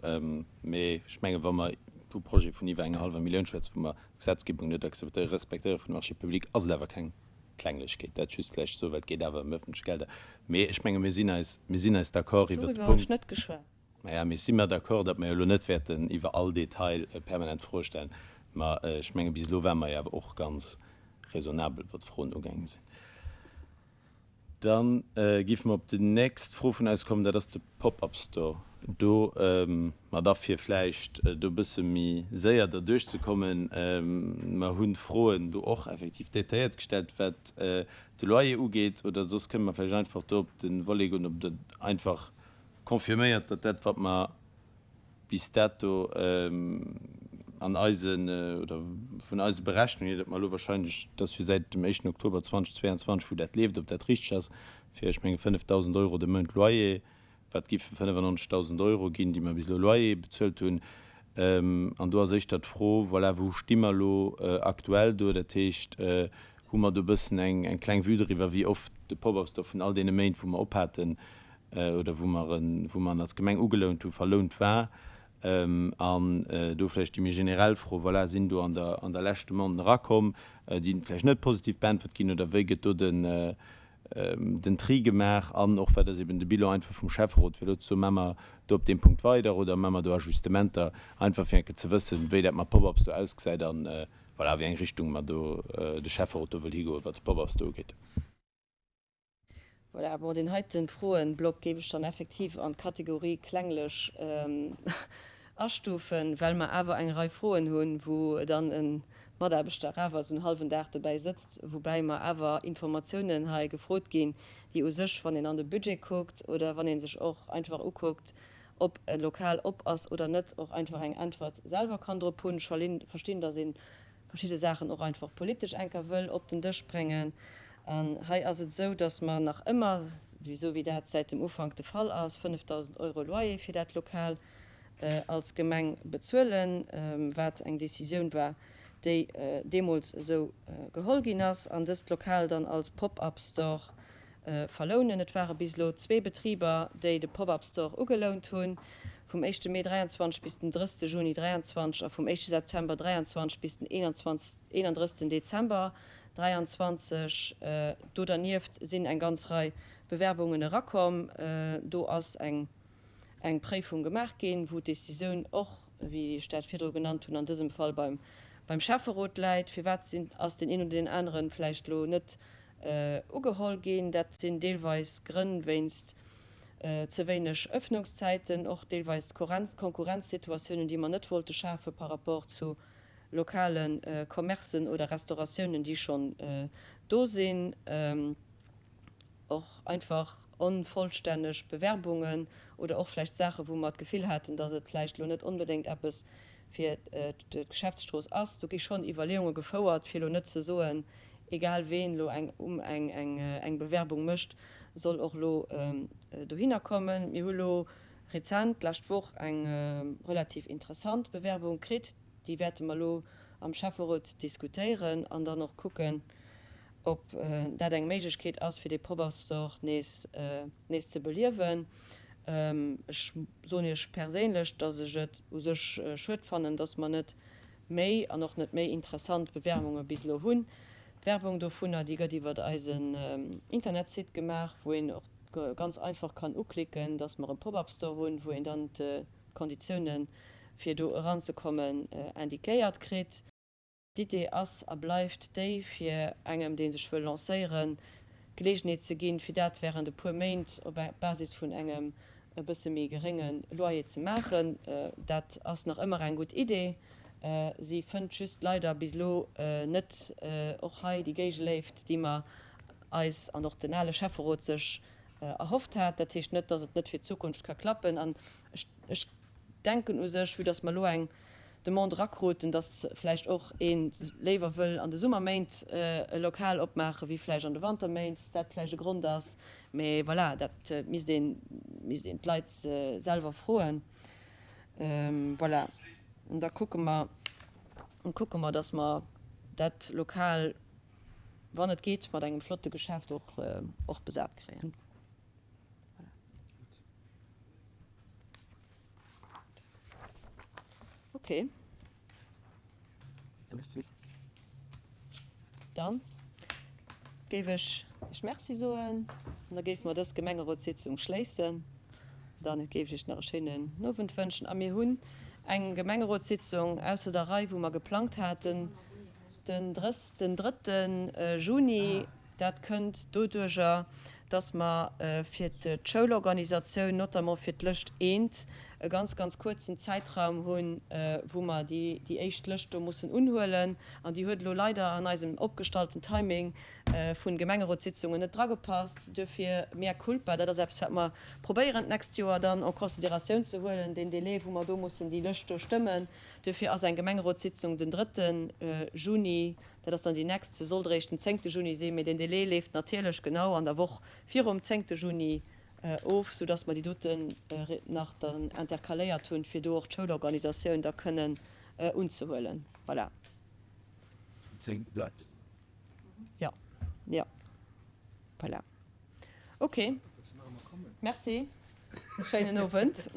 Speaker 4: Mee ech menge wa mer vu Projete vun iwwer enger hallwer Millioun schwätzen, wou mer d'Gesetzgebung net akzeptéieren, respektéiere vun de Marchés publics, ass et awer keng Klenglechkeet. Dat just vläicht soen, well et geet awer ëm ëffentlech Gelder. Mee ech menge mir sinn eis, mir sinn eis d'accord iwwert de
Speaker 1: Doriwwer hunn ech
Speaker 4: Punkt.
Speaker 1: net geschwat.
Speaker 4: Maja, mee ech si mer d'accord, datt mer jo elo net wäerten iwwer all Detail permanent Froe stellen. Ma ech menge bis elo ware mer jo awer och ganz raisonnabel, wat d'Froen ugaange sinn. Da géife mer op déi nächst Fro vun eis kommen, dat ass de Pop-up Store. Do, ma da fir vläicht do e bësse méi séier derduerch ze kommen, mer hunn d'Froen do och effektiv detailléiert gestallt, wat de Loyer ugeet, oder soss kënne mer vläicht einfach do op de Volet goen, ob Der einfach confirméiert, datt dat, wat mer bis dato an eisen, oder vun eise Berechnungen hier, datt mer elo wahrscheinlech, dat ass jo säit dem éischten Oktober 2022, wou dat leeft, ob dat richteg ass, fir, ech menge 5.000 Euro de Mount Loyer, wat géife 95.000 Euro ginn, déi mer bis elo Loyer bezuelt hunn. An do ass éischter d'Fro, voilà, wou sti mer elo aktuell do? Dat heescht, hu mer do e bëssen eng kleng Vue doriwwer, wéi oft de Pop-up Store vun all deene Méint, wou mer ophaten, oder wou mer en, wou mer en als Gemeng ugelount hunn, verlount war. An do vläicht déi méi generell Fro, voilà, sinn do an der, an der Lescht Demanden erakomm, déi vläicht net positiv beäntwert ginn, oder wéi gëtt do den, den Tri gemaach? An och, wat ass eben de Bilan einfach vum Schäfferot, fir elo ze soen, Maache mer do op deem Punkt weider oder maache mer do Ajustementer, einfach fir eng Kéier ze wëssen, wéi dat mat Pop-ups do ausgesäit an, voilà, a wéi eng Richtung mer do, de Schäfferot do wëll higoen, wat de Pop-ups do ugeet.
Speaker 1: Voilà, bon, deen heiten Froenblock géif ech dann effektiv an d'Kategorie klenglech astufen, well mer awer eng Rei Froen hunn, wou dann e Mataarbechter awer esou en hallwen Dag dobäi sëtzt, woubäi mer awer Informatiounen hei gefrot ginn, déi u sech, wann een an de Budget kuckt oder wann ee sech och einfach ukuckt, ob e Lokal op ass oder net, och einfach eng Äntwert selwer kann drop hunn. Ech verstinn, dass een verschidde Saachen och einfach politesch enker wëll op den Dësch bréngen. An hei ass et esou, dass mer nach ëmmer, esou wéi dat säit dem Ufank de Fall ass, 5.000 Euro Loyer fir dat Lokal als Gemeng bezuelen, wat eng Décisioun war, déi deemools esou geholl ginn ass, an dëst Lokal dann als Pop-up Store Verlounen. Et ware bis elo zwee Betriber, déi de Pop-Up Store ugelount hunn, vum éischte Mee 23 bis den 30 Juni 23 a vum éischte September 23 bis den 31 Dezember 23. Do dernieft sinn eng ganz Rei Bewerbungen erakomm. Do ass eng eng Préifung gemaach ginn, wou d'Decisioun och, wéi ech dat virdru genannt hunn, an dësem Fall beim beim Schäfferot läit. Firwat sinn ass deen een oder deen anere vläicht elo net ugeholl ginn. Dat sinn deelweis Grënn wéinst ze wéineg Öffnungszäiten, och deelweis Konkurrenzsituatiounen, déi mer net wollte schafe par rapport zu lokale Commercen oder Restauratiounen, déi schonn do sinn, och einfach onvollstänneg Bewerbungen oder och vläicht Saachen, wou mer d'Gefill haten, datt et vläicht elo net onbedéngt eppes fir d'Geschäftsstrooss ass. Do gi schonn Iwwerleeunge gefouert, fir elo net ze soen, egal ween elo eng eng Bewerbung mécht, soll och elo dohinner kommen. Mir hu elo rezent, d'lescht Woch, eng relativ interessant Bewerbung kritt. Déi wäerte mer elo am Schäfferot diskutéieren an dann och kucken, ob dat eng Méiglechkeet ass, fir dee Pop-up Store nees nees ze beliewen. Ech soen Iech perséinlech, dass ech et u sech schued fannen, dass mer net. méi an och net méi interessant Bewerbunge bis elo hunn. D'Werbung dovunner, déi gëtt iwwert eisen Internetsite gemaach, wou een och ganz einfach kann uklicken, dass mer e Pop-up Store hunn, wou een dann d'Konditiounen, fir do eranzekommen, indiquéiert kritt. D'Idee ass a bleift déi, fir engem, dee sech wëll lancéieren, d'Geleegenheet ze ginn, fir dat während e puer Méint op Basis vun engem e bësse méi gerénge Loyer ze maachen. Dat ass nach ëmmer eng gutt Idee. Si fënnt just leider bis elo net och hei déi Géigeléift, déi mer eis an och den ale Schäfferot sech erhofft hat. Dat heescht net, dass et net fir d'Zukunft ka klappen. An ech denken u sech, vue dass mer elo eng Demande erakruten, dass vläicht och ee léiwer wëll an de Summerméint e Lokal opmaache wéi vläicht an de Wanterméint, dass dat vläicht e Grond ass. Mee voilà, dat misst een, misst een d'Leit selwer froen. Voilà, an da kucke mer, kucke mer, dass mer dat Lokal, wann et geet, mat engem flotte Geschäft och, och besat kréien. Voilà. Ok. Dann géif ech Iech Merci soen an da géife mer dës Gemengerotssitzung schléissen. Dann géif ech Iech nach e schéinen Owend wënschen a mir hunn eng Gemengerotssitzung ausser der Rei, wou mer geplangt haten den den drëtte Juni. Dat kënnt doduerjer, dass mer fir d'Schoulorganisatioun, notamment fir d'Lëscht eent, e ganz, ganz kuerzen Zäitraum hunn, wou mer déi éischt Lëscht do mussen unhuelen. An déi huet elo leider an eisem opgestallten Timing vu Gemengerotssitzungen net dragepasst. Duerfir mea culpa. Dat ass eppes, wat mer probéieren d'nächst Joer dann en considératioun ze huelen, deen Délai, wou mer do mussen déi Lëscht do stëmmen. Duerfir ass eng Gemengerotssitzung den drëtte Juni. Dat ass dann déi nächst, se sollt eréischt den zéngte Juni sinn, mee den Délai leeft natierlech genau an der Woch virum zéngte Juni of, soudass mer déi doten nach dann intercaléiert hunn, fir do och d'Schoulorganisatioun da kënnen unzehuelen. Voilà.
Speaker 6: Den zéngte bleift.
Speaker 1: Jo, jo. Voilà. Okay. Merci. Schéinen Owend.